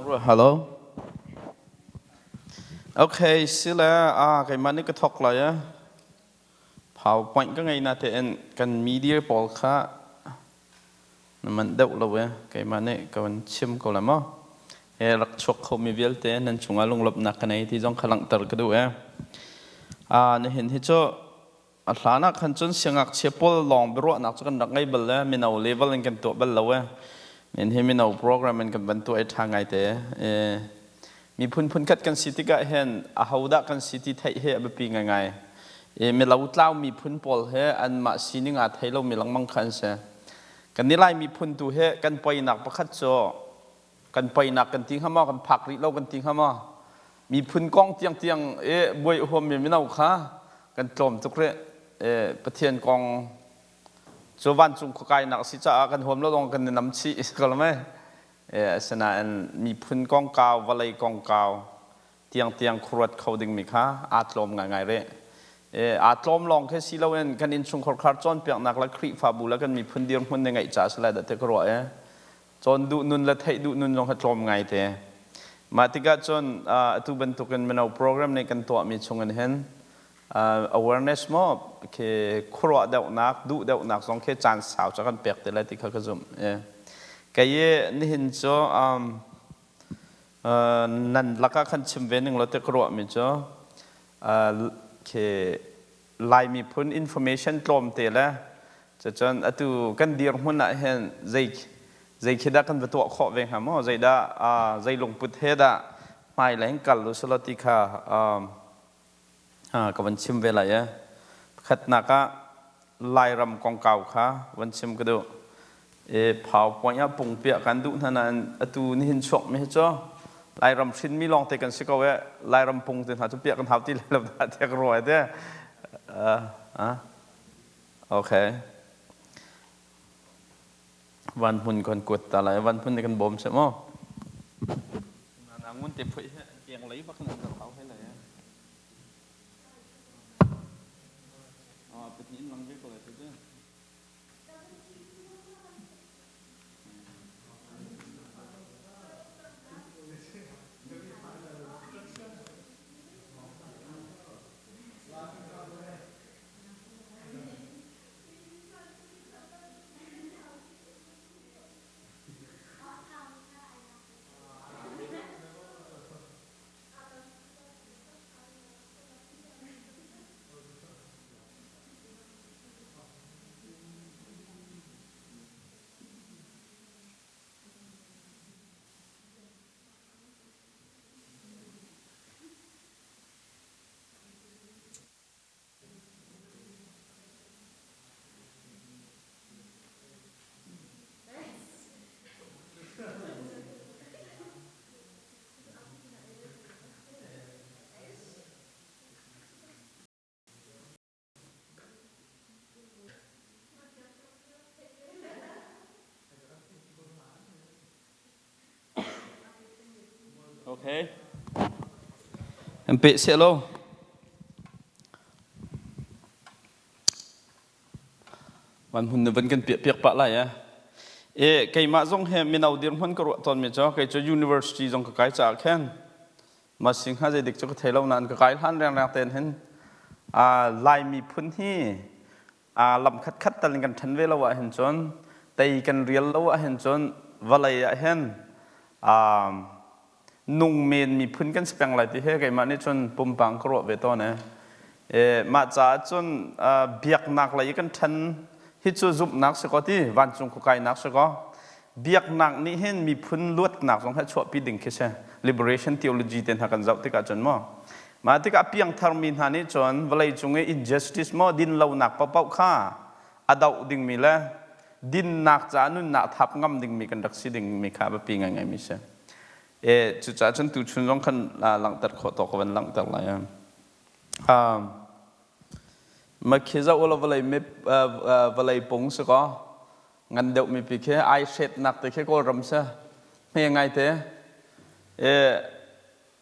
Hello. Okay, sile a keimah nih ka thawk lai a. PowerPoint ka ngei na tein kan media pawl kha na manh deuh lo e. Keimah nih ka van chim ko la maw. He rak chuak kho mi vialte nan chungah lunglawmhnak ka nei ti zong kha langhter ka duh e. A nihin hi cu A hlan ah khan cun siangngakchia pawl lawng biaruahnak cu kan rak ngei bal le mino level in kan tuah bal lo e. Min hi mino program in kan van tuah i ṭha ngai te. E, miphun phunkhat kan si tikah hin ahodah kan si ti theih hi a biapi ngaingai. E, milo tlau miphun pawl he anmah sining aa thei lomi lengmang kha an si. Kan ni Lai miphun tu hi kan poinak pakhat cu kan poinak kan ti hnga maw kan phak rih lo kan ti hnga maw miphun kong tiangtiang i buai huammi mino kha kan tlawm tuk rih Pathian kong cu vancung khuakainak si caah kan huam lo dong kan i nam chih ko lo mei asinain miphun kongkau vawlei kongkau tiangtiang khuaruat kho dingmi kha aa tlawm ngaingai rih aa tlawm lawng khi si loin kan innchungkhar khar cawnpiaknak le Khrihfabu le kan miphun dirhmun nih ngaih ca si lai dah ti ka ruah i cawn duh nun le theih duh nun zong kha tlawm ngai te. Mah tikah cun atu bantukin mino program nih kan tuahmi chungin hin awareness maw khi khuaruah deuhnak duh deuhnak zong khi caan sau ca kan pek te lai ti kha ka zumh. Kei i nihin cu nan lakah khan chim ve ning law ti ka ruahmi cu khi Lai miphun information tlawmte le cucun atu kan dirhmun ah hin zei zei khi dah kan va tuah khawh ve hnga maw zeidah zei lungput he dah hmailei in kal usulaw ti kha ka van chim ve lai e. Pakhatnak ah Lairam kongkau kha van chim ka duh. E PowerPoint ah pungpiah kan duh hna nain atu nihin chuak mi hi cu Lairam hrinmi lawngte kan si ko e Lairam pung te hna cu piah kan hau ti lai lo dah tiah ka ruah te. Okay. Van hmun kan kuat ta lai van hmun nih kan bawm seh maw? Ngun te phui he tiang lei bak nan hau he lai. Pahnih in lang ve ko lai te. Okay. An peh seh lo. Van hun na van kan piah piak pah lai eh. E keimah zong he mino dirhmun ka ruah tawn mi cu kei cu university zong ka kai caah khin Ma sing hnga zeidik cu ka thei lo nain ka kai hlan rengreng tein hin Lai miphun hi lam khatkhat tal in kan ṭhen ve lo ahhin cun tei kan rial lo ahhin cun vawlei ah hin nung men miphun kan si peng lai ti hi keimah nih cun pumpang ka ruah ve tawn e. Mah caah cun biaknak lei i kan ṭhen hi cu zumhnak si kaw ti vancung khuakainak si kaw biaknak nih hin miphun luatnak zong hi chuahpi ding khi si liberation theology te hna kan zoh tikah cun maw mah tikah piangthar mi hna nih cun vawlei cung i injustice maw dinlonak paohpaoh kha a doh dingmi le dinnak caah nunnak thap ngam dingmi kan rak si dingmi kha biapi ngaingai mi si e cucaah cun tuchun zong khan langhter khawh tawk ka van langhter lai Makhi zoh ulaw vawlei mip vawlei pung si kaw ngan deuh mipi khi ai hretnak te khi Kawlram si hme ngai te e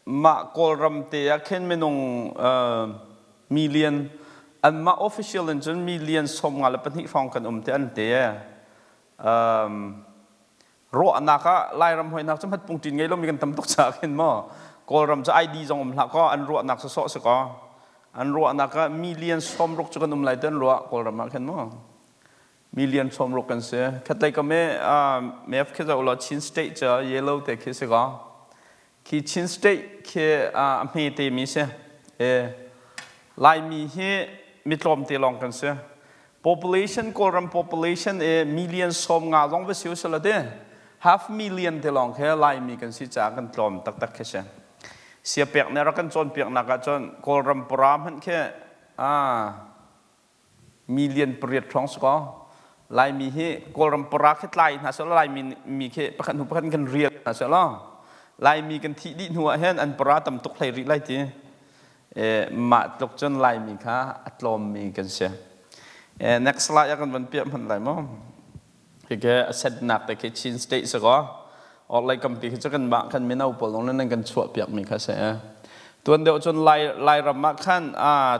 mah Kawlram te ah khin minung million anmah official in cun million 54 hrawng kan um te an te. Ruahnak ah Lairam hoinak cu hmat pungṭin ngei lomi kan tam tuk caah khin maw Kawlram cu ID zong um hlah kaw an ruahnak sawsawh si kaw an ruahnak ah million 60 cu kan um lai ti an ruah Kawlram ah khin maw million 60 kan si. Khatlei kam i map khi zoh law Chin State cu yellow te khi si kaw khi Chin State khi a hme te mi si. Laimi hi mi tlawmte lawng kan si. Population Kawlram population i million 50 zong va si usila ti half million te lawng khi Laimi kan si caah kan tlawm taktak khi si. Siapek nih rak kan cawnpiaknak ahcun Kawlram pura hmanh khi million 8 hrawng si kaw Laimi hi Kawlram para khi tlai hna seh law Laimi mi khi pakhat hnu pakhat kan rial hna seh law Laimi kan thih dih hnu ah hin an para tam tuk hlei rih lai ti. Mah tluk cun Laimi kha a tlawmmi kan si. Next slide ah kan van piah hmanh lai maw? Hike a setnak te khi Chin State si kaw orhlei kampi khi cu kanmah kan mino pawl lawng nan kan chuah piakmi kha si. Tuan deuh cun Lai Lairam ah khan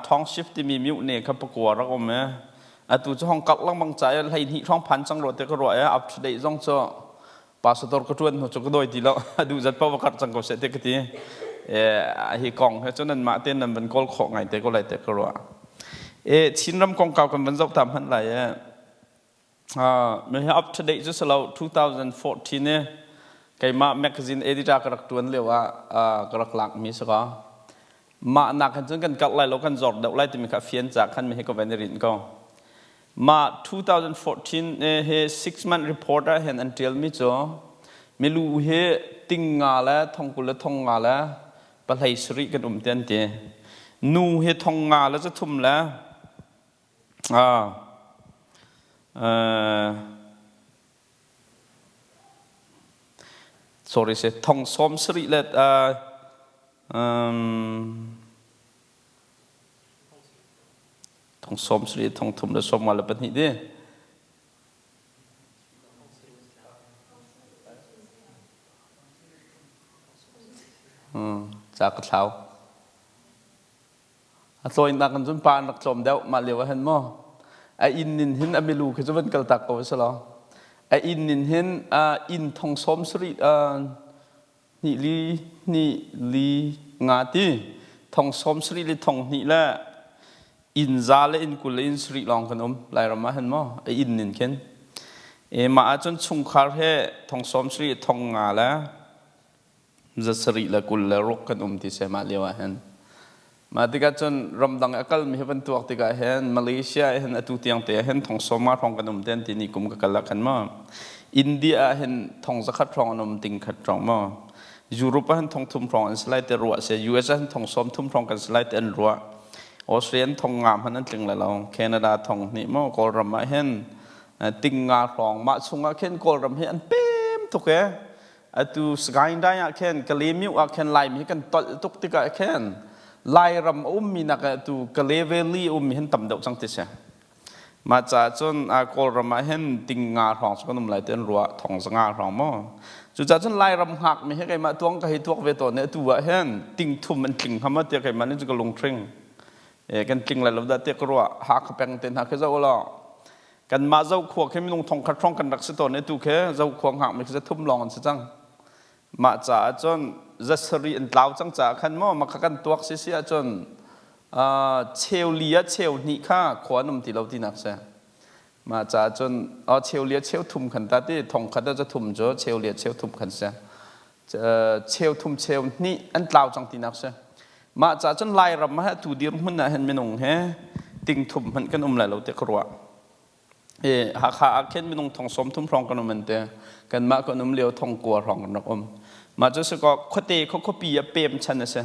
thawng shift timi mute kha pakua rak um i atu cu hong karh lengmang ca i 12 hrawng phan cang rua te ka ruah i up to date zong cu pastor ka ṭuan hnu cu ka dawi ti lo a duh zat paoh va karh cang ko seh te ka ti. Hi kong he cun nanmah tein nan van kawl khawh ngai te ko lai te ka ruah. Chinram kongkau kan van zoh ta hmanh lai i up to date cu si lo 2014 i keimah magazine editor ka rak ṭuan lio ah ka rak lakmi si ko. Mah nak hin cun kan karh lai lo kan zor deuh lai timi kha fian ca khan mi hi ka van i rinh ko. Mah 2014 hi 6 month report ah hin an ṭialmi cu milu hi ting nga le thong kul le thong nga le pahlei sarih kan um te an ti. Nu hi thong nga le zathum le Sorry si thong 70 le thong 70 thong thum le 52 le pahnih di. Ca ka thlau. A tlawinak in cun pa an rak tlawm deuh mah lio ah hin maw a inn in hin a milu khi cu van kal tak ko a si lo. A inn in hin inn thong 70 hnih li hnih li nga ti thong 70 le thong hnih le inn za le inn 20 le inn 70 lawng kan um Lairam ah hin maw a inn in khin. E mah ahcun chungkhar he thong 70 thong nga le za sarih le 20 le ruk kan um ti seh mah lio ah hin. Mah tikah cun ramdang a kalmi hi van tuak tikah hin Malaysia ah hin atu tiang te ah hin thong sawma hrawng kan um ten ti ni kum ka kal ah khan maw India ah hin thong zakhat hrawng an um ting khat hrawng maw Europe ah hin thong thum hrawng an si lai te ruah se US ah hin thong 30 hrawng kan si lai te an ruah Australia thong nga hmanh an tling lai lo Canada thong hnih maw Kawlram ah hin ting nga hrawng mah chungah khin Kawlram hi an pem tuk e. Atu Sagaing ah khin Kalaymyo ah khin Laimi hi kan tolh tuk tikah khin Lairam a ummi nak ah atu Kalay Valley a ummi hin tam deuh cang ti si. Mah caah cun Kawlram ah hin ting nga hrawng cu kan um lai ti an ruah thong zanga hrawng maw. Cucaah cun Lairam hngakmi hi keimah tuang ka hei tuak ve tawn i atu ah hin ting thum an tling hnga maw tiah keimah nih cun ka lungthring. Kan tling lai lo dah tiah ka ruah. Hakha peng te hna khi zoh ulaw Kanmah Zokhua khi minung 1000 hrawng kan rak si tawn i tu khi Zokhua hngakmi khi zathum lawng an si cang. Mah caah cun zasarih an tlau cang caah khan maw mah kha kan tuak si si ahcun cheu li ah cheu hnih kha khua an um ti lo tinak si. Mah caah cun cheu li ah cheu thum khan ta ti 1000 ah zathum cu cheu li ah cheu thum khan si. Cheu thum cheu hnih an tlau cang tinak si. Mah caah cun Lairam ah atu dirhmun ah hin minung he ting thum hmanh kan um lai lo tiah ka ruah. I Hakha ah khin minung thong 30 hrawng kan um an ti. Kanmah kan um lio thong kua hrawng kan rak um. Mah cu si kaw khuate khuapi ah pem chan a si.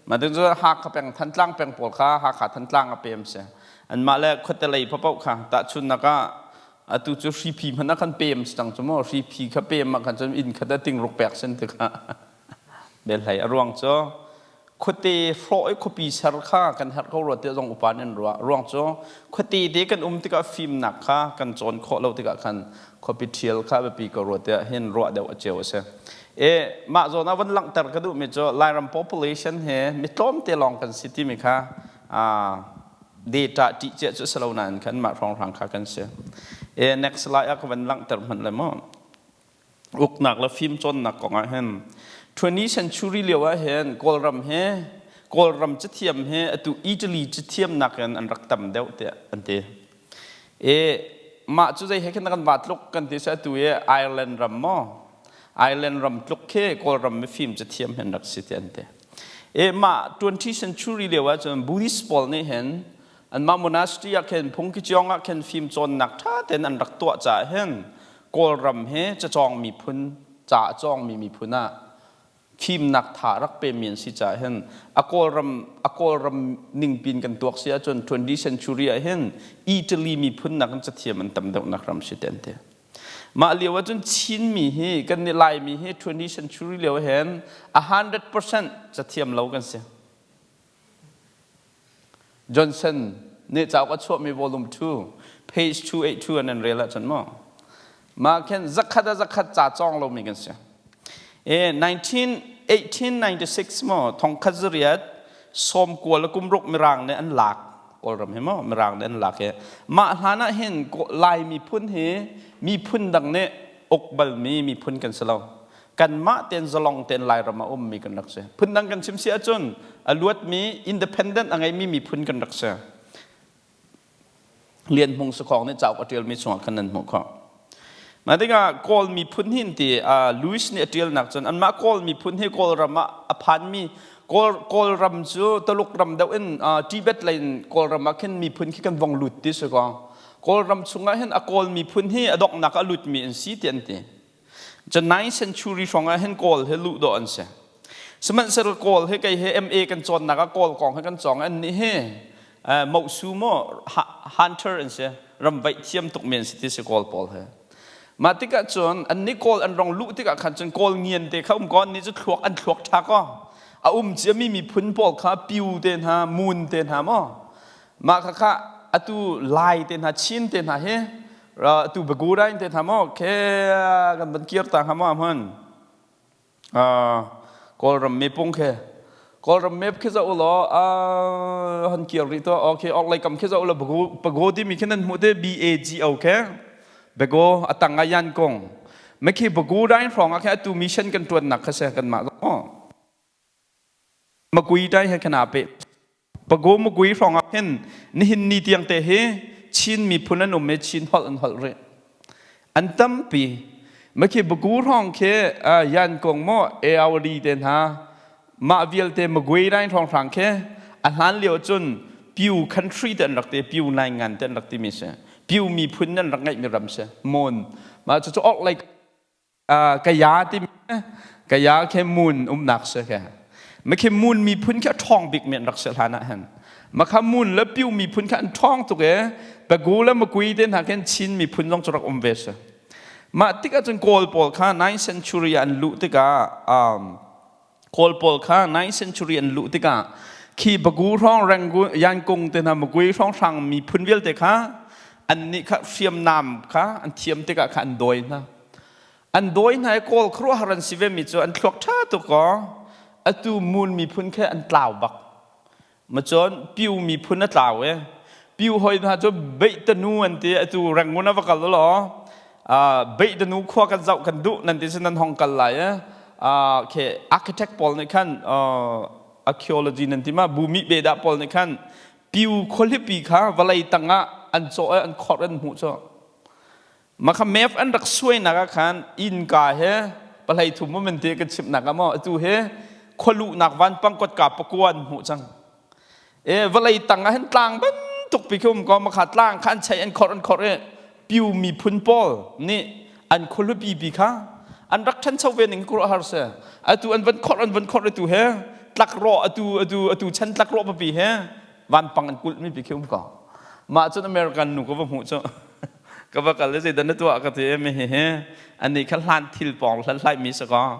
Mah cu Hakha peng Thantlang peng pawl kha Hakha Thantlang a pem si. Anmah le khuate lei paoh kha tahchunnak ah atu cu hriphi hmanh ah khan pem si cang cu maw hriphi kha pem ah khan cun inn khat ah tingruk pek sin ti kha bel hlei a ruang cu khuate hrawh i khuapi ser kha kan herh ko rua tiah zong upa nih an ruah. Ruang cu khuate te kan um tikah fimnak kha kan cawn khawh lo tikah khan khuapi ṭhial kha biapi ko rua tiah hin ruah deuh a cio a si. E mah zawn ah van langhter ka duhmi cu Lairam population he mi tlawmte lawng kan si timi kha data ṭih cia cu si lo nain khan mah hrawnghrang kha kan si. E next slide ah ka van langhter hmanh le maw. Uknak le fimcawnnak kong ah hin 20th century lio ah hin Kawlram he Kawlram cathiam he atu Italy cathiam nakin an rak tam deuh tiah an ti. E mah cu zei he khin kan va tluk kan ti si atu i Ireland ram maw Ireland ram tluk khi Kawlram mifim cathiam hin rak si ti an ti. E mah 20th century lio ah cun Buddhist pawl nih hin anmah monastery ah khin phungki ah khin fim cawnnak ṭha tein an rak tuah caah hin Kawlram he cacawng miphun ca a cawngmi miphun ah fimnak tha rak pemi an si caah hin a Kawlram a Kawlram ningpin kan tuak si ahcun 20th century ah hin Italy miphun nak in cathiam an tam deuhnak ram si te an ti. Mah lio ahcun Chinmi hi kan nih Laimi hi 20th century lio hin 100% cathiam lo kan si. Johnson nih cauk a chuahmi volume 2 page 282 an an rel ahcun maw mah khin zakhat a zakhat ca cawng lomi kan si. E 19 1896 maw thongkhat zariat sawm kual kum ruk mirang nih an lak Kawlram hi maw mirang nih an lak i mah hlan ah hin Lai miphun hi miphun dang nih uk balmi miphun kan si lo. Kanmah tein zalong tein Lairam a ummi kan rak si. Phundang kan chim si ahcun a luatmi independent a ngeimi miphun kan rak si. Lian Hmung Sakhong nih cauk a ṭialmi chungah khan nan hmuh khawh. Mah tikah Kawl miphun hi ti Louis nih a ṭialnak cun anmah Kawl miphun hi Kawlram ah a phanmi Kawl Kawlram cu Taluk ram deuh in Tibet lei in Kawlram ah khin miphun khi kan vong lut ti si kaw Kawlram chungah hin a Kawl miphun hi a donghnak a lutmi an si ti an ti. Cun 9th century hrawng ah hin Kawl hi luh dawh an si. Sihmanhsehlaw Kawl hi kei hi MA kan cawnnak ah Kawl kong hi kan cawng an nih hi Mosu maw hunter an si ramvaih thiam tuk men si ti si Kawl pawl hi. Mah tikah cun an nih Kawl an rong luh tikah khan cun Kawl ngian te kha um ko an nih cu thluak an thluak ṭha ko. A um ciami miphun pawl kha Piu te hna Mun te hna maw mah kha kha atu Lai te hna Chin te hna hi tu Bagudain te hna maw ke kan van kir ta hnga maw hmun Kawlram mepung khe Kawlram map khi zoh ulaw han kir rih to okay ok lei kam khi zoh ulaw Bago timi khi nan hmuh te B A G O khe Bago atang ah yan kong me khi Bagudain hrawng ah khe atu mission kan tuan nak kha se kan mah Makui dai he khan aa peh. Pago Makui hrawng ah khin nihin ni tiang te hi Chin miphun an um i Chin holh an holh rih. An tampi. Makhi Bagu hrawng khi Yan Kong maw Aawri te hna mah vialte Magui dai hrawng hrang khi a hlan lio cun Pyu country te an rak ti Pyu nai ngan te an rak timi si. Pyu miphun an rak ngeihmi ram si. Mon. Mah cucu ok lei Kaya timi Kaya khi mun umnak si khi Makhi mun miphun khi a ṭhawng bik mi an rak si hlan ah hin Makha mun le Pyu miphun kha an ṭhawng tuk i Pagu le Makui te hna khin Chin miphun zong cu rak um ve si Mah tikah cun Kawl pawl kha 9th century ah an luh tikah Kawl pawl kha 9th century an luh tikah khi Bagu hrawng Rangoon Yankung te hna Magui hrawng hrang miphun vialte kha annih kha hriamnam kha an thiam tikah kha an dawi hna an dawi hna i Kawl khuaruahhar an si ve mi cu an thluak ṭha tuk kaw atu Mun miphun khi an tlau bak Macun Pyu miphun a tlau i Pyu hoi hna cu Beihtanu an ti atu Rangoon a va kal law Beihtanu khua kan zoh kan duh nan ti sin nan hong kal lai i khi architect pawl nih khan archaeology nan ti ma bumi bedah pawl nih khan Pyu khualipi kha vawlei tangah an cawh i an khorh an hmuh cu Makha map an rak suainak ah khan innka he pahlei thum um an ti kan chimhnak ah maw atu he khualuhnak vanpang kotka pakua an hmuh cang. E vawlei tang ah hin tlang bantuk pi khi um ko makha tlang kha an chei an khorh an khorh i Pyu miphun pawl nih an khualupi pi kha an rak ṭhancho ve ning khuaruahhar si. Atu an van khorh an van khorh atu he tlakrawh atu atu atu chan tlakrawh papi he vanpang an kulh mi pi khi um ko. Mah cun American nu ka va hmuh cu ka va kal i zeidah na tuah ka ti i mi hihi annih kha hlan thil pawng hlathlai mi si kaw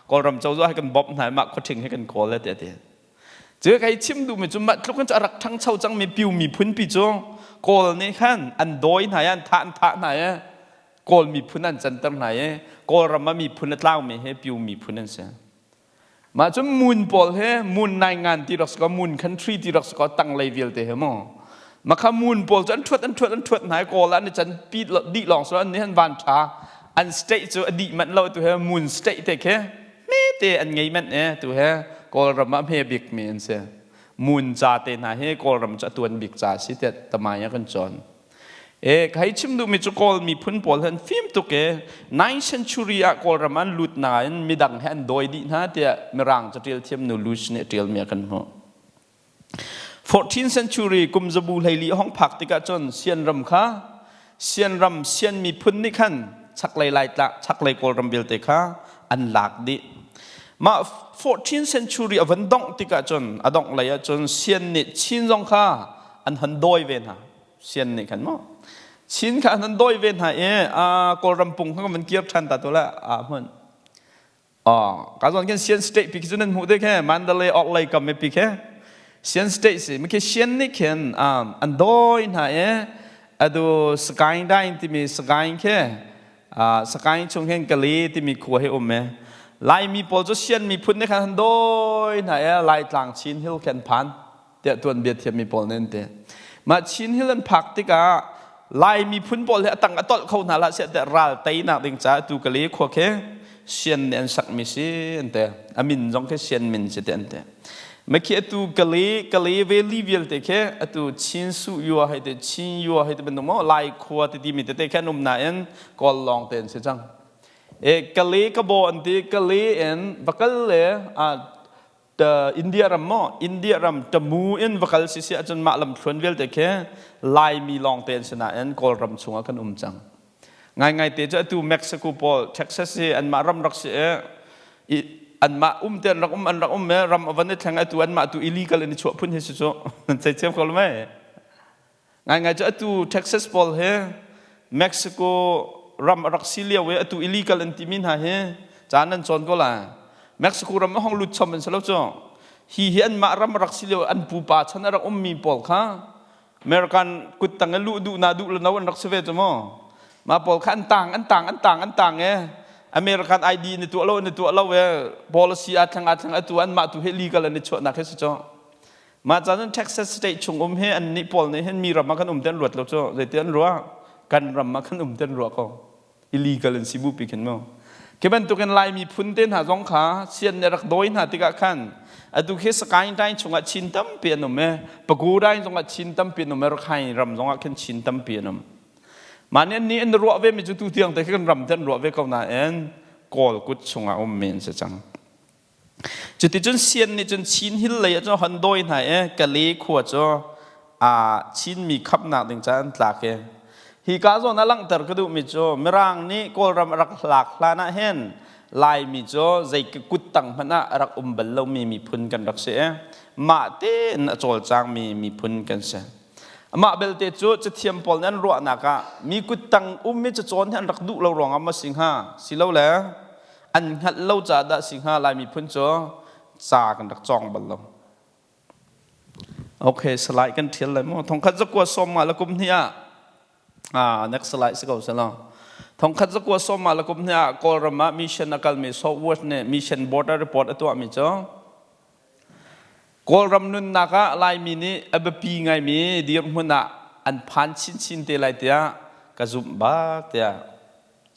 Kawlram cozah hi kan bawmh hna i mah khuaṭhing hi kan kawl e tiah ti. Cu kai chim duhmi cu mah tluk in cu a rak ṭhangcho cangmi Pyu miphun pi cu Kawl nih khan an dawi hna i an thah an thah hna i Kawl miphun an canter hna i Kawlram ah miphun a tlaumi hi Pyu miphun an si. Mah cun moon pawl he moon nai ngan ti rak si kaw moon country ti rak si kaw tanglei vialte he mu. Makha moon pawl cu an ṭhuat an ṭhuat an ṭhuat hna i kawl ah an i can pi dih lawng so an nih han van ṭha. An state cu a dih manh lo. Tu he Moon State te khi hmete an ngei manh e. Tu he Kawlram ah hme bik mi an si. Moon ca te hna hi Kawlram cu a tuan bik ca si tiah tamai ah kan cawn. E kai chim duhmi cu Kawl miphun pawl han fim tuk e. 9th century ah Kawlram an lut nain midang he an dawi dih hna tiah Mirang catial thiam nu Luce nih a tialmi ah kan hmuh. 14th century kum zabu 14 hong phak tikah cun Sian ram kha, Sian ram, Sian miphun nih khan chaklei Laitlang, chaklei Kawlram vialte kha an lak dih. Mah 14th century a van dongh tikah cun, a dongh lei ah cun Sian nih Chin zong kha an hon dawi ve hna. Sian nih khan maw Chin kha an hon dawi ve hna i Kawlram pung kha kan van kir ṭhan ta tu le a hmun. Ka zawn khin Sian State pi khi cu nan hmuh te khe, Mandalay ok lei kam pi khe Sian State si. Mikhi Sian nih khin an dawi hna i adu Sagaing Daing timi Sagaing khi, Sagaing chung hin Kale timi khua hi um e. Laimi pawl cu Sian miphun nih khan an dawi hna i Laitlang Chin Hill khi an phan tiah tuanbia thiammi pawl nih an ti. Mah Chin Hill an phak tikah Lai miphun pawl hi a tang a tolh kho hna hlah seh tiah ral teinak ding caah tu Kale khua khi Sian nih an sakmi si an ti. A min zong khi Sian min si ti an ti. Mah khi atu Kale, Kale Valley vialte khi atu Chin Su Yua hei ti, Chin Yua hei ti bantuk maw Lai khua ti timi tete khi an um nain Kawl lawng te an si cang. E Kale Kabo an ti. Kale in va kal le India ram maw, India ram Tamu in va kal si si ahcun mah lamthluan vialte khi Laimi lawng te an si nain Kawlram chungah kan um cang. Ngaingai te cu atu Mexico pawl, Texas hi anmah ram rak si i anmah um te an rak um, an rak um i ram a van i thleng. Atu anmah tu illegal in i chuah phun hi si cu nan thei thiam ko lo mei? Ngaingai cu atu Texas pawl hi Mexico ram a rak si lio i atu illegal an timi hna hi caan nan cawn ko lai. Mexico ram a hong lut chom an si lo cu. Hi hi anmah ram a rak si lio, an pupa chan a rak ummi pawl kha American kuttang i luh duh na duh le no an rak si ve cu mu. Mah pawl kha an tang, an tang, an tang, an tang e. American ID ni tuah lo, ni tuah lo e. Policy aa thleng, aa thleng. Atu anmah tu hi legal an i chuahnak hi si cu. Mah caan cun Texas state chung um hi an nih pawl nih hin mi ram ah kan um te an ruat lo cu. Zeiti an ruah? Kan ram ah kan um te an ruah ko. Illegal an si bu pi khin mu. Khi bantukin Lai miphun te hna zong kha sian nih rak dawi hna tikah khan atu khi Sagaing Daing chungah Chin tampi an um i Pagodaing zongah Chin tampi an um i Rakhine ram zongah khin Chin tampi an um. Mah nih an nih an ruah ve mi cu tu tiang te khi kan ram te an ruah ve ko nain Kawl kut chungah um mi an si cang. Cuticun Sian nih cun Chin Hill lei ah cun hon dawi hna i Kale khua cu Chinmi khamnak ding caah an tlak i hika zawn ah langhter ka duhmi cu Mirang nih Kawlram a rak lak hlan ah hin Laimi cu zei kuttang hmanh ah a rak um bal lomi miphun kan rak si i mah tein a cawlcangmi miphun kan si. Amah belte cu cathiam pawl nih an ruahnak ah mi kuttang um i cacawn hi an rak duh lo ruangah maw si hnga silole an hngalh lo caah dah si hnga, Lai miphun cu ca kan rak cawng bal lo. Okay, slide kan thial lai mu. 1992 ah, ah next slide si ko selaw. 1992 ah Kawlram ah mission a kalmi Southwest nih mission border report a tuahmi cu Kawlram nunnak ah Laimi nih a biapi ngaimi dirhmun ah an phan chinchin te lai tiah ka zumh bak tiah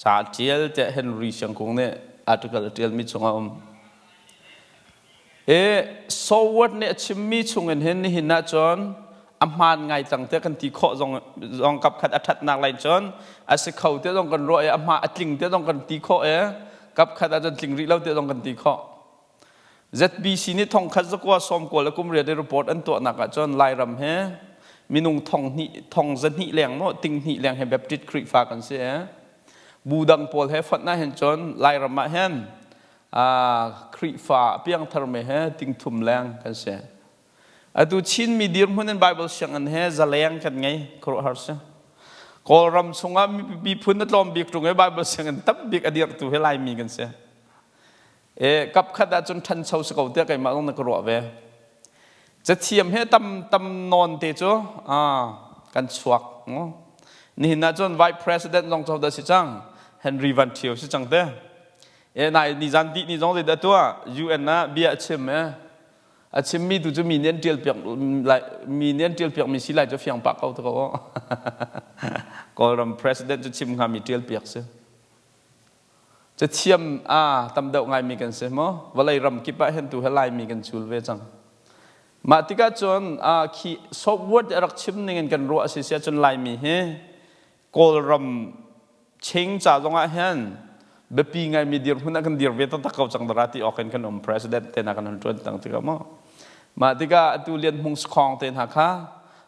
ca ṭial tiah Henry Siangkung nih article a ṭialmi chungah a um. E Soward nih a chimmi chungin hin nihin ahcun a hmaan ngai cang tiah kan ti khawh zong zong kap khat a ṭhatnak lai cun a si kho tiah zong kan ruah i a hma a tling tiah zong kan ti khawh i kap khat ahcun tling rih lo tiah zong kan ti khawh. ZBC nih 1998 i report an tuahnak ahcun Lairam he minung 200, 200 leng maw 200,000 leng he Baptist Khrihfa kan si i bu dang pawl he fonh ah hin cun Lairam ah hin Khrihfa piangthar me he 300,000 leng kan si. Atu Chinmi dirhmun in Bible sianginn he zaleng kan ngei, khuaruahhar si. Kawlram chungah miphun a tlawm bik ṭung i Bible sianginn tam bik a dirhtu hi Laimi kan si. E kap khat ahcun ṭhancho si ko tiah keimah zong na ka ruah ve. Cathiam he tam tam nawn te cu kan chuak. Nihin ahcun Vice President zong cu dah si cang? Henry Van Thio si cang te. E nai ni zan dih ni zong zei dah tuah? UN ah bia a chim e. A chimmi tu cu mi nih an ṭial piak lai, mi nih an ṭial piak mi si lai cu fiang pah ko te ko. Kawlram president cu chim hnga mi ṭial piak si. Cathiam a tam deuh ngaimi kan si maw? Vawlei ram kip ah hin tu he Laimi kan cul ve cang. Mah tikah cun khi software a rak chim ning in kan ruah a si si ahcun Laimi hi Kawlram ching ca zong ah hin biapi ngaimi dirhmun ah kan dir ve taktak ko cang dara ti awk in kan um. President te hna kan hun ṭuan tang tikah maw. Mah tikah atu Lian Hmung Sakhong te hna kha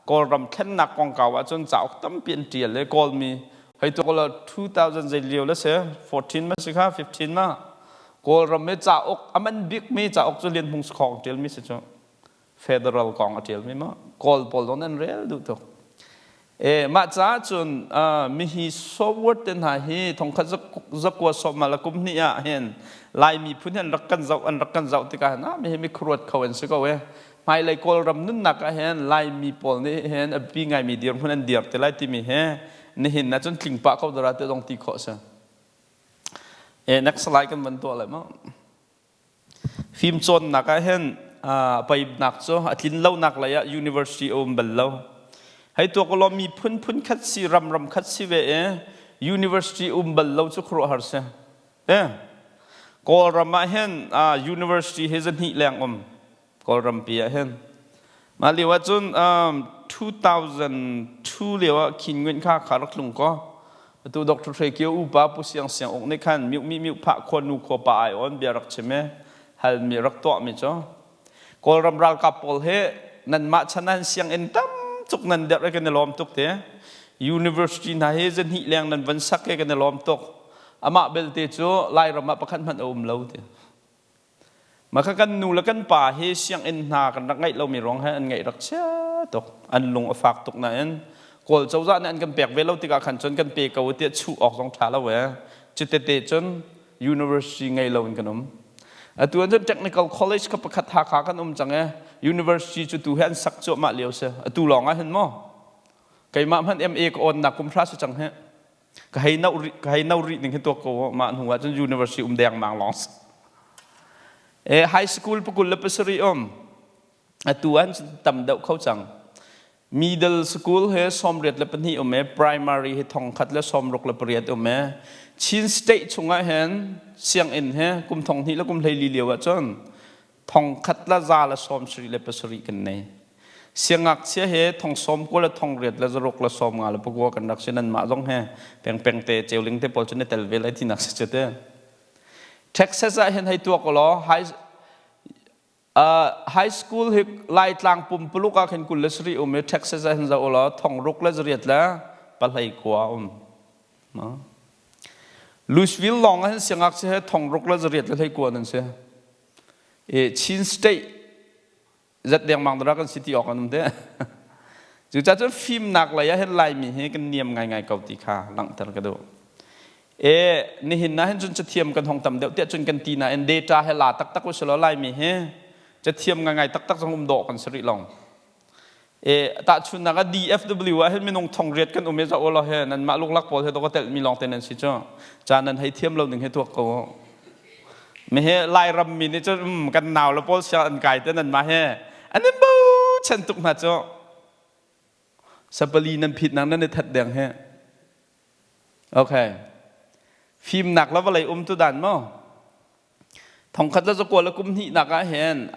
Kawlram thlennak kongkau ahcun cauk tampi an ṭial i Kawlmi hei tu kolo 2000 zei lio le si 14 ma si kha 15 ma Kawlram i cauk a man bikmi cauk cu Lian Hmung Sakhong ṭialmi si cu. Federal kong a ṭialmi ma Kawl pawl zong an rel duh tuk. E mah caah cun mihi sawwat te hna hi thongkhat zakua sawma la kum hnih ah hin Laimi phun hi an rak kan zoh an rak kan zoh tikah hin ah mihi mi khuaruat kho an si ko e. Hmailei Kawlram nunnak ah hin Laimi pawl nih hin a biapi ngaimi dirhmun an dir te lai timi hi nihin ah cun tling pah ko dara te zong ti khawh si. E next slide kan van tuah lai ma. Fimcawnnak ah hin paibnak cu a tlin lonak lei ah university a um bal lo. Hei tuak ulaw miphun phun khat si ram ram khat si ve i university um bal lo cu khuaruahhar si. Eh, Kawlram ah hin university hi zahnih leng um. Kawlram pi ah hin. Mah lio ah cun 2002 lio ah Khin Nguyen kha kha rak tlung kaw atu Dr. Hre Kio upa Pu Siang Siang Uk nih khan miu mi miu phah khua nu khua pa ai on bia rak chim i halmi rak tuah mi cu Kawlram ralkap pawl he nanmah chan ah sianginn tam tuk nan derh i kan i lawm tuk te. University hna hi zahnih leng nan van sak i kan i lawm tuk. Amah belte cu Lairam ah pakhat hmanh a um lo ti. Mah kha kan nu le kan pa hi sianginn hna kan rak ngeih lomi ruang he an ngaih rak chia tuk. An lung a fak tuk nain Kawl cozah nih an kan pek ve lo tikah khan cun kan pe ko tiah chuh awk zong ṭha lo ee. Cutete cun university ngei lo in kan um. Atu an cun technical college kha pakhat Hakha kan um cang ee. University cu tu hi an sak cuahmah lio si. Atu lawng ah hin maw? Keimah hmanh MA ka awnnak kum hra si cang hi. Ka hei no rih ka hei no rih ning hi tuak ko mah hnu ah cun university um dengmang lawng si. E high school pakul le pasarih um. Atu an tam deuh kho cang. Middle school he 82 um e, primary he 1068 um e. Chin state chungah hin sianginn he kum thong hnih le kum 14 lio ah cun 1177 kan nei. Siangngakchia he thong sawm kua le thong riat le zaruk le sawm nga le pakua kan rak si. Nanmah zong he pengpeng te ceuling te pawl cu na tel ve lai tinak si cu te. Texas ah hin hei tuak law high high school hi Laitlang pumpuluk ah khin 27 um i Texas ah hin zoh law thong ruk le zariat le pahlei kua um. Louisville lawng ah hin siangngakchia he thong ruk le zariat le hlei kua nan si. Chin state zat dengmang dara kan si ti awk an um te. Cucaah cun fimnak lei ah hin Laimi hi kan niam ngaingai ko ti kha langhter ka duh. E nihin na hin cun cathiam kan hong tam deuh tiah cun kan ti nain data he la taktak u silo Laimi hi cathiam ngaingai taktak zong um dawh kan si rih long. E tahchunnak ah DFW ah hin minung thong riat kan um i za ulaw he nanmah luklak pawl he to ka telh mi lawng te nan si cu. Ca nan hei thiam lo ning hi tuak ko. Mi he Lairam mi nih cun kan nau le pawl siang an kai te nan mah he an in bochan tuk hna cu. Sapali nan phit nang nan i that deng he. Okay. Fimnak le vawlei um tu dan mo. Thongkhat le zakua le kum hnih nak ah hin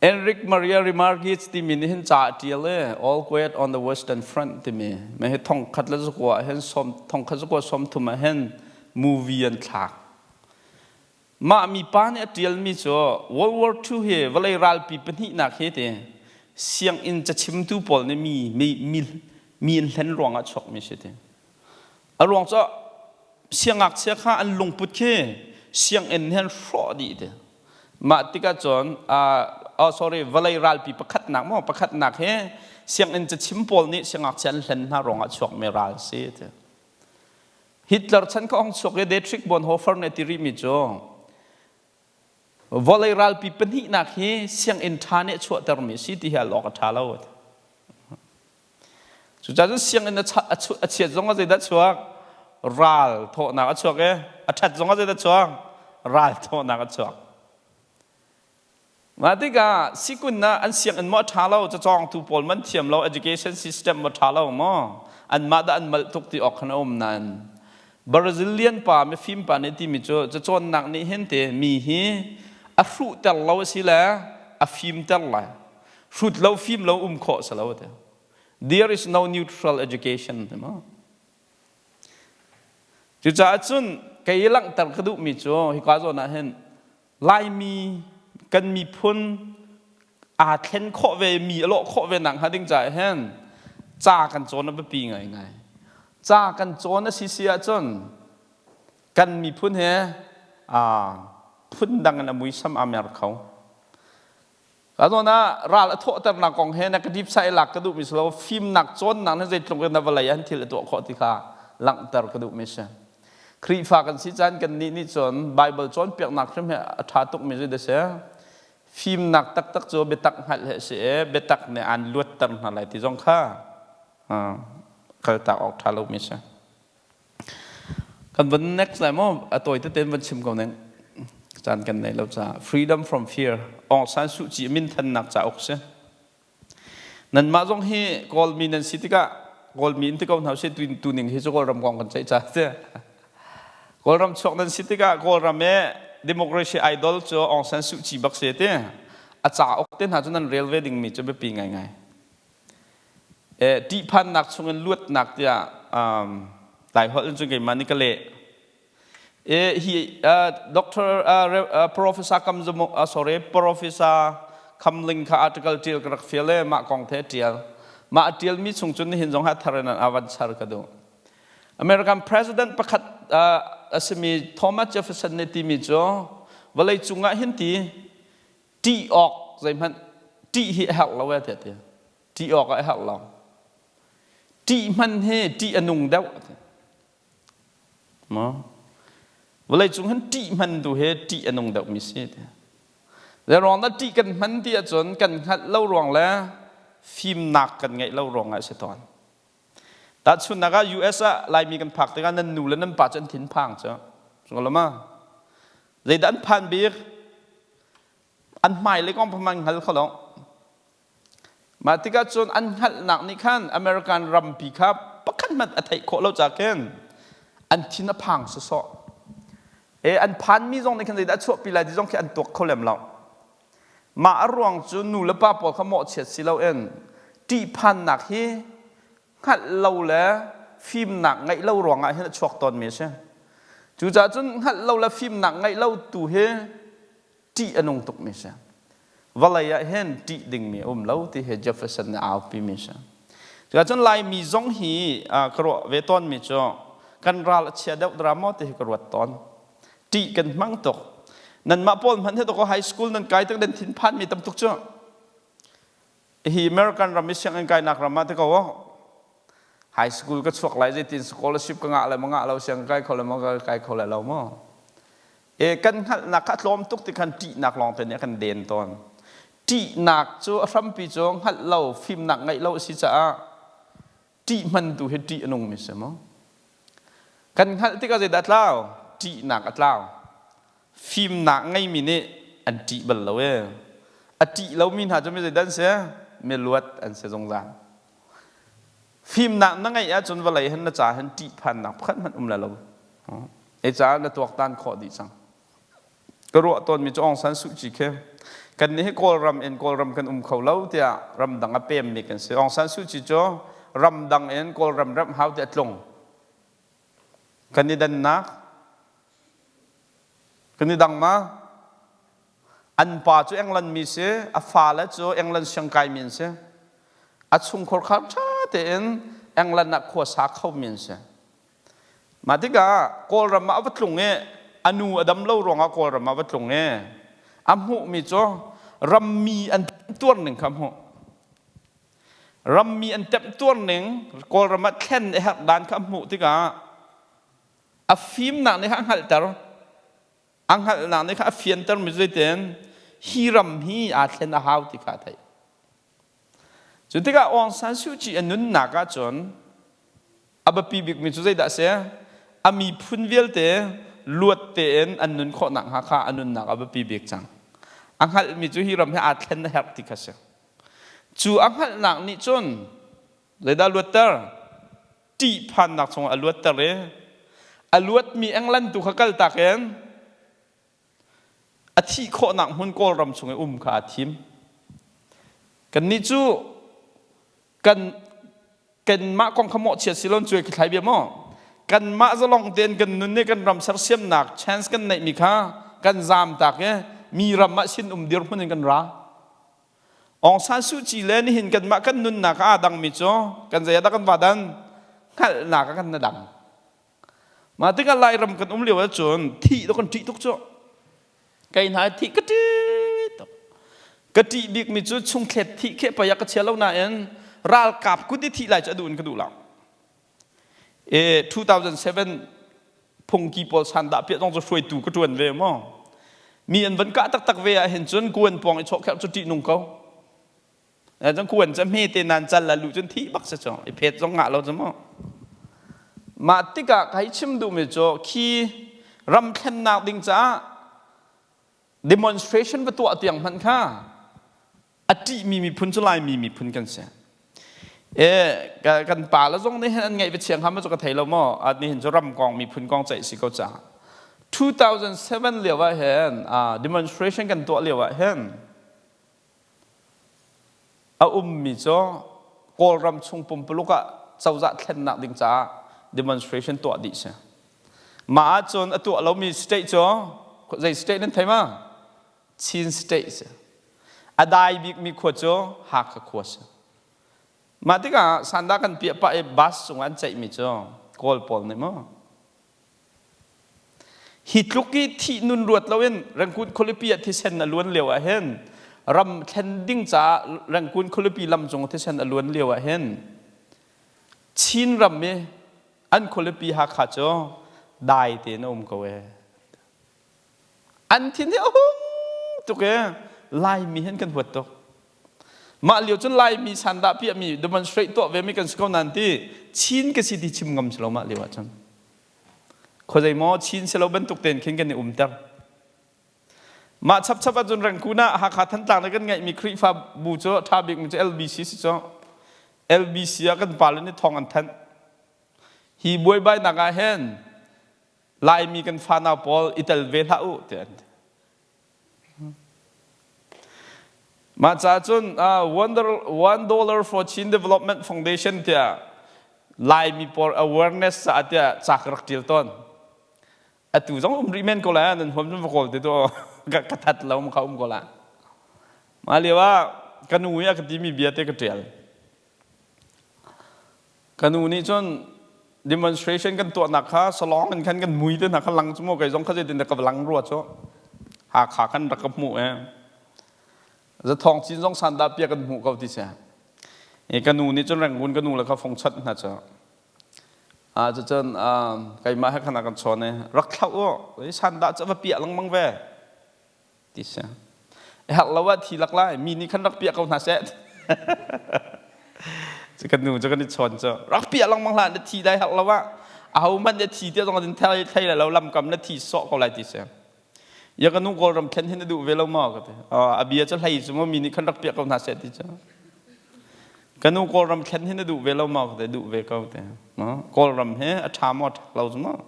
Enric Maria Remarque timi nih hin ca a ṭial i All Quiet on the Western Front timi mah hi thongkhat le zakua ah hin sawm thongkhat zakua sawmthum ah hin movie an thlak. Mah mipa nih a ṭialmi cu World War II hi vawlei ralpi pahnihnak hi ti sianginn cachimtu pawl nih mi mi mi mi an hlen ruangah chuakmi si ti. A ruang cu siangngakchia kha an lungput khi sianginn he an hrawh dih ti. Mah tikah cun oh sorry vawlei ralpi pakhatnak maw pakhatnak hi sianginn cachim pawl nih siangngakchia an hlen hna ruangah chuakmi ral si ti. Hitler chan kha ong chuak i Dietrich Bonhoeffer nih a ti rihmi cu vawlei ralpi pahnihnak hi sianginn ṭha nih a chuahtermi si ti hi al awk a ṭha lo. Cucaah cun sianginn a chiat zong ah zeidah chuak? Ral thawhnak a chuak i a ṭhat zong ah zeidah chuak? Ral thawhnak a chuak. Mah tikah sikun ah an sianginn maw a ṭha lo, cacawngtu pawl man thiam lo, education system maw ṭha lo maw? Anmah dah an malh tuk ti awk khan a um nain. Brazilian pa mifim pa nih timi cu cacawnnak nih hin te mi hi a hruhter lo a si le a fimter lai. Hrut lo fim lo um khawh si lo te. There is no neutral education ti ma. Cucaah cun kei langhter ka duhmi cu hika zawn ah hin Laimi kan miphun aa thlen khawh ve mi a lawh khawh ve nak hnga ding caah hin ca kan cawn a biapi ngaingai. Ca kan cawn a si si ahcun kan miphun he phundang in a muisam aa mer kho. Ka zawn ah ral a thawhternak kong he na ka dip sai lak ka duhmi si lo fimnak cawnnak na zeitluk in na vawlei an thil a tuah khawh ti kha langhter ka duhmi si. Khrihfa kan si caan kan nih nih cun Bible cawnpiaknak hrim he a ṭha tukmi cu da si. Fimnak taktak cu biatak hngalh he si i biatak nih aan luatter hna lai ti zong kha kaltak awk ṭha lomi si. Kan van next lai maw? A tawi tete van chim ko ning. Caan kan nei lo caah. Freedom from fear. Aung San Suu Kyi minthannak cauk si. Nanmah zong hi Kawlmi nan si tikah Kawlmi in ti ko hna usih tu ning hi cu Kawlram kong kan ceih ca si. Kawlram chuak nan si tikah Kawlram i democracy idol cu Aung San Suu Kyi bak si ti. A cauk te hna cu nan rel ve dingmi cu biapi ngaingai. Ṭihphannak chungin luatnak tiah Laiholh in cun keimah nih ka leh. Hi Dr. Professor Kam sorry Professor Khamling kha article ṭial ka rak fial i mah kong the a ṭial. Mah a ṭialmi chung cun nihin zong ha thar in a van char ka duh. American President pakhat a simi Thomas Jefferson nih timi cu vawlei cungah hin ti ṭih awk zeihmanh ṭih hi a herh lo e tiah ti ṭih awk ah a herh lo ṭih hman hi ṭih a nung deuh maw vawlei cung hin ṭih hman tu hi ṭih a nung deuh mi si ti le ruang dah ṭih kan hman ti ahcun kan hngalh lo ruang le fimnak kan ngeih lo ruang ah a si tawn tahchunhnak ah US ah Laimi kan phak tikah nan nu le nan pa cu an thin phang cu ma Zeidah an phan bik? An hmailei kong pahman hngal kho lo. Mah tikah cun an hngalhnak nih khan American rampi kha pakhat hmanh a theih khawh lo ca khin an thin a phang sawsawh. E an phanmi zong nih khan zeidah a chuahpi lai ti zong khi an tuak kho lem lo. Mah a ruang cu nu le pa pawl kha mawhchiat si loin ṭihphannak hi hngalh lo le fimnak ngeih lo ruangah hin a chuak tawnmi a si. Cucaah cun hngalh lo le fimnak ngeih lo tu hi ṭih a nung tukmi a si. Vawlei ah hin ṭih dingmi a um lo ti hi Jefferson nih a aupimi a si. Cucaah cun Laimi zong hi ka ruah ve tawnmi cu kan ral a chia deuh dara maw ti hi ka ruat tawn. Ṭih kan hmang tuk. Nanmah pawl hmanh hi high school nan kai tik nan thinphanmi tam tuk cu. Hi American ram i sianginn kainak ram ah ti ko high school ka chuak lai zeitin scholarship ka ngah le ma ngah lo siang kai kho le ma kai kho le lo maw e kan hngalhnak kha tlawm tuk ti khan ṭihnak lawng te nih a kan den tawn ṭihnak cu a hrampi cu hngalh lo fimnak ngeih lo a si caah ṭih hman tu hi ṭih a nungmi si maw kan hngalh tikah zeidah a tlau ṭihnak a tlau fimnak ngeimi nih an ṭih bal lo e a ṭih lomi hna cu mi zeidah an si miluat an si zungzal fimnak na ngeih ahcun vawlei hin na ca hin ṭihphannak pakhat hmanh um le lo e caah na tuaktan khawh dih cang ka ruah tawnmi cu Aung San Suu Kyi khi kan nih hi Kawlram in Kawlram kan um kho lo tiah ramdang a pemmi kan si Aung San Suu Kyi cu ramdang in Kawlram remh hau tiah tlung kan i dannak kan i dang ma an pa cu England mi si a fale cu England siangkai mi an si a chungkhar kha ṭha tein England ah khua sa kho mi an si Mah tikah Kawlram ah a va tlung i a nu a dam lo ruangah Kawlram ah a va tlung i a hmuhmi cu rammi an tuar ning kha a hmuh. Rammi an temtuar ning Kawlram ah thlen a herh dan kha a hmuh tikah a fimnak nih kha a hngalhter. A hngalhnak nih kha a fianter mi zeitin hi ram hi aa thlen a hau ti kha a theih. Cu tikah Aung San Suu Kyi a nunnak ahcun a biapi bikmi cu zeidah a si? A miphun vialte luat tein an nun khawh nakhnga kha a nunnak a biapi bik cang. A hngalhmi cu hi ram hi aa thlen a herh ti kha si. Cu a hngalhnak nih cun zeidah luatter? Ṭihphannak chungah a luatter i. A luatmi England tu kha kaltak in a thih khawhnak hmun Kawlram chung i um kha aa thim. Kannih cu kan kanmah kong kha mawhchiat si lon cuai khi thlai bia maw? Kanmah zalong tein kan nun i kan ram sersiamnak chance kan neihmi kha kan zaam tak i mi ram ah sin um dirhmun in kan ra. Aung San Suu Kyi le nihin kanmah kan nunnak ah aa dangmi cu kan zei ah dah kan va dan? Hngalhnak ah kan na dang. Mah tikah Lairam kan um lio ahcun thih to kan ṭih tuk cu. Kei hna thih ka ṭih tuk. Ka ṭih bikmi cu chungthlet thih kheh pei ah ka chia lo nain ralkap kut i thih lai cu a duh in ka duh lo. E 2007 phungki pawl sandah piah zong cu hruaitu ka ṭuan ve maw. Mi an van kah taktak ve ah hin cun kuan pawng i chawhkherh cu ṭih nung ko. Cun kuan cu hme te nan cal la lu cun thih bak si cu i phet zong ngah lo cu mu. Mah tikah kai chim duhmi cu khi ram thlennak ding caah demonstration va tuah tiang hmanh kha a ṭihmi miphun cu Laimi miphun kan si. E, kan pa le zong nih hin an ngaih va chiang ham cu ka thei lo maw nihin cu ram kong miphun kong ceih si ko caah 2007 lio ah hin demonstration kan tuah lio ah hin A ummi cu Kawlram chung pumpuluk ah cozah thlennak ding caah demonstration tuah dih si. Mah ahcun a tuah lomi state cu zei state nan thei ma? Chin state si. A dai bikmi khua cu Hakha khua si. Mah tikah sandah kan piah pah i bus cungah an ceihmi cu Kawl pawl nih maw Hi tluk i thih nun ruat loin Rangoon khualipi ah thisen a luan lio ah hin ram thlen ding caah Rangoon khualipi lam cung thisen a luan lio ah hin Chin ram i an khualipi Hakha cu dai tein a um ko ee. An thin hi a hung tuk ee. Laimi hin kan huat tuk. Mah lio cun Laimi sandah piahmi demonstrate tuah ve mi kan si ko nain ti Chin ka si ti chim ngam si lo mah lio ahcun. Khuazei maw Chin si lo bantuk tein khin kan i umter. Mah chapchap ahcun Rangkun ah Hakha Thantlang le kan ngeihmi Khrihfa bu cu ṭha bikmi cu LBC si cu. LBC ah kan pale nih thawng an thanh. Hi buaibainak ah hin Laimi kan fanau pawl i tel ve hlah u tiah an ti. Mah caah cun $1 for Chin Development Foundation tiah Laimi pawl awareness caah tiah ca ka rak ṭial tawn. Atu zong um rih men ko lai nan huam cun va kawl te tu ka that lo kha um ko la. Mah lio ah ka nu i a ka timi bia te ka ṭial. Ka nu nih cun demonstration kan tuahnak kha salong in khan kan mui te hna kha lang cu maw kei zong kha zeitin dah ka lang rua cu Hakha khan rak ka hmuh e Zathawng cin zong sandah pia kan hmuh ko ti si e ka nu nih cun Rangoon ka nu le kha fong chat hna cu a cucun keimah he khan a kan chawn e rak thlauh u sandah cu va piah lengmang ve ti si. Herh lo ah thi lak lai mi nih khan rak piah ko hna seh. Cu kan nu cu kan i chawn cu rak piah lengmang hlah na thi dai herh lo ah aho hmanh nih thi tiah zong in thei thei lai lo lamkam na thi sawh ko lai ti si. Ya ka nu Kawlram thlen hin na duh ve lo maw ka ti. A bia cu hlei cu maw mi nih khan rak piah ko hna seh ti cu. Ka nu Kawlram thlen hin na duh ve lo maw ka ti duh ve ko te. Kawlram hi a ṭha maw ṭha lo cu maw.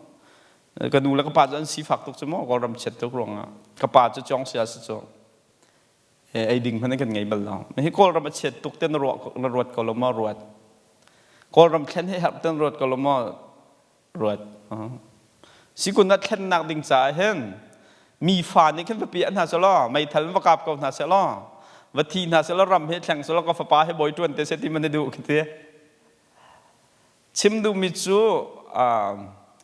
Ka nu le ka pa cu an sifak tuk cu maw Kawlram chiat tuk ruangah ka pa cu cawng sia si cu ei ding hmanh kan ngei bal lo. Hi Kawlram a chiat tuk te na ruah na ruat ko lo maw ruat. Kawlram thlen hi herh ten ruat ko lo maw ruat. Sikun na thlennak ding caah hin mi fa nih khin va piah hna selaw meithal va kap ko hna selaw va thi hna selaw ram he thleng selaw ka fapa he bawi tuan te se ti man duh khi Chim duhmi cu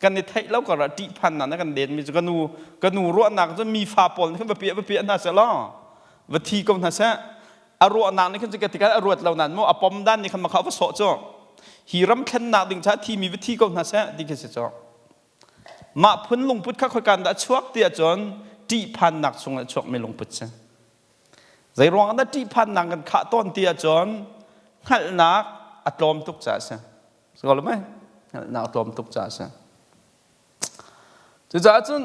kan i theih lo kar ah ṭihphannak na kan denmi cu ka nu ka nu ruahnak cu mi fa pawl nih khan va piah va piah hna seh law va thi ko hna seh a ruahnak nih khan cu tikah a ruat lo nan mu a pom dan nih khan makha va sawh cu hi ram thlennak ding cha thi mi va thi ko hna seh ti khi si cu mah phun lungput kha khoikan dah chuak ti ahcun ṭihphannak chungah chuakmi lungput si Zei ruang dah ṭihphannak kan khah tawn ti ahcun hngalhnak a tlawm tuk caah a si. Si ko lo mei? Hngalhnak a tlawm tuk caah a si. Cucaah cun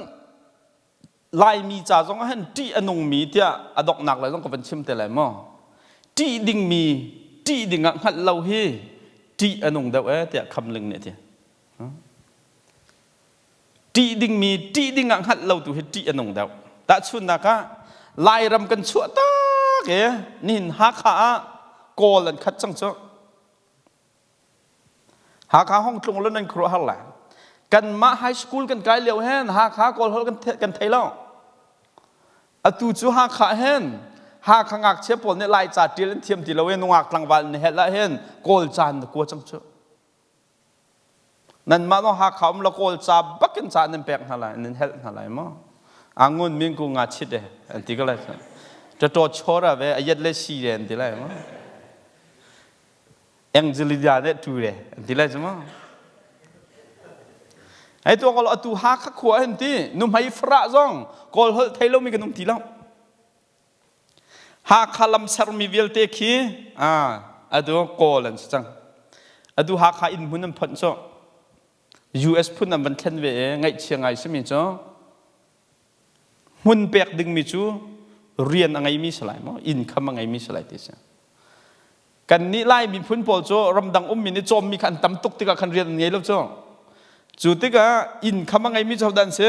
Laimi ca zong ah hin ṭih a nungmi tiah a donghnak lai zong ka van chim te lai maw? Ṭih dingmi ṭih dingah hngalh lo hi ṭih a nung deuh ee tiah Khamling nih a ti. Ṭih dingmi ṭih ding ah hngalh lo tu hi ṭih a nung deuh. Tahchunhnak ah Lairam kan chuah tak i nihin Hakha ah Kawl an khat cang cu. Hakha hong tlung lo nan khuaruah har lai. Kanmah high school kan kai lio hen Hakha Kawl holh kan thei lo. Atu cu Hakha hen Hakha ngakchia pawl nih Laica ṭial an thiam ti lo i nungak tlangval na helh ah hin Kawl ca na kua cang cu. Nanmah no Hakha um la Kawl ca bakin ca nan pek hna lai nan helh hna lai maw? Angun min ku nga chit e an ti ko lai. Tato chora ve ayat le si re an ti lai maw? Angelina ne tu re an ti lai maw? Ai tu ko atu Hakha khua hin ti nu hmai fra zong Kawl holh thei lo mi kan um ti lo. Hakha lam sermi vialte khi atu Kawl an si cang. Atu Hakha inn hmun an phonh cu US phun an van thlen ve i ngaihchia ngai simi cu hmun pek dingmi cu rian a ngeimi si lai maw income a ngeimi si lai ti si. Kannih Lai miphun pawl cu ramdang ummi nih cawmmi kha an tam tuk tikah khan rian an ngei lo cu. Cu tikah income a ngeimi cu hodah an si?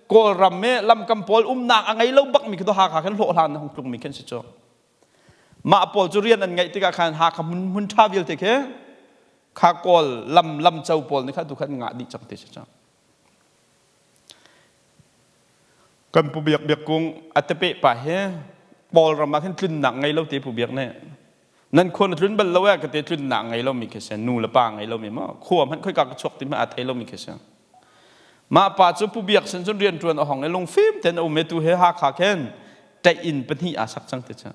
Kawlram i lamkam pawl umnak a ngei lo bakmi khi Hakha khan hlawhhlan a hung tlungmi khi an si cu. Mah pawl cu rian an ngeih tikah khan Hakha hmun hmun ṭha vialte khi kha Kawl lam lam co pawl nih kha tu khan ngah dih cang ti si cu. Kan Pu Biak Biak Kung a tepeh pa hi Kawlram ah khin tlunnak ngei lo te Pu Biak nih nan khua na tlun bal lo eh ka te tlunnak ngei lomi khi si nu le pa ngei lomi maw khua hmanh khoika ka chuak ti hmanh aa thei lomi khi si mah pa cu Pu Biak sin cun rian ṭuan a hong i lungfim ten a um i tu he Hakha khin ṭaih inn pahnih aa sak cang ti cu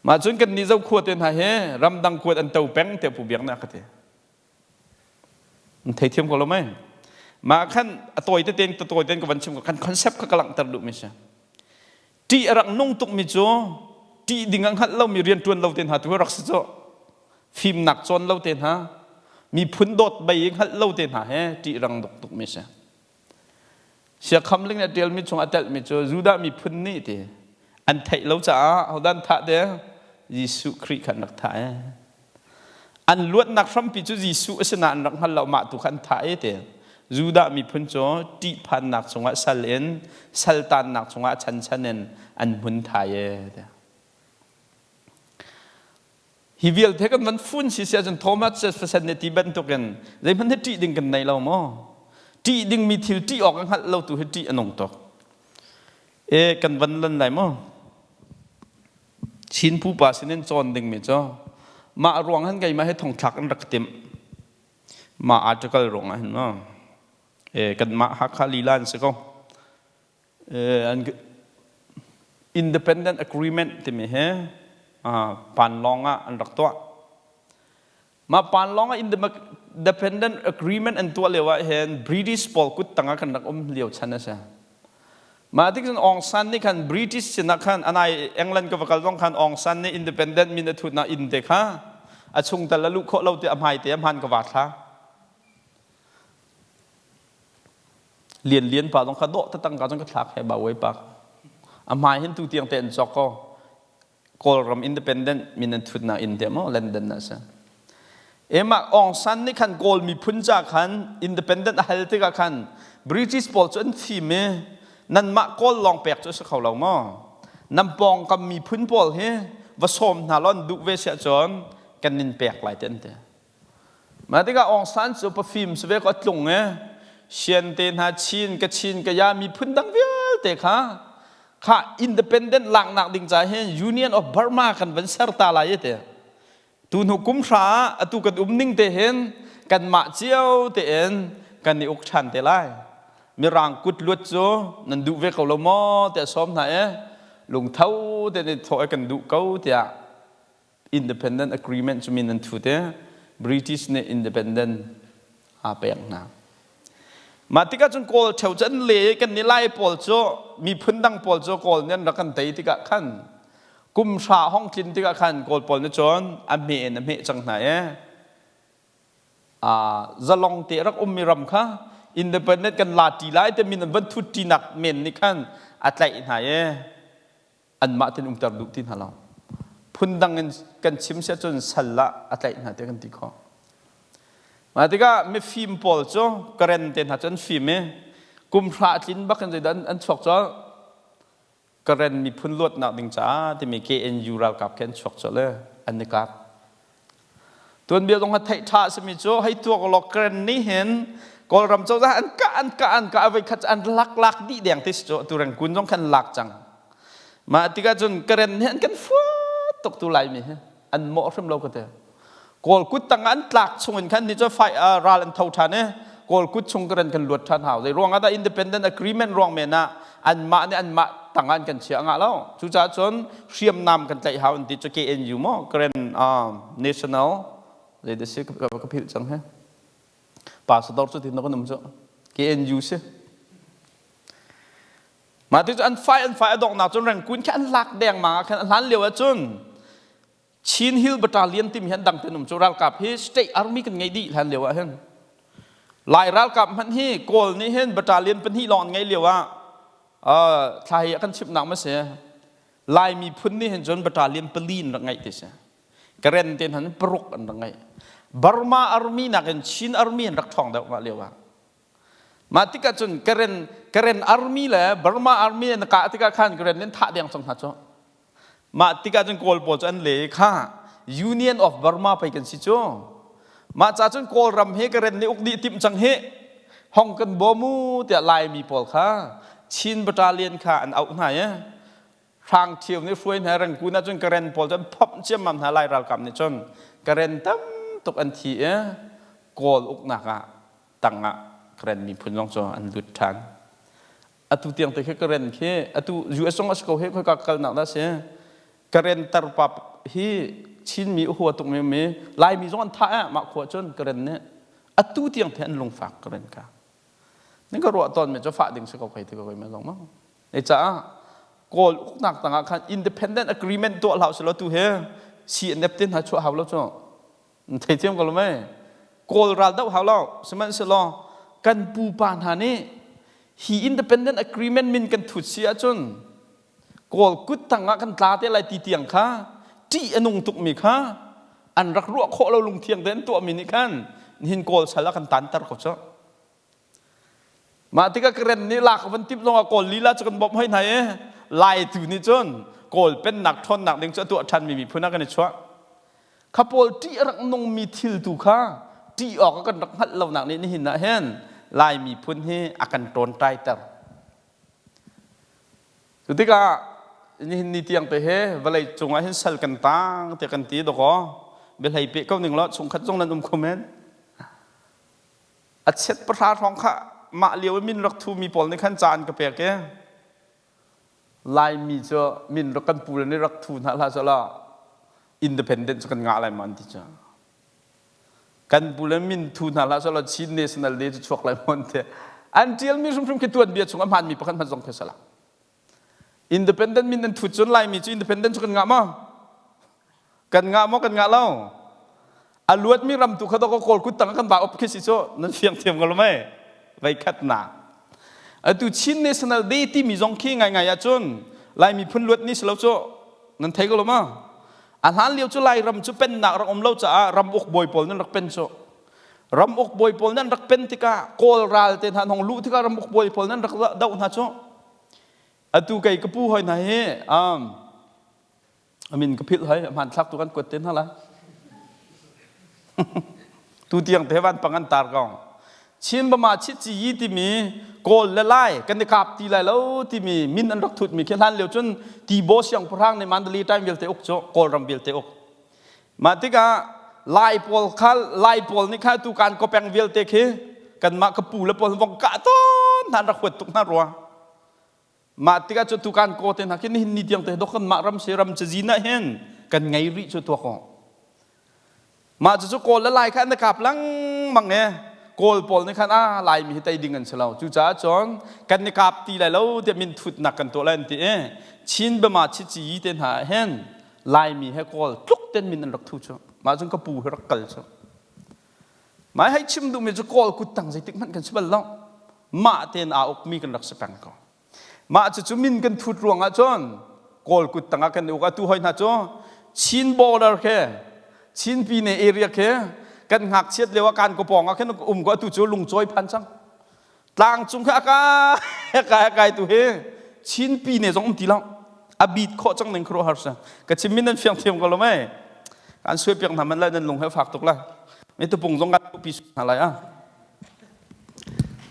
mah cun kan nih zo khua te hna hi ramdang kuat an to peng tiah Pu Biak nih a ka ti Theithiam ko lo mei? Mah khan a tawi tete in tawi tein ka van chim ko khan concept kha ka langhter duhmi si. Ṭih a rak nung tukmi cu ṭih ding a hngalh lomi rianṭuan lo te hna tu rak si cu. Fimnak cawn lo te hna, miphun dawt bei i hngalh lo te hna he ṭih rang duk tukmi si. Siakham ling nih a ṭialmi chung a telhmi cu Judah miphun nih ti an theih lo caah hodah an thah te Jesuh Khrih kha an rak thah ee. An luatnak hrampi cu Jesuh a si nain an rak hngal lo mah tu kha an thah ee ti. Judah miphun cu ṭihphannak chungah sal in saltannak chungah a chanchan in an hmun thai ee ti. Hi vialte kan van fun si si ahcun Thomas Jefferson nih ti bantukin zeihmanh hi ṭih ding kan nei lo maw? Ṭih dingmi thil ṭih awk a hngalh lo tu hi ṭih a nung tuk. E kan van lan lai maw? Chin pupa sinin cawn dingmi cu mah ruang han keimah hi thongthlak an rak timh. Mah article ruang ah hin maw? E kanmah Hakha lila an si ko. An independent agreement timi hi panlawng ah an rak tuah. Mah panlawng ah independent agreement an tuah lio ah hin British pawl kut tang ah kan rak um lio chan a si. Mah tik cun Aung San nih khan British sinah khan anai England ka va kal zong khan Aung San nih independent min a thutnak inn te kha a chung tal a luh khawh lo ti a hmai te a hman ka va thla. Lian Lian pa zong kha dawh tatang ka zong ka thlak he ba wei pa a hmai hin tu tiang te an cawk ko Kawlram independent min an thutnak inn te maw London ah si Emah Aung San nih khan Kawl miphun ca khan independent a hal tikah khan British pawl cu an fim i nanmah Kawl lawng pek cu a si kho lo maw nan pawngkam miphun pawl hi va sawm hna law an duh ve siah cun kan nin pek lai te an ti Mah tikah Aung San cu pafim si ve ko a tlung i Shan te hna Chin, Kachin, Kaya miphun dang vialte kha kha independent laknak ding ca hin Union of Burma kan van ser ta lai te. Tu hnu kum hra ah atu kan um ning te hin kanmah cio tein kan i uk ṭhan te lai. Mirang kut luat cu nan duh ve ko lo maw tiah sawm hna i lungtho tein i thawh i kan duh ko tiah independent agreement cu min an thut i British nih independent aa pek hna. Mah tikah cun Kawl ṭheo cu an le i kan nih Lai pawl cu miphun dang pawl cu Kawl nih an rak kan tei tikah khan kum hra hong tlin tikah khan Kawl pawl nih cun a hmeh in a hmeh cang hna i zalong te rak ummi ram kha independent kan la ṭi lai te min an van thut ṭinak men nih khan a tlaih hna i anmah tin umter duh ti hna lo phundang in kan chim sia cun sal ah a tlaih hna te kan ti khawh. Mah tikah mifim pawl cu Karen te hna cu an fim i kum hra tlin bak in zeidah an chuak colh. Karen miphun luatnak ding caah timi KNU ralkap khi an chuak colh i an i kap. Tuanbia zong ha theih ṭha a simi cu hei tuak law Karen nih hin Kawlram cozah an kah an kah an kah a voikhat an lak lak dih deng ti si cu atu Rangoon zong khan lak cang. Mah tikah cun Karen nih an kan fuat tuk tu Laimi hi an mawh hrim lo ka ti. Kawl kut tang an tlak chung in khan ni cu fight ral an tho ṭhan i Kawl kut chung Karen kan luat ṭhan hau. Zei ruang ah dah independent agreement ruang men ah anmah nih anmah tang ah an kan chia ngah lo. Cucaah cun hriamnam kan tlaih hau an ti cu KNU maw Karen National zei dah si ka philh cang he. Pastor cu tin na kan um cu KNU si. Mah ti cu an fai an fai a donghnak cun Rangoon khi an lak deng mang ah khan a hlan lio ah cun Chin Hill Battalion timi hi an dang ten um cu ralkap hi state army kan ngei dih hlan lio ah hin Lai ralkap hmanh hi Kawl nih hin battalion pahnih lawng an ngei lio ah thla hi a kan chimhnak ma si Lai miphun nih hin cun battalion pali in rak ngeih ti si Karen te hna paruk an rak ngeih Burma army nakin Chin army an rak ṭhawng deuh mah lio ah mah tikah cun Karen Karen army le Burma army an kah tikah khan Karen nih thah deng cang hna cu Mah tikah cun Kawl pawl cu an le i kha Union of Burma pei kan si cu. Mah ca cun Kawlram hi Karen nih uk dih timh cang hi. Hong kan bawm u tiah Laimi pawl kha Chin Battalion kha an auh hna i Hrang Thio nih hruai hna Rangoon ah cun Karen pawl cu an phomh ciammam hna Lai ralkap nih cun Karen tam tuk an thi i Kawl uknak ah tang ah Karen miphun zong cu an lut ṭhan. Atu tiang te khi Karen khi atu US zong a si ko he khoi ka kalnak dah si Karen tarpa hi Chinmi hua tuk mi mi Laimi zong an thah eh mah khua cun Karen nih atu tiang te an lungfak Karen ka ning ka ruah tawn mi cu fah ding si ko khoi ti ko ma zong ma ne caah Kawl uknak tangah khan independent agreement tuah hlah selaw tu he CNF te hna chuah hau lo cu Theithiam ko lo mei? Kawl ral doh hau lo. Sihmanhsehlaw kan pupa hna nih hi independent agreement min kan thut si ahcun Kawl kut tang ah kan tla te lai ti tiang kha ṭih a nung tukmi kha an rak ruah khawh lo lungthiang te an tuahmi nih khan nihin Kawl sal ah kan tanter ko cu. Mah tikah Karen nih lak van timh zongah Kawl lila cu kan bawmh hoi hna i Laitu nih cun Kawl pennak ṭhawnnak ding cu a tuah ṭhanmi miphun ah kan i chuah. Kha pawl ṭih a rak nungmi thil tu kha ṭih awk a kan rak hngalh lonak nih nihin ah hin Lai miphun hi a kan ṭawnṭaiter. Cu tikah nihin ni tiang te he vawlei cungah hin sal kan tang tiah kan ti dawkaw biahlei peh ko ning law chungkhat zong nan um kho men. A chiat pahra hrawng kha mah lio i min rak thumi pawl nih khan ca an ka pek i Laimi cu min rak kan pu le nih rak thu hna hlah selaw independent cu kan ngah lai ma an ti cu. Kan pu le min thu hna hlah selaw Chin National Day cu chuak lai maw an ti. An ṭialmi hrimhrim khi tuanbia chung a hmaanmi pakhat hmanh zong khi a si lo. Independent min an thut cun Laimi cu independent cu kan ngah maw? Kan ngah maw kan ngah lo? A luatmi ram tu kha dawk Kawl kut tang kan va up khi si cu nan fiang thiam ko lo mei? Vei khat na. Atu Chin National Day timi zong khi ngaingai ahcun Lai miphun luat ni si lo cu nan thei ko lo ma? A hlan lio cu Lairam cu pennak rak um lo caah ram uk bawi pawl nan rak pen cu. Ram uk bawi pawl nan rak pen tikah Kawl ral te hna hong luh tikah ram uk bawi pawl nan rak doh hna cu. Atu kei ka pu hoi hna hi a min ka philh hoi hmanthlak tu kan kuat te hna lai. Tu tiang te van pang an tar ko. Chin Bama Chit Ci Yi timi Kawl le Lai kan i kap ti lai lo timi min an rak thut mi khi hlan lio cun Tibaw siangpahrang nih Mandalay time vialte uk cu Kawlram vialte uk. Mah tikah Lai pawl kha Lai pawl nih kha tu kan kopeng vialte khi kanmah ka pu le pawl vong kah tawn hna an rak huat tuk hna rua. Mah tikah cu tukan kaw te hna khi nihin ni tiang te dok kan mah ram si ram cazin ah hin kan ngei rih cu tuak aw. Mah cucu Kawl le Lai kha an kap lengmang e. Kawl pawl nih khan ah Laimi hi tei ding an si lo. Cucaah cun kan i kap ti lai lo tiah min thutnak kan tuah lai an ti i Chin Bama Chici yi te hna ah hin Laimi he Kawl tluk ten min an rak thu cu. Mah cun ka pu hi rak kal cu. Mah hei chim duhmi cu Kawl kuttang zeitik hmanh kan si bal lo. Mah tein aa ukmi kan rak si peng ko. Mah cucu min kan thut ruangah cun Kawl kuttang ah kan uk. Atu hoi hna cu Chin border khi Chin Pine area khi Kan ngakchiat lio ah kan ko pawng ah khin um ko, atu cu lungcawi phan cang. Tlang cung kha a kai a kai tu hi Chinpi ne zong um ti lo. A bit khawh cang ning khuaruah har si. Ka chim min nan fiang thiam ko lo mei. Kan suai piak hna man lai nan lung he fak tuk la. Mi tupung zong kan pi hna lai a.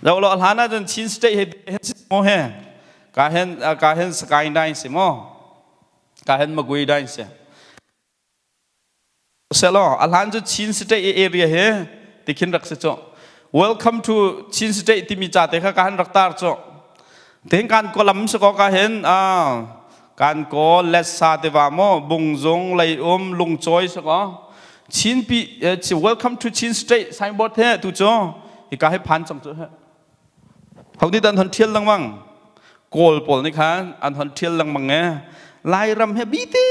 Lo lo hlan ah cun Chin state he mo he ka hen ka hen Sky Nine si mo ka hen Magui Nine si. Selaw a hlan cu Chin State area he tikhin rak si cu. Welcome to Chin State timi ca te kha ka han rak tar cu. Ten kan kolam si ko ka hen kan ko letsa te wa mo bungzung leium lungcawi si ko. Chin pi welcome to Chin State signboard he tu cu hika he phan cang cu he. Ho nih an hon ṭhial lengmang? Kawl pawl nih khan an hon ṭhial lengmang e. Lairam he bite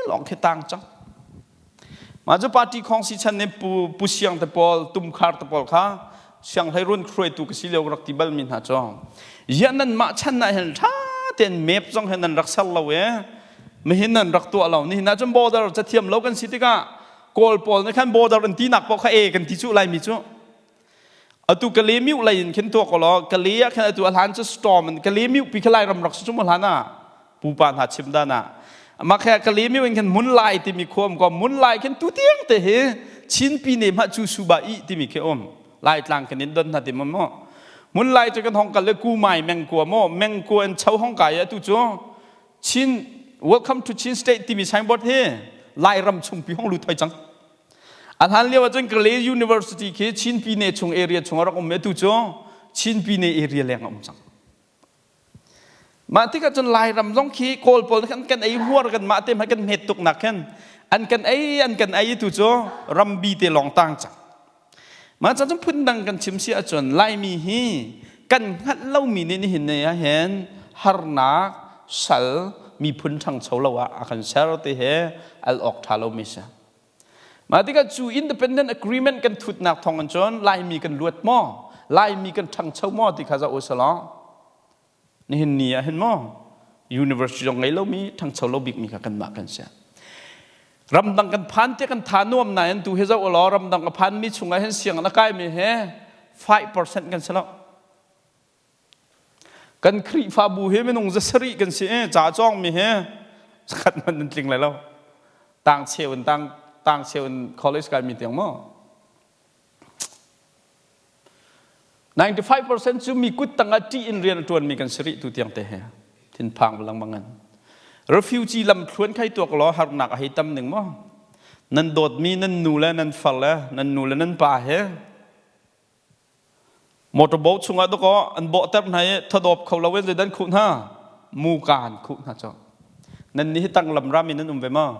lawng khi tang cang. Mah cu party khong si chan nih Pu, Pu Siang te pawl, Tumkhar te pawl kha Sianghleirun hruaitu ka si lio rak ti balmi hna cu. Ziah nan mah chan ah hin ṭha tein map zong he nan rak ser lo e. Mihin nan rak tuah lo. Nihin ah cun border cathiam lo kan si tikah Kawl pawl nih khan border an tinak paoh kha e kan ti cu Laimi cu. Atu Kalemiu lei in khin tuak law Kale ah khin atu a hlan cu storm in Kalemiu pi kha Lairam rak si cu mu hlan ah pupa hna chim dan ah mah kha Kalemiu in khin Munlai timi khua um ko Munlai khin tu tiang te hi Chinpi ne hmah cu suba i timi khi um Laitlang kan in don hna ti mo Munlai cu kan hong kal le Kumai mengkua mo mengkua in cho hong kai atu cu Chin Welcome to Chin State timi signboard hi Lairam chungpi hong lut hoi cang. A hlan lio ahcun Kalay University khi Chin Pine chung area chung a rak um i atu cu Chin Pine area leng a um cang. Mah tikah cun Lairam zong khi Kawl pawl kan kan ei huar kan mah te kan hmet tuk nak khin an kan ei an kan ei tu cu rambi te lawng tang cang. Mah cun phundang kan chim si ahcun Laimi hi kan hngalh lomi nih nihin ni ah hin harnak sal miphun ṭhangcho lo ah a kan ser ti he al awk ṭha lomi si. Mah tikah cu independent agreement kan thutnak thawng in cun Laimi kan luat maw? Laimi kan ṭhangcho maw ti kha zoh u selaw nihin ni ah hin maw university zong ngei lomi ṭhangcho lo bikmi kha kanmah kan si. Ramdang kan phan tiah kan tha nuam nain tu hi zoh ulaw ramdang a phanmi chungah hin sianginn a kaimi he 5% kan si lo. Kan Khrihfabu hi minung zasarih kan si i ca cawngmi hi zakhat hmanh nan tling lai lo. Tang cheu in tang tang cheu in college kaimi tiang maw? 95% cu mi kut tangah ṭih in rian a ṭuanmi kan si rih tu tiang te he thinphang lengmang in refugee lam thluan khai tuak law harnak a hei tam ning maw nan dawtmi nan nu le nan far le nan nu le nan pa he motorboat chungah dakaw an bawhter hna i thadawp kho lo in zeidan khuh hna muka an khuh hna cu nan nih hi tanglam ram in nan um ve maw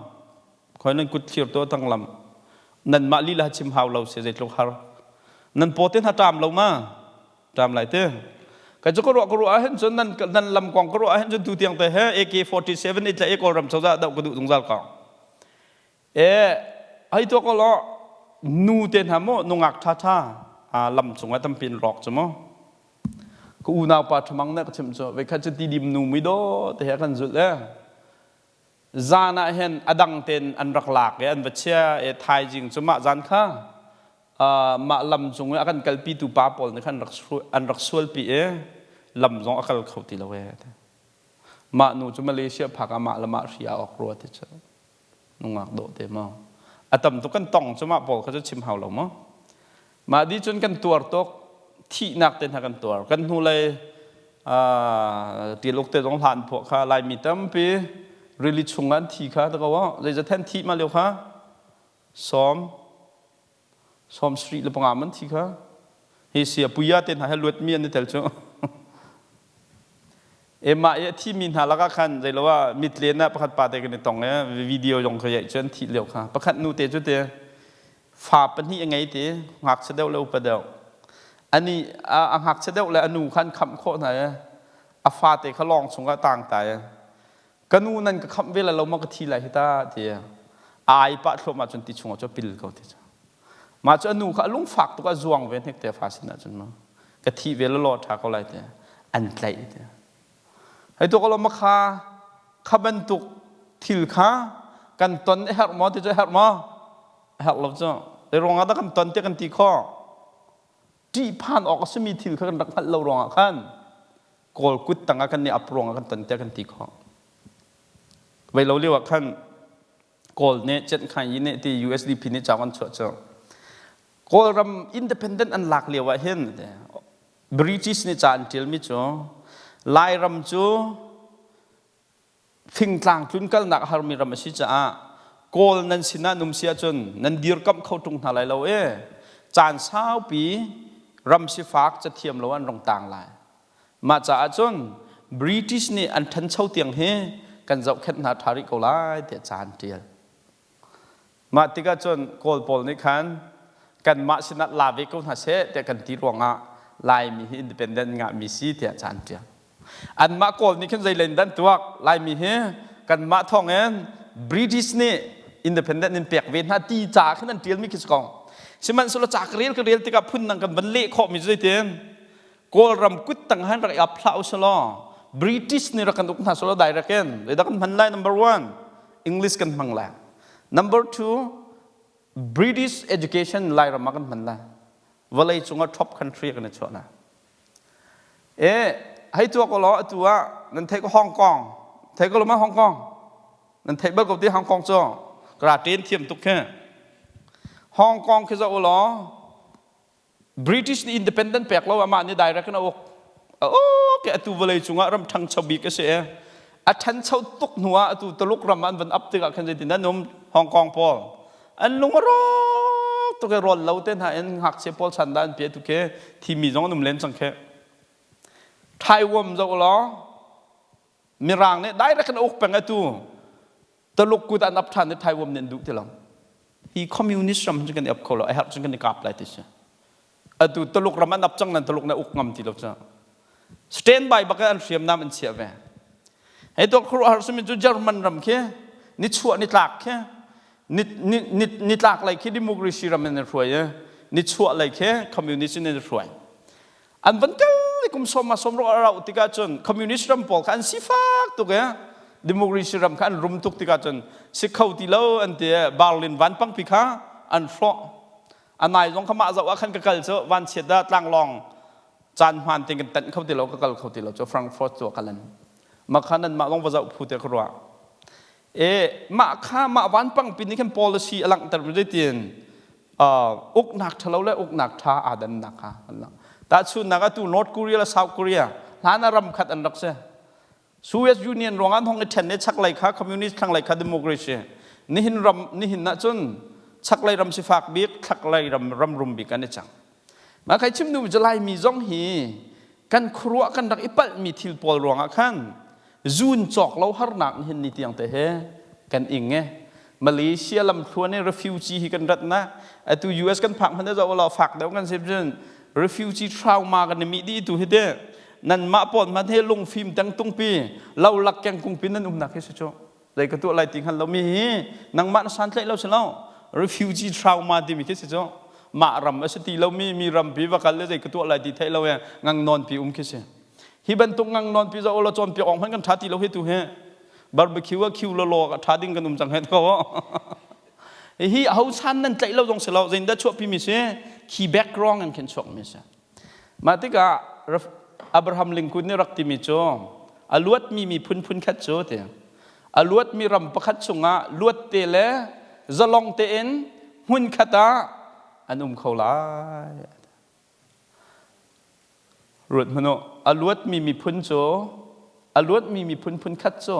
Khoi nan kut thlir to tanglam nanmah lila chim hau lo se zeitluk har nan paw te hna ṭam lo ma ṭam lai te kai cu ka ruah ka ruah ahhin cun nan nan lam kong ka ruah ahhin cun tu tiang te he AK47 i tla i Kawlram cozah doh ka duh zungzal ko e hei to ko lo nu te hna mo nungak ṭha ṭha lam cungah tampi in rawk cu mu ka unau pa ṭhamang na ka chim cu veikhat cu tidim nu mui do te he kan zulh e Zan ah hin a dang tein an rak lak i an va chia i thaizing cu mah zan kha mah lam cung i a kan kalpitu pa pawl nih khan an rak sualpi i lam zong a kal kho ti lo ee. Mah nu cu Malaysia phak ah mah le mah hri aa awk rua ti cu nungak dawh te maw. A tam tuk kan tong cu mah pawl kha cu chim hau lo maw. Mah dih cun kan tuar tuk thihnak te hna kan tuar. Kan hnulei tiluk te zong hlan phuah kha Laimi tampi rili chung an thi kha ta ko zeizathen thi ma lio kha sawm sawm sri le panga man thi kha hi sia puya te hna he luat mi an i tel cu ema i a thi mi hna lakah khan zeilo ah mitlen ah pakhat pa te kan i tong e video zong kha yaih cu an thih lio kha pakhat nu te cu te Fa pahnih a ngei ti, ngakchia deuh le upa deuh. Ani a ngakchia deuh le a nu kha an khamh khawh hna i a fate kha lawng chungah tang ta i ka nu nan ka khamh ve lai lo maw ka thi lai hi ta ti ai pah thluahmah cun ti chungah cu pil ko ti cu. Mah cu a nu kha a lungfak tuk a zuang ve hnek te fa sin ah cun ma ka thi ve law ṭha ko lai ti an tlaih ti. Hei tu ko makha kha bantuk thil kha kan ton a herh maw ti cu a herh maw? A herh lo cu. Zei ruangah dah kan ton tiah kan ti khawh? Ṭihphan awk a simi thil kha kan rak hngalh lo ruangah khan Kawl kut tangah kan i ap ruangah kan ton tiah kan ti khawh. Vei lo lio ah khan Kawl nih Cenhkhai Yi nih ti USDP nih ca an chuah cu Kawlram independent an lak lio ah hin British nih ca an ṭialmi cu Lairam cu fingtlang tlunkalnak a harmi ram a si caah Kawl nan sinah num si ahcun nan dirkamh kho ṭung hna lai lo e caan saupi ram sifak cathiam lo an rong tang lai. Mah caah cun British nih an ṭhancho tiang hi kan zohkhenh hna ṭha rih ko lai tiah ca an ṭial. Mah tikah cun Kawl pawl nih khan kanmah sinah la ve ko hna seh tiah kan ti ruangah Laimi hi independent ngahmi si tiah ca an ṭial. Anmah Kawl nih khin zei len dan tuak Laimi hi kanmah thawngin British nih independent in pek ve hna ti ca khin an ṭialmi khi si ko. Sihmanhsehlaw ca ka rel ka rel tikah phun dang kan van leh khawhmi cu zeitin Kawlram kuttang han rak i ap hlah usalaw British nih rak kan uk hna selaw direct in zeidah kan hman lai? Number one, English kan hmang lai. Number two, British education Lairam ah kan hman lai. Vawlei cungah top country kan i chuah lai. E hei tuak law, atu ah nan theih ko Hong Kong, thei ko lo ma Hong Kong? Nan theih bal ko ti Hong Kong cu kra ṭen thiam tuk khi. Hong Kong khi zoh law, British nih independent pek lo, amah nih direct in a uk. Okay, atu vawlei cungah ram ṭhangcho bik a si i a ṭhancho tuk hnu ah atu Tuluk ram an van up tikah khan zeitin an um Hong Kong pawl? An lung a rawk tuk i rawl lo te hna in ngakchia pawl chan dah an pi. Atu khi thimi zong an um len cang khi. Taiwan zoh law, Mirang nih direct in a uk peng. Atu Taluk kut an ap ṭhan i Taiwan nih an duh ti lo. Hi communist ram cu kan i ap kho lo, a herh cun kan i kap lai ti si. Atu Taluk ram an ap cang nan Taluk na uk ngam ti lo cu. Stand by bak an hriamnam an chiah ve. Hei to khuaruahhar simi cu German ram khi nichuah nitlak khi nitlak lei khi democracy ram in an hruai i nichuah lei khi communist in an hruai. An van kal i kum sawm ma sawm a rauh tikah cun communist ram pawl kha an sifak tuk i democracy ram kha an rum tuk tikah cun si kho ti lo an ti. Berlin vanpangpi kha an hrawh. A nai zong kha mah zoh ah khan ka kal cu vanchiat dah tlanglawng caan hmaan tein kan tanh kho ti lo, ka kal kho ti lo cu Frankfurt cu a kalan mah kha nan mah zong va zoh phu te ka ruah. E mah kha mah vanpangpi nih khan policy a langhter zeitin uknak ṭhalo le uknak ṭha aa dannak kha an lang. Tahchunhnak, atu North Korea le South Korea hlan ah ram khat an rak si. Soviet Union ruangah an hong i ṭhen i chaklei kha communist, thlanglei kha democracy. Nihin ram nihin ah cun chaklei ram sifak bik, thlaklei ram ram rum bik an i cang. Mah kai chim duhmi cu Laimi zong hi kan khuaruah kan rak i palhmi thil pawl ruangah khan zun cawk lo harnak nihin ni tiang te he kan ing e. Malaysia lamthluan i refugee hi kan ratnak atu US kan phak hmanh zoh law fak deuh kan sim cun refugee trauma kan i mih dih tu hi te. Nan mah pawn hmanh he lungfim teng tungpi lo lak keng kungpi nan umnak hi si cu zei ka tuah lai ti hngal lomi hi nangmah na santlaih lo si lo, refugee trauma timi khi si cu. Mah ram a si ti lomi mi rampi va kal le zei ka tuah lai ti theih lo e ngang nawn pi um khi si. Hi bantuk ngang nawn pi zo lo cawnpiak ong hmanh kan tha ti lo hi. Tu hi barbecue a khiu lo lo a tha ding kan um cang he ko. Hi ho san nan tlaih lo zong si lo, zein dah chuahpi mi si khi background an khin chuak mi si. Mah tikah Abraham Lincoln nih rak timi cu a luatmi miphun phun khat cu ti a luatmi ram pakhat chungah luat te le zalong tein hmun khat ah an um kho lai. Ruat hmanh u, a luatmi miphun cu a luatmi miphun phun khat cu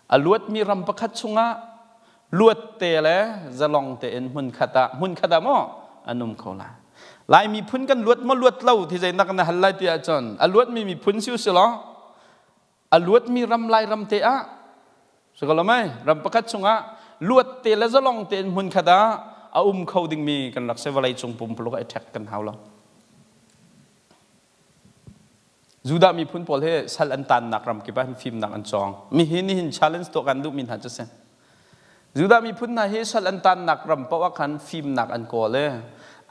a luatmi ram pakhat chungah luat te le zalong tein hmun khat ah maw an um kho lai. Lai miphun kan luat maw luat lo ti zeinak na hal lai ti ahcun a luatmi miphun si usih law a luatmi ram Lairam te ah Sikalamai ram pakhat chungah luat te le zalong tein hmun khat ah a um kho dingmi kan rak si. Vawlei cung pumpuluk ai ṭhek kan hau lo. Judah miphun pawl hi sal an tannak ram kip ah hin fimnak an cawng. Mihin nihin challenge tuah kan duhmi hna cu si. Judah miphun hna hi sal an tannak ram paoh ah khan fimnak an kawl i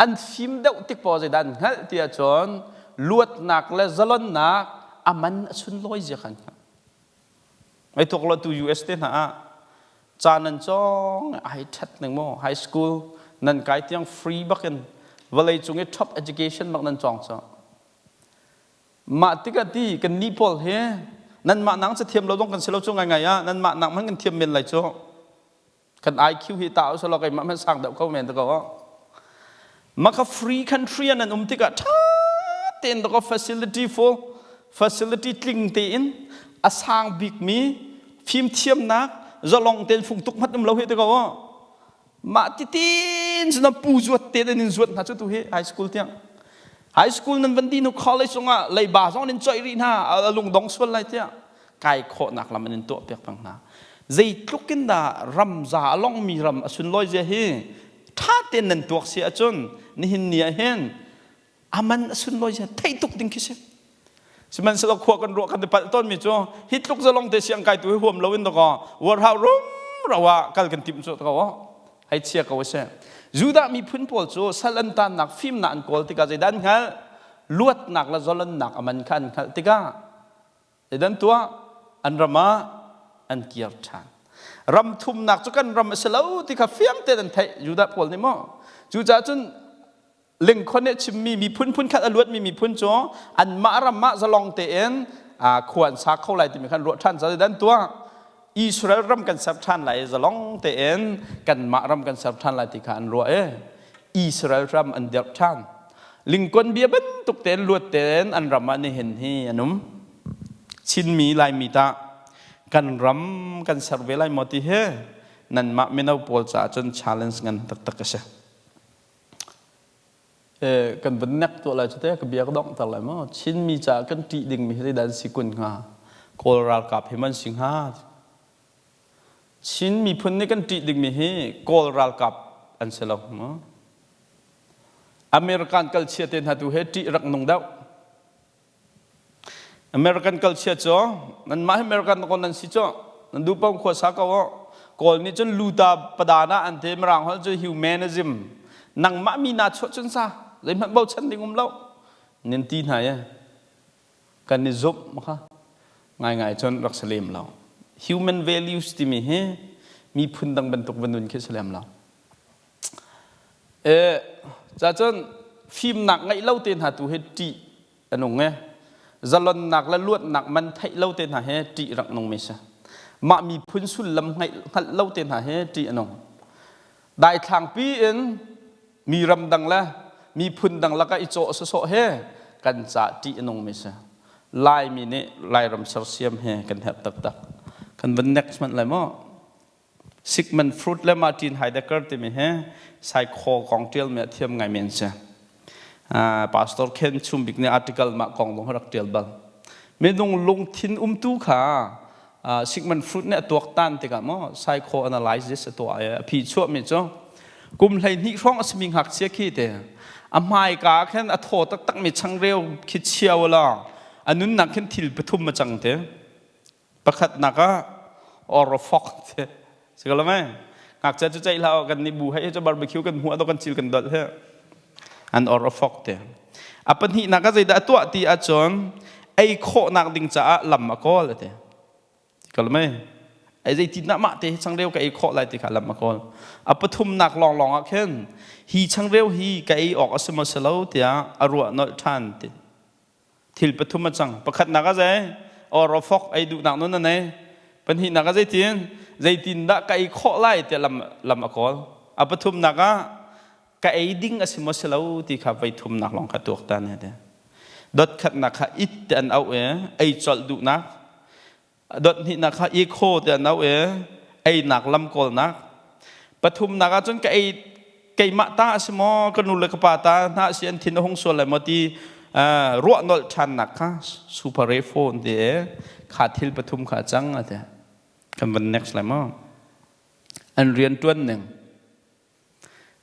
an fim deuh tik paoh zeidah an hngalh ti ahcun luatnak le zalonnak a man a sunlawi zia kha an hngalh. Ai tuk lo tu US te hna ah ca nan cawng ai ṭhat ning maw high school. Nan kai tiang free bakin vawlei cung i top education bak nan cawng cu. Mah tikah ti kan nih pawl hi nanmah nang ca thiam lo zong kan si lo cu ngaingai ah nanmah nak hmanh kan thiam men lai cu. Kan IQ hi ta usalaw keimah hmanh sang deuh ko men te ko. Maka free country an um tikah ṭha tein dakaw facility full facility tling tein a sang bikmi fimthiamnak zalong tein fung tuk hmat um lo hi te ko. Mah titin cun pu zuat te in zuat hna cu tu hi high school tiang. High school nan van di nu college zongah leiba zong in coih rih hna a lungdong sual lai tiah kai khawhnak lam an in tuah piak peng hna. Zeitluk in dah ramza a longmi ram a sunlawi zia hi ṭha tein nan tuak si ahcun nihin ni ah hin aman a sunlawi zia theih tuk ding khi si. Sihmanhsehlaw khua kan ruah kan i palh tawnmi cu hi tluk zalong te siang kai tu hi huam lo in dakaw warhau rum ro ah kal kan timh cu ko hei chia ko a si. Judah miphun pawl cu sal an tannak fimnak an kawl tikah zeidah an hngalh? Luatnak le zalonnak a man kha an hngalh tikah Zeidan tuah? An ram ah an kir ṭhan. Ram thumnak cu kan ram a si lo ti kha fiang tein an theih Judah pawl nih maw. Cucaah cun lingkhon nih chimmi miphun phunkhat a luatmi miphun cu anmah ram ah zalong tein khua an sa kho lai timi khan ruah ṭhan ca zeidan tuah? Israel ram kan ser ṭhan lai i zalong tein kanmah ram kan ser ṭhan lai ti kha an ruah i Israel ram an dirh ṭhan. Lingkon bia bantuk tein luat tein an ram ah nihin hi an um. Chinmi Laimi tah kan ram kan ser ve lai maw ti hi nanmah mino pawl caah cun challenge ngan taktak a si. Kan van nek tuah lai cu te ka bia ka donghter lai maw? Chinmi caah kan ṭih dingmi hi zeidah an si kun hnga? Kawl ralkap hi man si hnga? Chin miphun nih kan ṭih dingmi hi Kawl ralkap an si lo maw? American kalchia te hna tu he ṭih rak nung deuh. American kalchia cu nanmah hi American kaw nan si cu nan duh paoh khua sa ko Kawl nih cun luta padana an ti Mirang holh cu humanism nangmah mi naa chuah cun sa zeihmanh bochan ding um lo nan ti hna ye kan i zumh kha ngaingai cun rak si lem lo human values timi hi miphun dang bantuk va nun khi si lem lo E, cacun fimnak ngeih lo te hna tu hi ṭih a nung e. Zalonnak le luatnak man theih lo te hna he ṭih rak nung mi si. Mah miphun sullam hngalh lo te hna he ṭih a nung. Daithlangpi in mi ramdang le miphun dang lakah i cawh sawsawh he kan ca ṭih a nung mi si. Laimi nih Lairam sersiam he kan herh taktak. Kan van next hmanh lai maw? Sigmund Freud le Martin Heidegger timi hi psycho kong ṭialmi a thiam ngaimi an si. Pastor Ken Chumbik nih article mah kong zong rak ṭial bal. Minung lungthin umtu kha Sigmund Freud nih a tuaktan tikah maw psychoanalysis a tuah i a phi chuahmi cu kum 12 hrawng a simi ngakchia khi te a hmaika khin a thaw taktakmi changreu khi chia ulaw a nunnak khin thil pathum a cang te. Pakhatnak ah orofok ti si ko lo mei? Ngakchia cu ceih hlah kan nih bu hei cu barbecue kan hmuh do kan cil kan dolh he an orofok ti. A pahnihnak ah zeidah a tuah ti ahcun ei khawhnak ding caah lam a kawl a ti. Ko lo mei? Ei zeitindah mah te hi changreu ka ei khawh lai ti kha lam a kawl. A pathumnak lawnglawng ah khin hi changreu hi ka ei awk a si maw si lo tiah a ruah nolh ṭhan ti. Thil pathum a cang. Pakhatnak ah zei? Orofok ei duhnak nun a nei. Pahnihnak ah zeitin? Zeitindah ka ei khawh lai tiah lam, lam a kawl. A pathumnak ah ka ei ding a si maw si lo ti kha voi thumnak lawng kha tuaktan he ti. Dot khatnak kha it ti an auh i ei colh duhnak. Dot hnihnak kha i khaw ti an auh i einak lam kawlnak. Pathumnak ah cun ka ei keimah ta a si maw ka nu le ka pa ta hna si an thin a hung sual lai maw ti ruah nolh ṭhannak kha super phone ti e kha thil pathum kha a cang a ti. Kan van next lai maw? An rian ṭuan ning.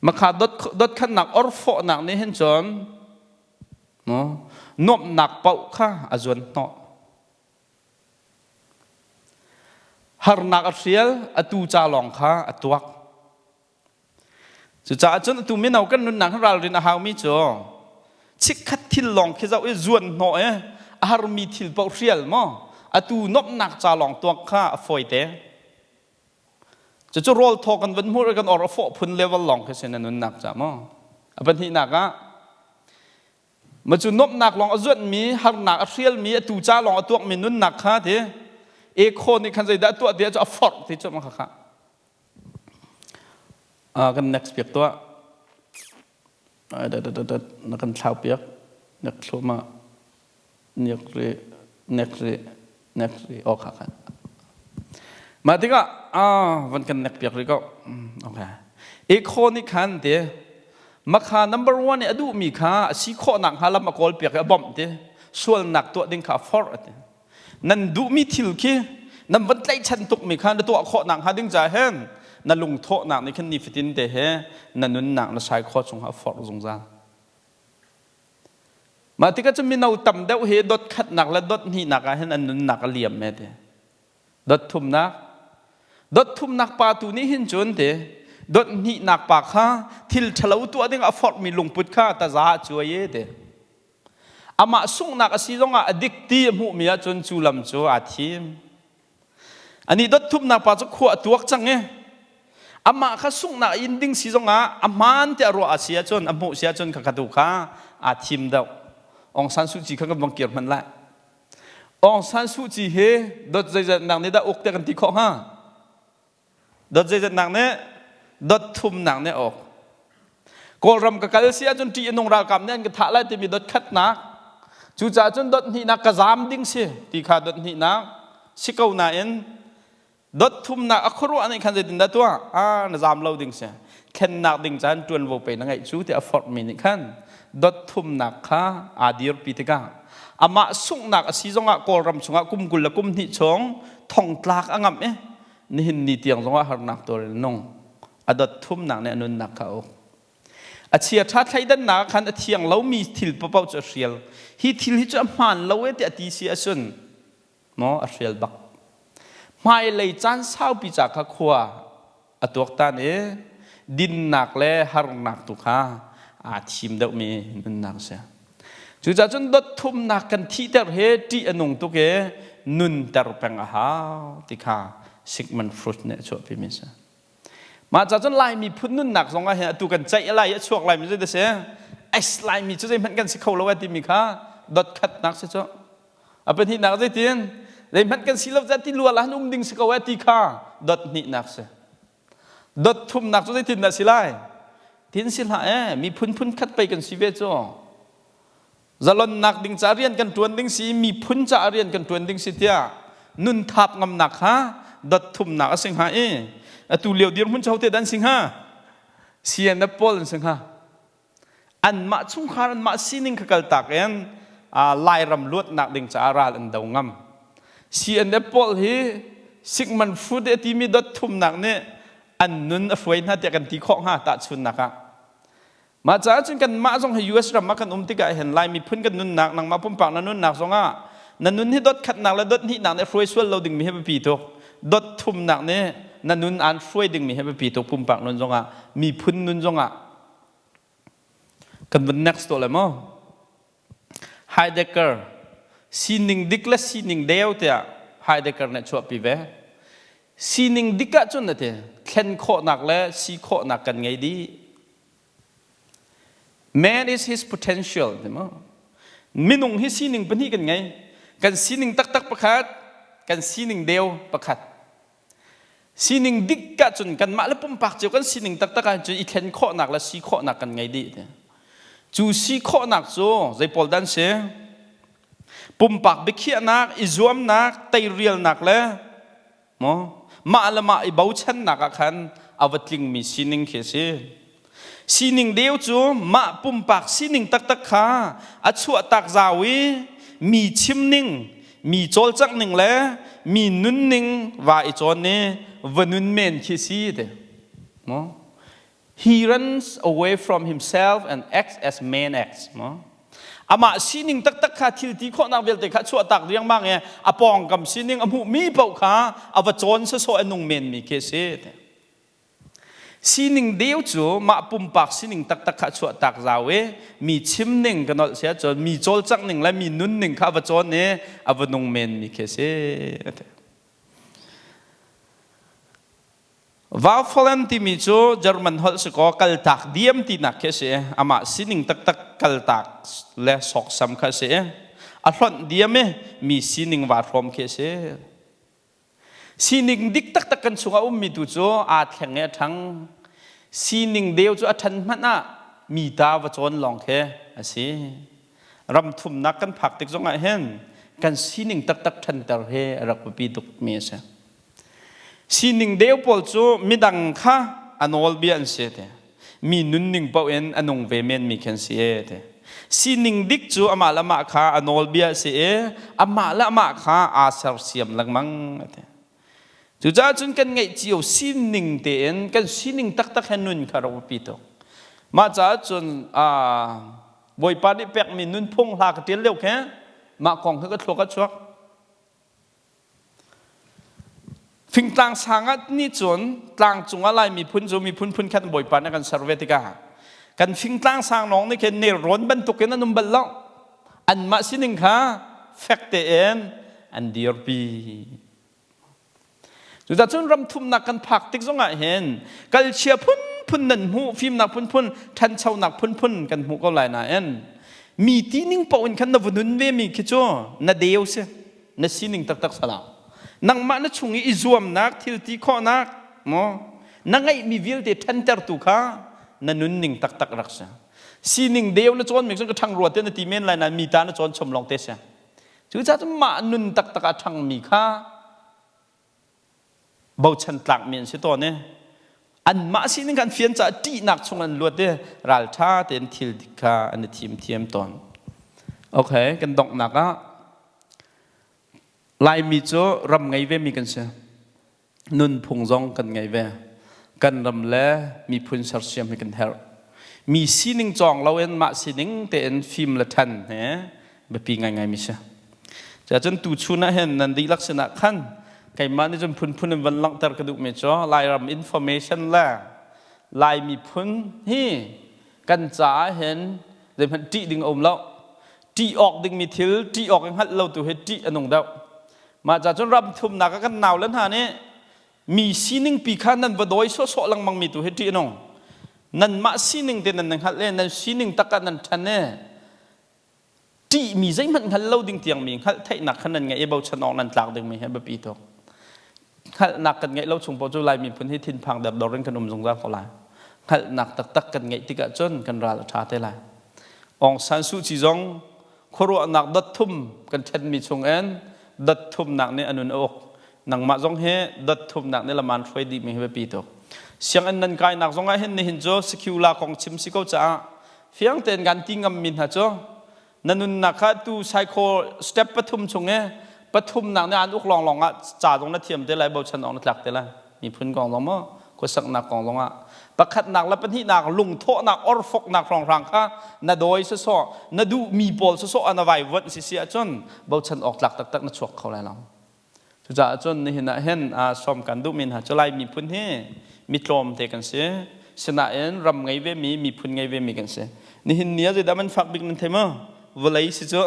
Makha dot dotkhannak orfawhnak nih hin cun nuamhnak paoh kha a zuan hnawh. Harnak a hrial, atu ca lawng kha a tuak. Cucaah cun atu mino kan nunnak hin ralrin a haumi cu chikkhat thil lawng khi zoh i zuan hnawh i a harmi thil paoh hrial maw atu nuamhnak ca lawng tuak kha a fawite. Cucu rawl thaw kan van hmuh kan or a fawh phun level lawng khi si na nunnak ca maw. A pahnihnak ah ma cu nuamhnak lawng a zuanhmi harnak a hrialmi a tu ca lawng a tuakmi nunnak kha ti ekho nih khan zeidah a tuah ti cu a forh ti cu ma kha kan next piak tuah na kan thlau piak nek thluahmah nek ri nek ri nek ri aw kha khan mah tikah van kan nek piak ri ko okay ekho nih khan ti makha number one i a duhmi kha a si khawhnak hnga lam a kawl piak i a bawmh ti sualnak tuah ding kha a forh ati nan duhmi thil khi nan van tlaihchan tukmi kha na tuah khawh nak hnga ding ca hen na lungthawhnak nih khan nifatin te he na nunnak na sai khawh chung a forh zungzal mah tikah cu mino tam deuh hi dot khatnak le dot hnihnak ah hin an nunnak a liam me te dot thumnak dot thumnak pa tu nih hin cun te dot hnihnak pa kha thil ṭhalo tuah ding a forhmi lungput kha taza a cuai e te Amah sunghnak a si zongah a dik ti a hmuhmi ahcun cu lam cu aa thim. Anih dotthumnak pa cu khua a tuak cang i amah kha sunghnak in ding si zongah a hmaan tiah ruah a si ahcun a hmuh si ahcun kha tu kha aa thim deuh. Aung San Suu Kyi kha kan vong kir hmanh lai. Aung San Suu Kyi hi dot zeizatnak nih dah uk tiah kan ti khawh hnga? Dot zeizatnak nih dot thumnak nih awk. Kawlram ka kal si ahcun ṭih a nung ralkap nih an ka thah lai timi dot khatnak. Cucaah cun dot hnihnak ka zaam ding si ti kha dot hnihnak si ko nain dot thumnak a khuaruah nih khan zeitindah tuah? Ah na zaam lo ding si. Thlennak ding caan ṭuanvo pe na ngeih cu ti a forhmi nih khan dot thumnak kha aa dirpi tikah amah sunghnak a si zongah Kawlram chungah kum 20 le kum hnih chung thongtlak a ngamh i nihin ni tiang zongah harnak tuar in nung a dot thumnak nih a nunnak kha a uk a chia ṭha thleidannak khan a thiang lomi thil paoh cu a hrial hi thil hi cu a hmaan lo e tiah ti si ahcun maw a hrial bak hmailei caan saupi ca kha khua a tuaktan i dinnak le harnak tu kha aa thim deuhmi nunnak a si. Cucaah cun dot thumnak kan thihter he ṭih a nung tuk i nunter peng a hau ti kha Sigmund Freud nih a chuahpimi a si. Mah ca cun Laimi phun nunnak zong ah hin atu kan ceih lai i a chuak laimi zei si ais Laimi cu zeihmanh kan si kho lo timi kha dot khatnak si cu. A pahnihnak zeitin zeihmanh kan si lo ca ti lual ah um ding si ko eh ti kha dot hnihnak si. Dot thumnak cu zeitin dah si lai? Tin si hlah eh, miphun phun khat pei kan si ve cu. Zalonnak ding ca rian kan ṭuan ding si, miphun ca rian kan ṭuan ding si tiah nun thap ngamnak kha dot thumnak a si hnga i atu lio dirhmun cu hote dan si hnga? CNF pawl an si hnga. Anmah chungkhar anmah sining kha kaltak in Lairam luatnak ding caah ral an do ngam. CNF pawl hi Sigmund Freud a timi dot thumnak nih an nun a hruai hna tiah kan ti khawh hnga tahchunnak ah. Mah caah cun kanmah zong hi US ram ah kan um tikah hin Lai miphun kan nunnak nangmah pumpak na nunnak zongah na nun hi dot khatnak le dot hnihnak nih hruai sual lo dingmi hi biapi tuk. Dot thumnak nih na nun aan hruai dingmi hi biapi tuk pumpak nun zongah miphun nun zongah Kan van next tuah lai maw? Heidegger sining dik le sining deu tiah Heidegger nih chuahpi ve. Sining dik ahcun na ti thlen khawhnak le si khawhnak kan ngei dih. Man is his potential ti maw? Minung hi sining pahnih kan ngei. Kan sining taktak pakhat, kan sining deu pakhat. Sining dik ahcun kanmah le pumpak cio kan sining taktak ahcun i thlen khawhnak le si khawhnak kan ngei dih. Cu si khawhnak cu zei pawl dan si? Pumpak biakhiahnak, i zuamnak, teirialnak le maw mah le mah i bochannak ah khan a va tlingmi sining khi a si. Sining deu cu mah pumpak sining taktak kha a chuahtak zau i mi chimning, mi cawlcanghning le mi nunning va i cawn i va nun men khi si ti. Maw? He runs away from himself and acts as man acts. Maw? Amah sining taktak kha thil ti khawhnak vialte kha chuahtak riangmang i a pawngkam sining a hmuhmi paoh kha a va cawn sawsawh a nung menmi khi si. Sining deu cu mah pumpak sining taktak kha chuahtak zau i mi chim ning ka nolh si ahcun mi cawlcangh ning le mi nun ning kha a va cawn i a va nung menmi khi a si. Vaufolen timi cu German holh si kaw kaltak diam tinak khi a si. Amah sining taktak kaltak le sawksam kha a si. A hlonh diam i mi sining vaa hrawm khi a si. Sining dik taktak kan chungah ummi tu cu aa thleng i a ṭhang. Sining deu cu a ṭhan hmanh ah mi ta va cawn lawng khi a si. Ram thumnak kan phak tik zongah hin kan sining taktak ṭhanter hi a rak biapi tukmi a si. Sining deu pawl cu midang kha a nawlbia an si te. Mi nunning paoh in a nung ve menmi khi an si e te. Sining dik cu amah le amah kha a nawlbia a si i amah le amah kha aa sersiam lengmang a ti. Cucaah cun kan ngeih cio sining tein kan sining taktak he nun kha rak biapi tuk. Mah caah cun Bawipa nih pekmi nunphung hla ka ṭial lio khe mah kong kha ka thluak a chuak. Fingtlang sang ah nih cun tlangcung ah Lai miphun cu miphun phunkhat Bawipa nih a kan ser ve tikah kan fingtlang sang lawng nih khin nelrawn bantukin an um bal lo. Anmah sining kha fek tein an dirpi. Cucaah cun ram thumnak kan phak tik zongah hin kalchia phunphun nan hmuh, fimnak phunphun, ṭhanchonak phunphun kan hmuh ko lai nain mi tining paoh in khan na va nun ve mi khi cu na deu si. Na sining taktak salah. Nangmah na chung i i zuamnak, thil ti khawhnak, maw na ngeihmi vialte ṭhantertu kha na nunning taktak rak si. Sining deu na cawn mi cun ka ṭhang rua te na ti men lai nain mi ta na cawn chom lawng te si. Cucaah cun mah nun taktak a ṭhangmi kha bochan tlakmi an si tawn i anmah sining kha an fian caah ṭihnak chung an luat i ralṭha tein thil dik kha an i thim thiam tawn. Okay, kan donghnak ah Laimi cu ram ngei vemi kan si. Nunphung zong kan ngei ve. Kan ram le miphun sersiam hi kan herh. Mi sining cawng loin mah sining tein fim le ṭhan he biapi ngaingai mi si. Cun tuchun ah hin nan dihlak sinah khan keimah nih cun phunphun in van langhter ka duhmi cu Lairam information le Lai miphun hi kan caah hin zeihmanh ṭih ding a um lo. Ṭih awk dingmi thil ṭih awk i hngalh lo tu hi ṭih a nung deuh. Mah ca cun ram thumnak ah kan naule hna nih mi sining pi kha nan va dawi sawhsawh lengmang mi tu hi ṭih a nung. Nanmah sining te nan hngalh i nan sining tak ah nan ṭhan i ṭihmi zeihmanh hngal lo ding tiangmi hngalh theihnak kha nan ngeih i bochan awk nan tlak dingmi hi a biapi tuk. Hngalhnak kan ngeih lo chung paoh cu Lai miphun hi thinphang derdor in kan um zungzal ko lai. Hngalhnak taktak kan ngeih tikah cun kan ral a ṭha te lai. Aung San Suu Kyi zong khuaruahnak dot thum kan ṭhenmi chungin dot thumnak nih a nun a uk. Nangmah zong hi dot thumnak nih laman hruai dihmi hi biapi tuk. Sianginn nan kainak zongah hin nihin cu secular kong chim si ko caah fiang tein kan ti ngammi hna cu na nunnak kha tu psycho step pathum chung i pathumnak nih an uk lawnglawng ah ca zong na thiam te lai bochan awk na tlak te lai miphun kong zong maw khuasaknak kong zong ah pakhatnak le pahnihnak lungthawhnak orfoknak hrawnghrang kha na dawi sawsawh na duhmi pawl sawsawh ah na vaivuanh si si ahcun bochan awk tlak taktak na chuak kho lai lo. Cucaah cun nihin ah hin sawm kan duhmi hna cu Lai miphun hi mitlawm te kan si. Sinain ram ngei vemi, miphun ngei vemi kan si. Nihin ni ah zeidah man fak bik nan thei maw? Vawlei si cu.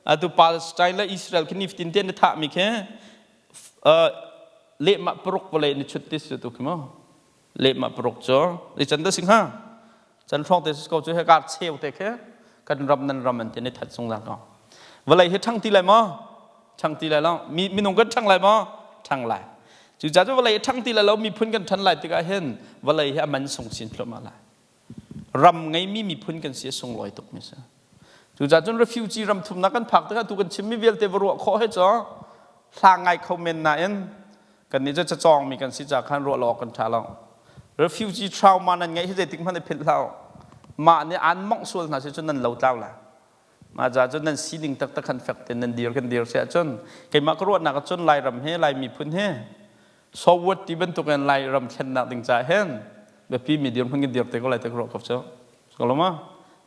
Atu Palestine le Israel khi nifatin te na thahmi khi lehmah paruk vawlei ni chut ti si tu khi maw? Lehmah paruk cu i can dah si hnga? Can hrawng te ko cu he kar cheu te khi kan ram nan ram an ti ni that zungzal ko. Vawlei hi ṭhang ti lai maw? Ṭhang ti lai lo. Mi minung kan ṭhang lai maw? Ṭhang lai. Cucaah cu vawlei ṭhang ti lai lo miphun kan ṭhan lai tikah hin vawlei hi a man sung chin thluahmah lai. Ram ngeimi miphun kan si a sunglawi tuk mi si. Cucaah cun refugee ram thumnak kan phak tikah tu kan chimmi vialte va ruah khawh he cu hla ngai kho men nain Kannih cu cacawngmi kan si caah khan ruah lo awk kan ṭha lo. Refugee trauma nan ngeih hi zeitik hmanh i philh hlah u. Mah nih aan mongh sual hna si cun nan lotlau lai. Mah caah cun nan sining taktak khan fek tein nan dir kan dir si ahcun keimah ka ruahnak ahcun Lairam hi Lai miphun hi so what ti bantuk in Lairam thlennak ding caah hin biapi mi dirhmun kan dir te ko lai ti ka ruah ko cu. Ko lo ma?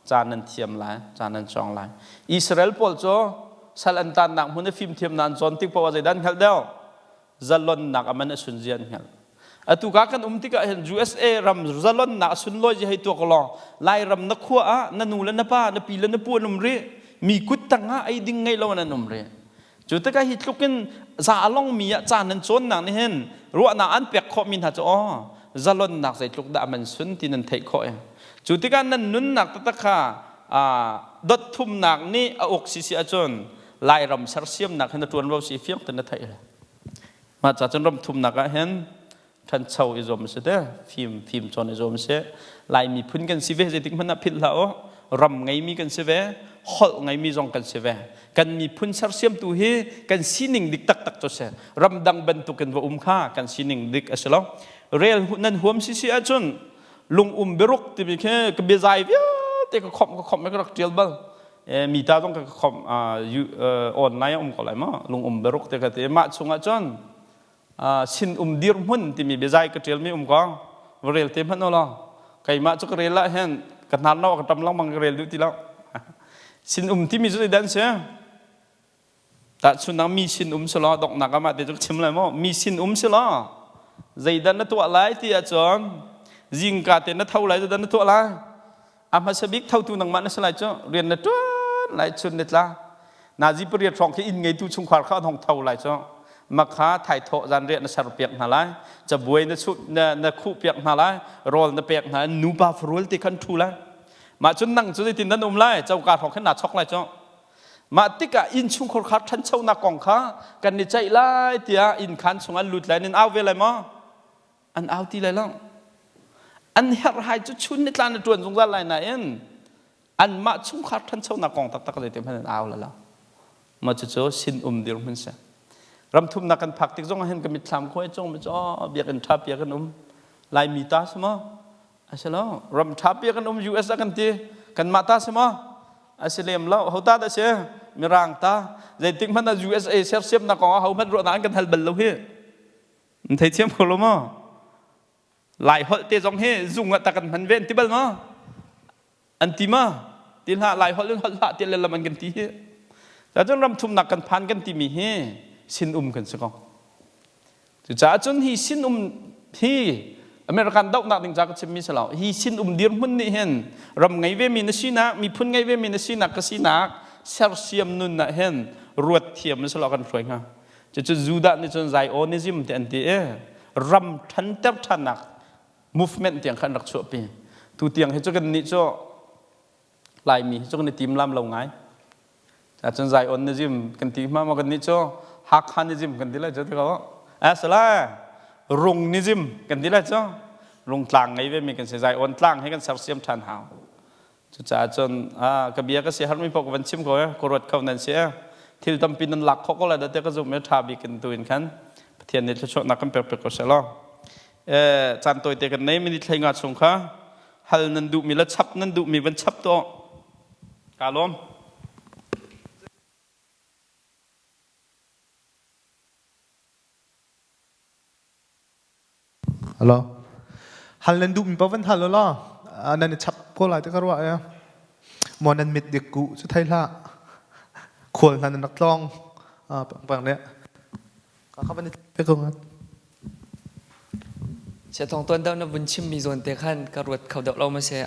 Caan nan thiam lai, caan nan cawng lai. Israel pawl cu sal an tannak hmun i fimthiamnak an cawn tik paoh ah zeidah an hngalh deuh? Zalonnak a man a sun zia an hngalh. Atu ka kan um tikah hin USA ram zalonnak a sunlawi zia hei tuak law Lairam na khua ah na nu le na pa, na pi le na pu an um rih. Mi kut tang ah ei ding ngei lo in an um rih. Cu tikah hi tluk in za a longmi ah caan nan cawnnak nih hin ruahnak an pek khawhmi hna cu aw zalonnak zeitluk dah a man sun ti nan theih khawh i cu tikah nan nunnak taktak kha dot thumnak nih a uk si si ahcun Lairam sersiamnak hin a ṭuanvo si fiang ten na theih le mah ca cun ram thumnak ah hin ṭhancho i zuam si te fim fim cawn i zuam si. Lai miphun kan si ve, zeitik hmanh ah philh hlah u. Ram ngeimi kan si ve, holh ngeimi zong kan si ve. Kan miphun sersiamtu hi kan sining dik taktak cu si. Ramdang bantukin va um kha kan sining dik a si lo. Rel nan huam si si ahcun lung um biaruk timi khi ka biazai vialte ka khomh ka khomh ka rak ṭial bal. Mi ta zong ka khomh, online um ko lai maw. Lung um biaruk te ka ti. Mah chungah cun sin um dirhmun timi biazai ka ṭialmi um ko, va rel te hmanh law. Keimah cu ka rel ah hin ka hnar no ka ṭam lengmang, ka rel duh ti lo. Sin um timi cu zeidah an si? Tahchunhnak, mi sin um si law, donghnak ah mah te cu ka chim lai maw. Mi sin um si law zeidah na tuah lai ti ahcun, zingka te na tho lai, zeidah na tuah lai? A hmasa bik thotu nangmah na si lai cu. Rian na ṭuan lai, chun ni tla nazi 8 hrawng khi inn ngeitu chungkhar kha an hong tho lai cu. Makha thaithawh zanriah na ser piak hna lai, cabuai na chuh na na khuh piak hna lai, rawl na pek hna, nupa farual te khan ṭhu lai. Mah cun nang cu zeitin nan um lai? Coka hrawng khin naa chok lai cu. Mah tikah innchungkhar kha ṭhanchonak kong kha kan i ceih lai tiah inn khaan chung an lut lai, nan au ve lai maw? An au ti lai lo. An herhhai cu chun ni tla na ṭuan zungzal lai nain anmah chungkhar ṭhanchonak kong taktak zeitin hmanh an au la lo. Mah cucu sin um dirhmun si. Ram thumnak kan phak tik zong ah hin ka mitthlam khuai cung mi cu biakinn ṭha pia kan um. Laimi ta si maw? A si lo. Ram ṭha pia kan um, US ah kan ti. Kanmah ta si maw? A si lem lo. Ho ta dah si? Mirang ta. Zeitik hmanh ah USA sersiamnak kong ah ho hmanh ruahnak an kan hal bal lo hi. Nan theithiam kho lo maw? Lai holh te zong hi zung ah ta kan hman ve an ti bal maw? An ti ma? Ti hlah, Lai holh in holh hlah ti le lam an kan ti hi. Cun ram thumnak kan phan kan timi hi sin um kan si ko. Cucaah cun hi sin um hi American dohnak ding ca ka chimmi si lo. Hi sin um dirhmun nih hin ram ngei ve mi na sinak, miphun ngei ve mi na sinak ka sinak sersiam nun ah hin ruat thiam na si lo kan hruai hnga. Cucu Judah nih cun Zionism ti an ti i ram ṭhanter ṭhannak movement tiang khan rak chuahpi. Tu tiang hi cu kan nih cu Laimi hi cu kan i timlam lo ngai. Cun Zionism kan ti hma maw? Kan nih cu Hakhanism kan ti lai cu ti ko. Asala Rungnism kan ti lai cu. Rungtlang ngei ve mi kan si. Zion tlang hi kan sersiam ṭhan hau. Cucaah cun ka bia ka si harmi paoh ka van chim ko e, ka ruat kho nan si e. Thil tampi nan lak khawh ko lai dah tiah ka zumh i ṭha bik in tu in khan Pathian nih thluachuahnak kan pek piak ko seh law. Caan tawite kan nei, minute 15 chung kha hal nan duhmi le chap nan duhmi van chap tuah. Kaa lawm. Hello. Hal nan duhmi paoh van hal u law nan i chap ko lai ti ka ruah i maw nan mit dik ku cu thei hlah. Khual hna nan rak tlawng pang nih ka kha van i pe ko ngat. Siathawng tuan deuh na vun chimmi zawn te khan ka ruat kho deuh lo ma si.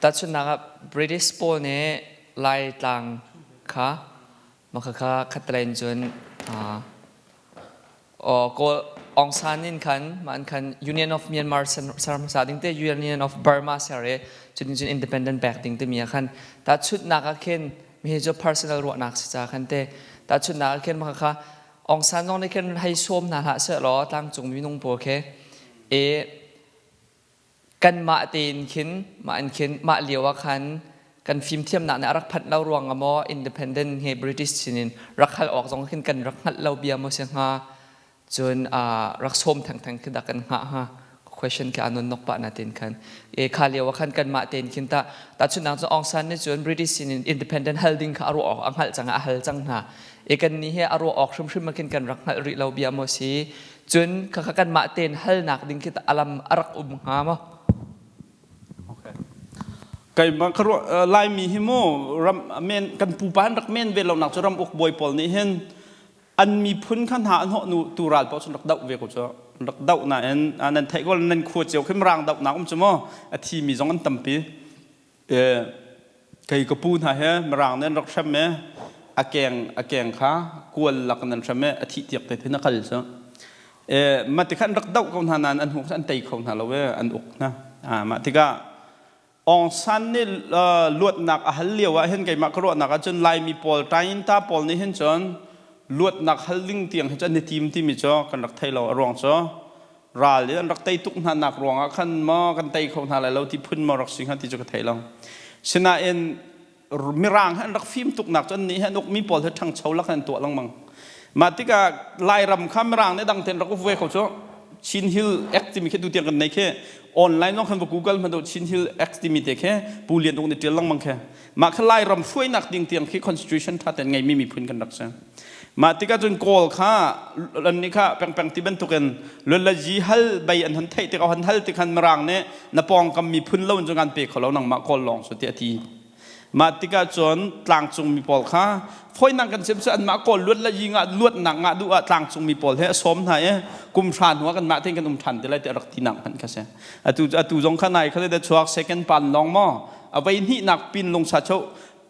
Tahchunhnak ah British pawl nih Laitlang kha Mah khakha khattelei in cun Kawl Aung San in khan mah in khan Union of Myanmar ser hmasa ding te, Union of Burma ser i cutin cun independent pek ding timi ah khan tahchunhnak ah khin mihi cu personal ruahnak si ca khan te tahchunhnak ah khin mah khakha Aung San zong nih khin hei sawm hna hlah seh law tlangcung minung pawl khi i kanmah tein khin mah in khin mah lio ah khan kan fimthiamnak nih a rak phanh lo ruang ah maw independent he British sinin rak hal awk zong khin kan rak hngalh lo bia maw si hnga, cun rak sawm thengtheng khi dah kan hngah hnga? Question khi anon nok pah na tin khan e kha lio ah khan kanmah tein khin ta tahchunhnak cu Aung San nih cun British sinin independent hal ding kha a ruah awk a hngalh cang, a hal cang hna e kan nih he a ruah awk hrimhrim ah khin kan rak hngalh rih lo bia maw si, cun khakha kanmah tein halnak ding khi alam a rak um hnga maw? Okay. Keimah ka ruah Laimi hi mu ram men kan pupa an rak men ve lo nak cu ram uk bawi pawl nih hin an miphun kha hna an hawh nu tu ral paoh cun rak doh ve ko cu, rak doh nain nan theih ko, nan khua cio khi Mirang doh nak um cu mu, a thi mi zong an tampi. Kei ka pu hna he Mirang nih an rak hrem i a keng kha kual lak in an hrem i a thih tiak te thin a kal cu. Mah tikhan rak doh ko hna nain an hnu an tei kho hna lo e, an uk hna. Mah tikah Aung San nih luatnak a hal lio ah hin keimah ka ruahnak ahcun Laimi pawl Tainta pawl nih hin cun luatnak hal ding tiang hi cu an i tim timi cu kan rak thei lo. A ruang cu ral in an rak tei tuk hna nak ruangah khan maw kan tei kho hna lai lo ti phun maw rak si hnga ti cu ka thei lo. Sinain Mirang hi an rak fim tuknak cu annih hi an ukmi pawl hi ṭhangcho lak an tuah lengmang. Mah tikah Lairam kha Mirang nih dang tein rak uk ve ko cu. Chin Hill Act timi khi tutiang kan nei khi online zong khan va Google hmanh Chin Hill Act timi te khi Pu Lian Uk nih ṭial lengmang khi. Mah kha Lairam hruainak ding tiang khi constitution ṭha tein ngeimi miphun kan rak si. Mah tikah cun Kawl kha an nih kha pengpeng ti bantukin luanlazi hal bei an hon theih tikah hon hal tikhan Mirang nih na pawngkam miphun lo in cu ngan pe kho lo nangmah Kawl lawng cu tiah a ti. Mah tikah cun tlangcung mi pawl kha fawinak kan chim cu anmah Kawl luat le yi ngah luatnak ngah duh ah tlangcung mi pawl he a sawm hna i kum hra hnu ah kanmah tein kan um ṭhan ti lai tiah rak tinak hmanh kha si. Atu atu zong kha nai kha le chuak second pan lawng maw a vei hnihnak pin lungsa cho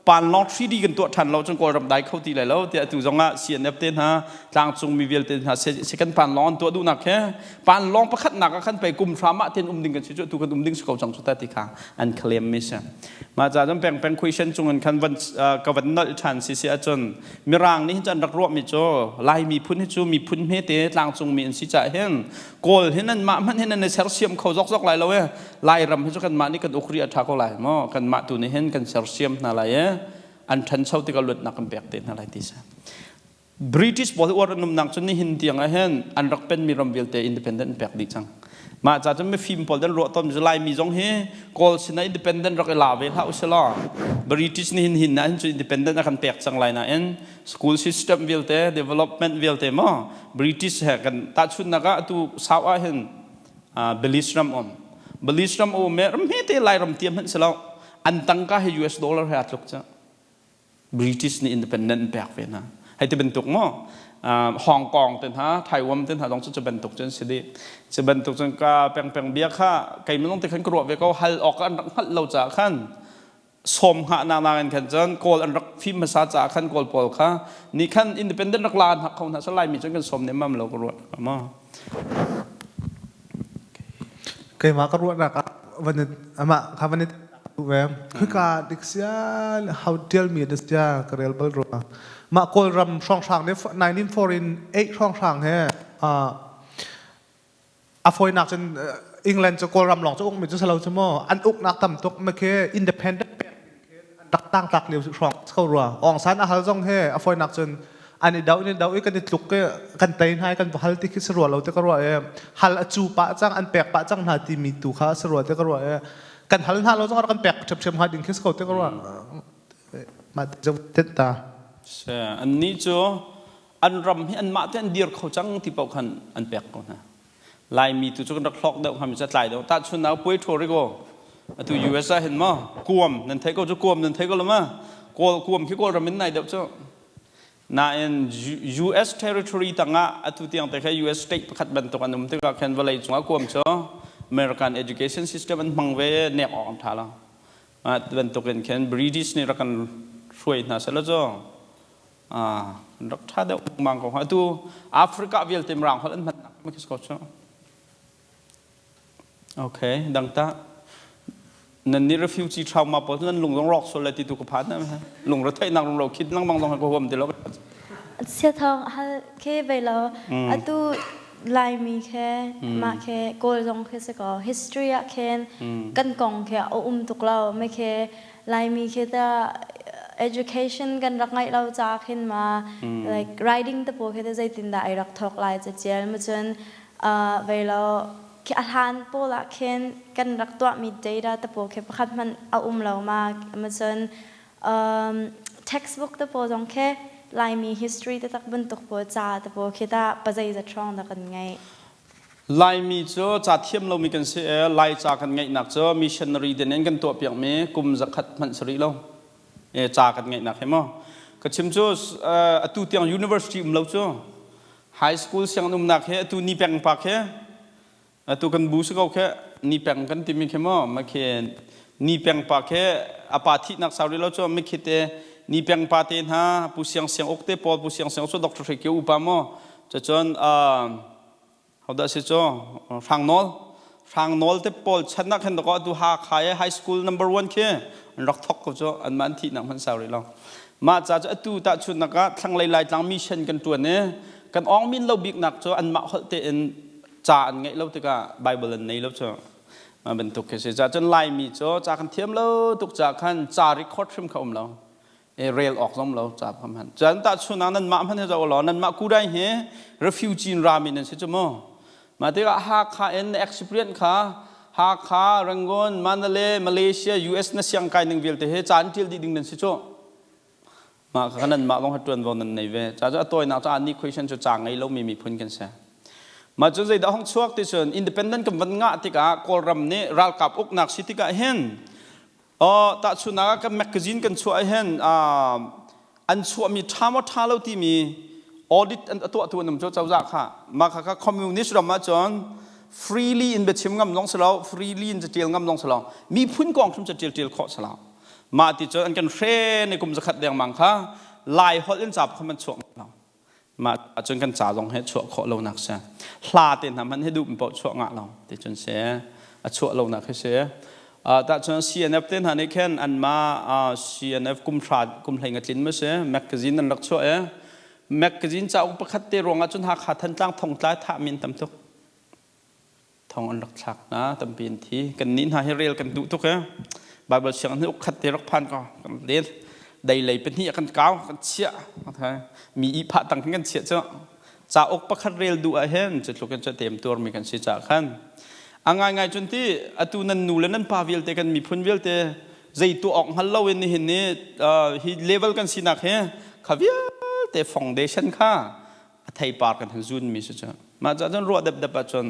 panlong 3D kan tuah ṭhan lo cun Kawlram dai kho ti lai lo tiah atu zong ah CNF te hna tlangcung mi vialte hna second panlong an tuah duhnak he panlong pakhatnak ah khan pei kum hram ah ten um ding kan si cu atu kan um ding si ko cang cu ta ti kha an claim mi si. Mah ca cun peng peng question cung in khan van ka van nolh ṭhan si si ahcun Mirang nih hin cun rak ruah mi cu Lai miphun hi cu miphun hmete tlangcung mi an si caah hin Kawl hin an mah hmanh hin an i sersiam kho zokzok lai lo e. Lairam hi cu kanmah nih kan uk rih a ṭha ko lai maw? Kanmah tu nih hin kan sersiam hna lai i an ṭhancho tikah luatnak kan pek te hna lai ti si. British pawl hi uar an umnak cu nihin tiang ah hin an rak penmi ram vialte independent an pek dih cang. Mah ca cun mifim pawl an ruah tawn mi cu Laimi zong hi Kawl sinah independent rak i la ve hlah usilaw British nih hin hin ah hin cu independent a kan pek cang lai nain school system vialte development vialte maw British he kan tahchunhnak ah atu sau ah hin Belize ram um Belize ram um ram hmete Lairam tiam hmanh si lo an tangka hi US dollar he aa tluk cu British nih independent pek ve hna hei ti bantuk maw Hong Kong te hna Taiwan te hna zong cu cu bantuk cun si dih cu bantuk cun ka peng peng bia kha kei minung te khan ka ruah ve ko hal awk an rak hngalh lo caah khan sawm hngahnak nakin khan cun Kawl an rak fim hmasa caah khan Kawl pawl kha nih khan independent rak la hna kho hna sa Laimi cun kan sawm nemmam lo ka ruat ma. Keimah ka ruahnak ah van amah kha van ve khika dik sia how tell me this sia ka rel bal rua mah Kawlram hrawnghrang nih 1948 hrawnghrang he a fawinak cun England cu Kawlram lawng cu ukmi cu si lo cu mu an uknak tam tuk ma khi independent pek an rak tangtlak lio hrawng ko rua Aung San a hal zong he a fawinak cun an i do in i do i kan i tluk i kan tei hna i kan va hal ti khi si rua lo te ka ruah i hal a cu pah cang an pek pah cang hna timi tu kha si rua te ka ruah i kan hal hna lo zong kan pek ṭhiamṭhiam hnga ding khi si ko te ka ruah mah ti zong ta. An nih cu an ram hi anmah te an dir kho cang ti paoh khan an pek ko hna. Laimi tu cu kan rak hlawk deuh hnga mi cu a tlai deuh. Tahchunhnak Puerto Rico atu US ah hin maw Guam nan theih ko cu Guam nan theih ko lo ma? Kawl Guam khi Kawlram in nai deuh cu. Nain US territory tangah atu tiang te kha US state pakhat bantuk an um tikah khan vawlei cungah Guam cu American education system an hmang ve nek awk an ṭha lo. Mah bantukin khin British nih rak kan hruai hna seh law cu rak ṭha deuh mang ko hnga. Atu Africa vialte mirang holh an hmannak ma khi ko cu. Okay, dang ta. Nan nih refugee trauma pawl nan lung zong rawk sual lai ti tu ka phan na lung ra theih nak lung ro khit lang bang zong ka huam ti lo. Sia thong hal ke ve lo atu Laimi khe mah khe Kawl zong khi si ko history ah khin kan kong khi a um tuk lo me khe Laimi khi ta education kan rak ngaih lo ca khin ma like riding te pawl khi te zeitin dah ai rak thawk lai cacial ma cun vei lo khi a hlan pawl ah khin kan rak tuahmi data te pawl khi pakhat hmanh a um lo ma ma cun textbook te pawl zong khi Laimi history te tak bantuk pawl ca te pawl khi ta pazeizat hrawng dah kan ngeih. Laimi cu ca thiam lomi kan si i Laica kan ngeihnak cu missionary den in kan tuahpiakmi kum zakhat hmanh si rih lo. E, ca kan ngeihnak hi maw. Ka chim cu atu tiang university um lo cu high school sianginn umnak he atu ni peng pak he atu kan bu si ko khe ni peng kan timi khi maw ma khi ni peng pa khe a pa thihnak sau rih lo cu mi khi te ni peng pa te hna pu siang siang uk te pawl pu siang siang cu Dr. Hre Kio upa maw cun. Hodah si cu Hrang Nawl. Hrang Nawl te pawl chan ah khan dakaw atu Hakha i high school number one khi an rak thok ko cu anmah an thihnak hmanh sau rih lo. Mah ca cu atu tahchunhnak ah thlanglei Laitlang mission kan ṭuan i kan awng min lo biknak cu anmah holh tein ca an ngeih lo tikah Bible an nei lo cu. Mah bantuk khi si. Ca cun Laimi cu ca kan thiam lo tuk ca khan ca record hrim kha um lo. Rel awk zong lo ca kha hman. Cun tahchunhnak nanmah hmanh hi zoh law nanmah kudai hi refugee in rami nan si cu mu. Mah tikah Hakha in na experience kha Hakha, Rangoon, Mandalay, Malaysia, US na siang kai ning vialte hi ca an ṭial dih ding nan si cu. Mah kha nanmah zong ha ṭuanvo nan nei ve. Ca cu a tawinak caah ni question cu ca ngei lomi miphun kan si. Mah cu zeidah hong chuak ti cun independent kan van ngah tikah Kawlram nih ralkap uknak si tikah hin Oh, tahchunhnak ah kan magazine kan chuah hin an chuahmi ṭha maw ṭha lo timi audit an tuahtu an um cu cozah kha mah kha kha communist ram ahcun freely in biachim ngam zong si lo freely in catial ngam zong si lo miphun kong hrim catial ṭial khawh si lo mah ti cun an kan hren i kum zakhat dengmang kha lai holh in ca kha man chuak lo Mah ahcun kan ca zong he chuah khawh lonak si. Hla te hna hmanh hi duh paoh chuah ngah lo ti cun si. A chuah lonak hi si. Tahcun CNF te hna nih khin anmah CNF kum hra kum hlei nga tlin ma si magazine an rak chuah i magazine cauk pakhat te ruangah cun Hakha Thantlang thongtla thah min tam tuk. Thong an rak thlak hna tampi an thi. Kan nih hna hi rel kan duh tuk e. Bible siang hi ukkhat te rak phan ko. Kan rel. Dei lei pahnih ah kan kau kan chiah. Mi i phah tang kan chiah cu. Cauk pakhat rel duh ah hin cu tluk in cu tem tuar mi kan si ca khan. A ngai ngai cun ti atu nan nu le nan pa vialte kan miphun vialte zei tu awk hngal lo in nihin ni hi level kan sinak hi kha vialte foundation kha a theipar kan han zun mi si cu mah ca cun ruah depdep ahcun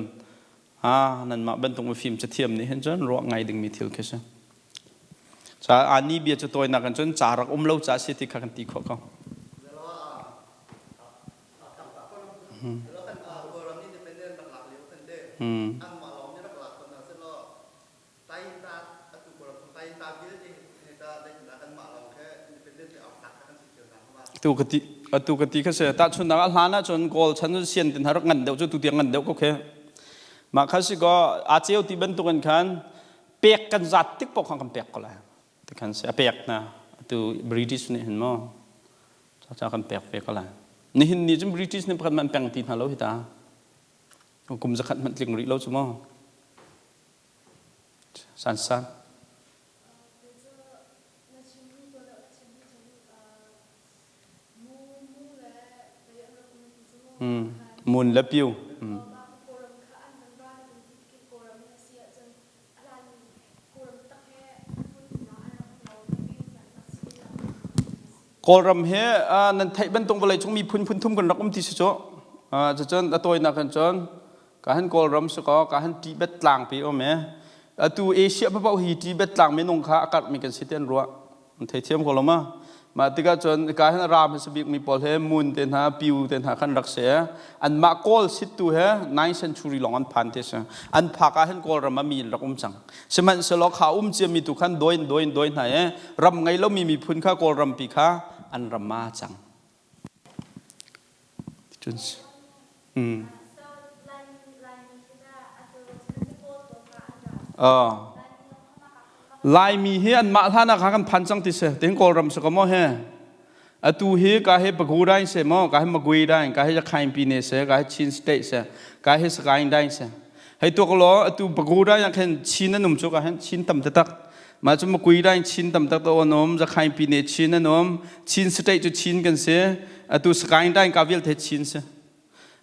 ah nanmah bantuk mifim cathiam nih hin cun ruah ngai dingmi thil khi si ca ani bia cu tawinak in cun ca rak um lo ca si ti kha kan ti khawh ko. Tu ka ti atu ka ti kha si tahchunhnak ah hlan ahcun Kawl chan cu sian tin rak ngan deuh cu tu tiang ngan deuh ko khi mah kha si kaw aa ceu ti bantukin khan pek kan zat tik paoh khan kan pek ko lai ti khan si a pek hna atu British nih hin maw ca kan pek ve ko lai nihin ni cun British nih pakhat man peng ti hna lo hi ta kum zakhat hmanh tling rih lo cu maw Sansan. Mun le piu. Kawlram hi nan theih bantuk vawlei cung miphun phun thum kan rak um ti si cu. Cucun a tawinak kan cun Ka han Kawlram si kaw ka han Tibet tlangpi um i atu Asia paoh hi Tibet tlang minung kha a karhmi kan si ti an ruah. An theithiam ko lo ma? Mah tikah cun ka hin ram hi bik mi pawl he Moon te hna Piu te hna khan rak si. Anmah Kawl sittu he 9th century lawng an phan ti si. An phak ah hin Kawlram ah mi an rak um cang. Sihmanhsehlaw kha um ciami tu khan dawi in dawi in dawi hna i ram ngei lomi miphun kha Kawlram pi kha an ram ma cang. Cun Laimi hi anmah hlan ah kha kan phan cang ti si. Tin Kawlram si ko maw he. Atu hi ka hi Pagodain se maw, ka hi Magui dain, ka hi Yakhain Pine se, ka hi Chin State se, ka hi Sagaing dain se. Hei tuak law atu Pagodain ah khin Chin an um cu ka hin Chin tam taktak. Mah cu Makui dain Chin tam tak an um, Yakhain Pine Chin an um, Chin State cu Chin kan si. Atu Sagaing dain ka vialte Chin si.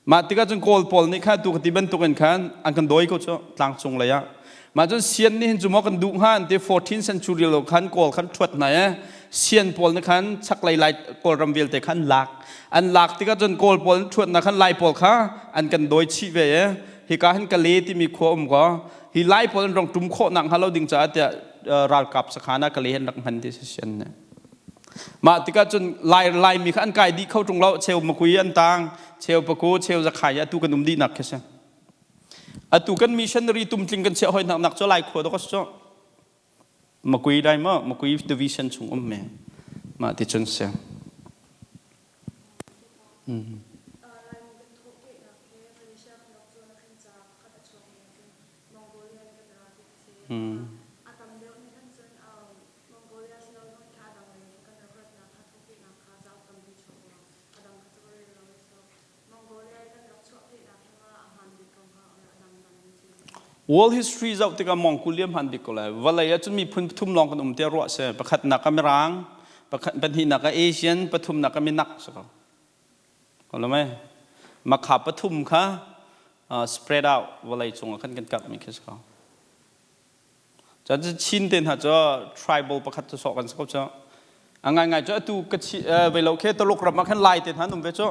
Mah tikah cun Kawl pawl nih khan tu ka ti bantukin khan an kan dawi ko cu tlangcung lei ah. Mah cun Sian nih hin cu maw kan duh hnga an ti 14th century lo khan Kawl khan ṭhuat hna i Sian pawl nih khan chaklei Lai Kawlram vialte khan an lak. An lak tikah cun Kawl pawl an ṭhuat hna khan Lai pawl kha an kan dawi chih ve i hika hin Kale timi khua um kaw hi Lai pawl an rong ṭum khawh nak hnga lo ding caah tiah ralkap sakhan ah Kale an rak hman ti si Sian nih. Mah tikah cun Lai Laimi kha an kai dih kho ṭung lo. Cheu Makui an tang, cheu Paku, cheu Zakhai atu kan um dihnak khi si. Atu kan missionary tumtling kan chiah hoi nak nak cu Lai khua dok cu. Makui dai maw Makui division chung um me. Mah ti cun si. A tam deuh nih khan cun Mongolia siloloin kha a dang lei in kan rak ratnak kha thawhkehnak kha cauk tampi chuak ruang a dang kha cu ka rel lo i so Mongolia i kan rak chuahkehnak hi ma a hmaan bik ko hnga or a dangdang in thil World history zoh tikah Mongolia hmaan bik ko lai. Vawlei ah cun miphun pathum lawng kan um tiah ruah si. Pakhatnak ah Mirang, pakhat pahnihnak ah Asian, pathumnak ah Minak si ko. Ko lo mei? Makha pathum kha spread out vawlei cung ah khan kan karhmi khi si ko. Cun Chin te hna cu tribal pakhat cu sawh kan si ko cu. A ngaingai cu atu ka chi vei lo khe Taluk ram ah khan Lai te hna an um ve cu.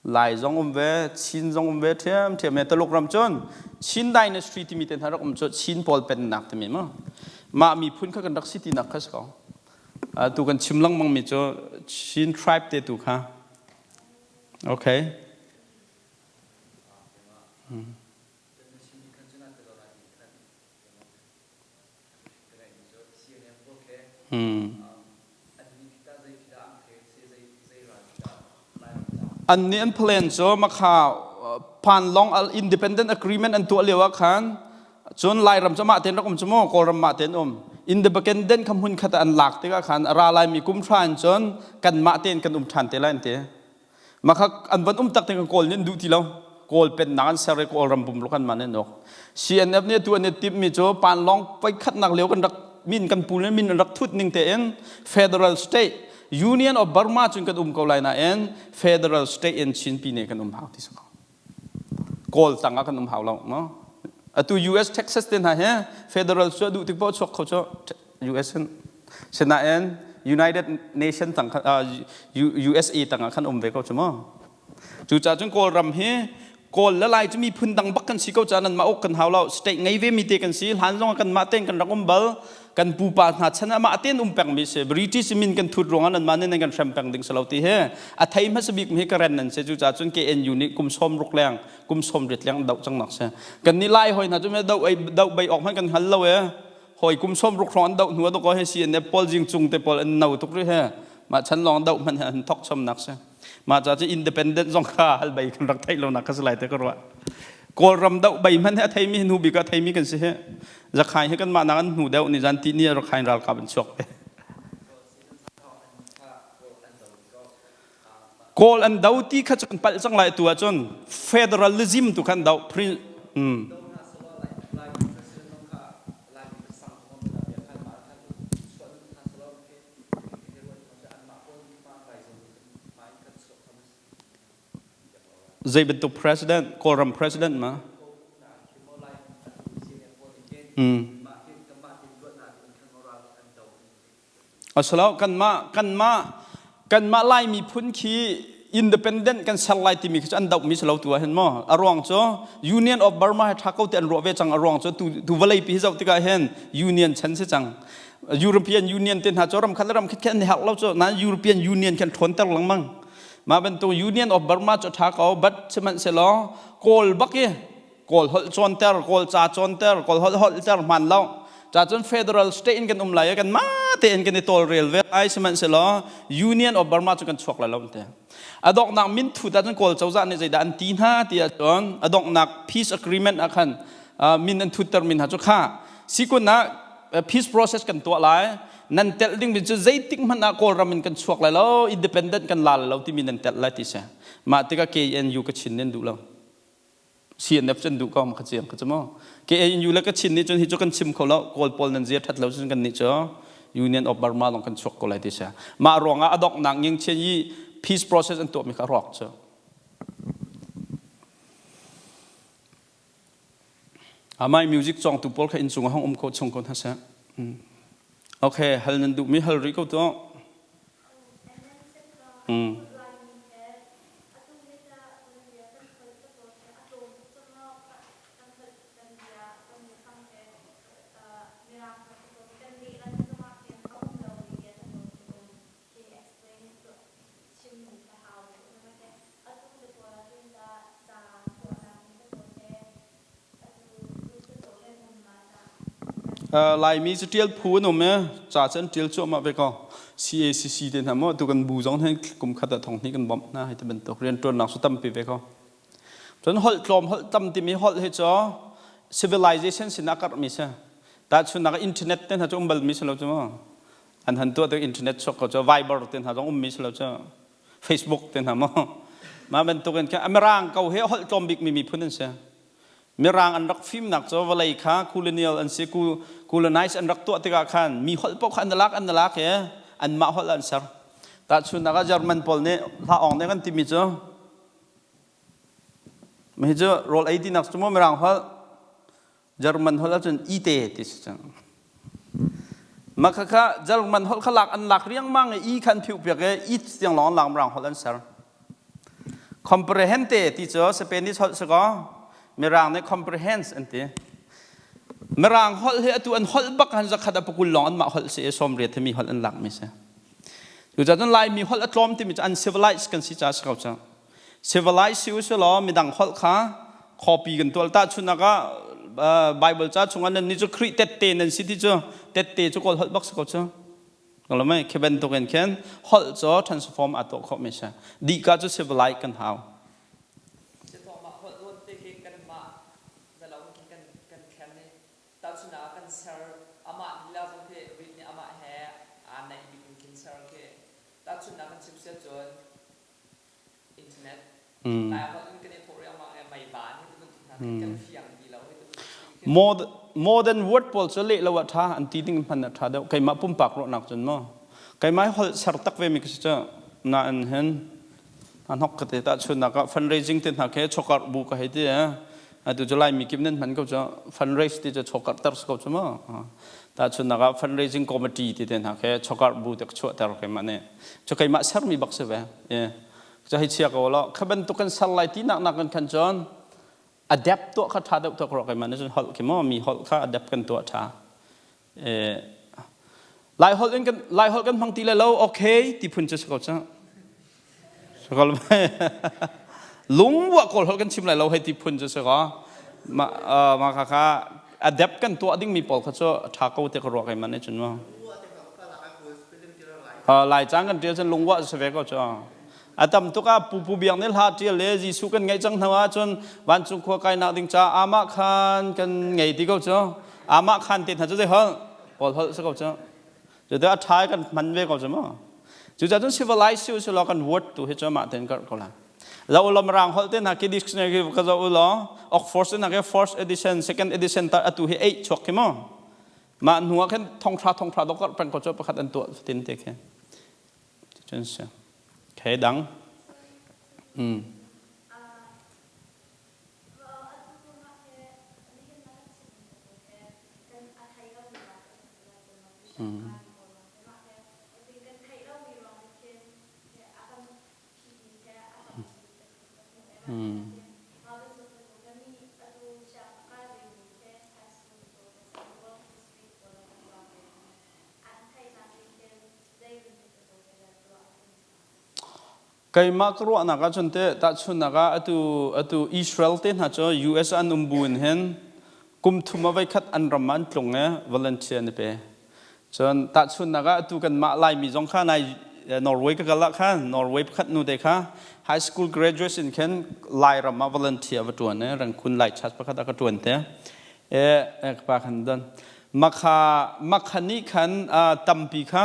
Lai zong um ve, Chin zong um ve ṭhiamṭhiam e. Taluk ram cun Chin dynasty timi te hna rak um cu Chin pawl pennak timi mu. Mah miphun kha kan rak si tinak kha si ko. Tu kan chim lengmang mi cu Chin tribe te tu kha. Okay. Hmm. An nih an plan cu makha panlong independent agreement an tuah lio ah khan cun Lairam cu mah tein rak um cu mu Kawlram mah tein um independent kha hmun khat ah an lak tikah khan a ra laimi kum hra in cun kanmah tein kan um ṭhan te lai an ti. Makha an van um tak ting Kawl nih an duh ti lo. Kawl pennak an ser i Kawlram pumruk an man an uk. CNF nih atu an i timhmi cu panlong voikhatnak lio kan rak min kan pu le min an rak thut ning tein federal state Union of Burma cun kan um ko lai nain federal state in Chin Pine kan um hau ti si ko. Kawl tang ah kan um hau lo no. Atu US Texas te hna hi federal cu duh tik poh chuak kho cu US in sinain United Nation tang USA tang ah khan um ve ko cu mu. Cucaah cun Kawlram hi Kawl le Lai cu miphun dang bak kan si ko caah nan mah uk kan hau lo. State ngei ve mi te kan si. Hlan zong ah kanmah tein kan rak um bal. Kan pupa hna chan ah mah tein um pengmi si. British min kan thut ruangah nanmah nih nan kan hrem peng ding si lo ti hi a thei hmasa bik mi hi Karen nan si. Cucaah cun KNU nih kum 60 leng kum 80 leng doh cang nak si. Kan nih Lai hoi hna cu doh doh bei awk hmanh kan hngal lo e. Hoi kum 60 hrawng an doh hnu ah dawkaw hi CNF pawl jing cung te pawl an no tuk rih he. Mah chan lawng doh hmanh an thok chom nak si. Mah ca cu independent zong kha hal bei kan rak theih lo nak kha si lai te ka ruah. Kawlram doh bei hmanh hi a theimi hnu bik ah theimi kan si hi. Zakhai hi kanmah nak an hnu deuh ni zan ti ni Rakhine ralkap an chuak ve. Kawl an do ti kha cu kan palh cang lai tu ahcun federalism tu khan do pre Zei bantuk president Kawlram president ma? Asilo kanmah kanmah kanmah Lai miphun khi independent kan ser lai timi khi cu an dohmi si lo tu ah hin maw a ruang cu Union of Burma he tha ko te an ruah ve cang a ruang cu tu tu vawlei pi hi zoh tikah hin Union chan si cang European Union te hna cu ram khat le ram khat khi an i harh lo cu nain European Union khan ṭhawnter lengmang mah bantuk Union of Burma cu tha ko but sihmanhsehlaw Kawl bak i Kawl holh cawnter, Kawl ca cawnter, Kawl holh holhter hman lo. Ca cun federal state in kan um lai i kan mah tein kan i tawlrel ve lai sihmanhsehlaw Union of Burma cu kan chuak lai lo te. A donghnak min thut ahcun Kawl cozah nih zeidah an ti hna ti ahcun a donghnak peace agreement ah khan min an thutter min hna cu kha sikun ah peace process kan tuah lai nan telh ding min cu zeitik hmanh ah Kawlram in kan chuak lai lo independent kan la lai lo timi nan telh lai ti si mah tikah KNU ka chin nin duh lo CNF cu an duh ko ma kha chiang kha cu mu KNU le Kachin nih cun hi cu kan chim kho lo Kawl pawl nan zia that lo cun kan nih cu Union of Burma lawng kan chuak ko lai ti si mah ruangah a donghnak nging chian i peace process an tuahmi kha rawk cu amai music cawngtu pawl kha inn cung ah hong um ko chung ko hna seh okay hal nan duhmi hal rih ko tuah Laimi cu ṭial phu an um i ca cu an ṭial cuahmah ve ko. CACC te hna maw tu kan bu zong hin kum khat ah thong hnih kan bawmh hna hei ti bantuk rianṭuannak cu tampi ve ko. Cun holh tlawm holh tam timi holh hi cu Civilization sin a karhmi si. Tahchunhnak internet te hna cu um balmi si lo cu mu. An han tuah tu internet chuak ko cu Viber te hna zong ummi si lo cu. Facebook te hna mu. Mah bantukin khin Mirang ko he holh tlawm bikmi miphun an si. Mirang an rak fimnak cu vawlei kha colonial an si, colonize an rak tuah tikah khan mi holh paoh kha an lak an lak i anmah holh an ser. Tahchunhnak ah German pawl nih hla awng nih kan timi cu Hi cu rawl ei tinak cu maw Mirang holh German holh ahcun ite ti si cang. Mah khakha German holh kha lak an lak riangmang i i kha an phiuh piak i it tiang lawng an lak Mirang holh an ser. Comprehende ti cu Spanish holh si kaw Mirang nih comprehense an ti. Mirang holh hi atu an holh bak han zakhat a pakul lawng anmah holh si i 80 hi mi holh an lakmi si. Cucaah cun Laimi holh a tlawm timi cu uncivilized kan si caah si ko cu. Civilized si u law midang holh kha copy kan tual. Tahchunhnak ah Bible ca chungah nan nih cu Khrih tette nan si ti cu tette cu Kawl holh bak si ko cu. Lo mei khi bantukin khin holh cu transform aa tuah khawh mi si. Dihka cu civilized kan hau. Holh ruan te khi kanmah zalo in kan kan thlen i tahchunhnak ah kan ser amah lila zong khi rit nih amah he aa naih bik in khin ser khi tahchunhnak kan chim siah cun internet Lai holh in kan i thawh riangmang i meivan hi bantuk hna kan fiang ti lo hi Modern word pawl cu leh lo ah ṭha an ti ding hman a ṭha deuh. Keimah pumpak ruahnak cun maw. Keimah holh ser tak ve mi ka si cu. Nain hin hnok ka te tahchunhnak ah fundraising te hna khi chawkar bu ka hei ti atu cu Laimi kip nan hman ko cu fundraise ti cu chawkar ter si ko cu mu tahchunhnak ah fundraising committee ti te hna khi chawkar bu te chuahter keimah nih cu keimah sermi bak si ve cu hei chia ko lo kha bantuk kan ser lai ti nak nak kan khan cun adapt tuah kha ṭha deuh tuah ko keimah nih cun holh khi maw mi holh kha adapt kan tuah ṭha Lai holh in kan Lai holh kan hmang ti le lo okay ti phun cu si ko cu. Lungwa kawl holh kan chim lai lo hei ti phun cu si ko. Ma ma kha kha adapt kan tuah ding mi pawl kha cu tha ko te ka ruah kai man ne cun ma. Lai cang kan tial cun lungwa si ve ko cu. A tam tuk ah pupu biak nih hla ṭial le Jesuh kan ngeih cang hna ahcun vancung khua kainak ding caah amah khan kan ngei ti ko cu. Amah khan te hna cu zei holh? Kawl holh si ko cu. Cuti a ṭha i kan hman ve ko cu mu. Cucaah cun civilize si usih law kan word tu hi cu amah tein karh ko lai. Zoh ulaw Mirang holh te hna khi dictionary ka zoh ulaw Oxford te hna khi first edition, second edition tar atu hi eight chuak khi mu. Mah hnu ah khin thonghra thonghra dok karh peng ko cu pakhat an tuah fatin te khi. Cun si. Okay, dang. Keimah ka ruahnak ahcun teh tahchunhnak ah atu atu Israel te hna cu US an um bu in hin kum thum a voikhat an ram ah an tlung i volunteer an i pe. Cun tahchunhnak ah atu kanmah Laimi zong kha nai Norway ka kal ah khan Norway pakhat nu te kha high school graduate in khin Lairam ah volunteer va ṭuan i Rangkhun Lai Church pakhat ah ka ṭuan te. E ka pa khan don. Makha makha nih khan tampi kha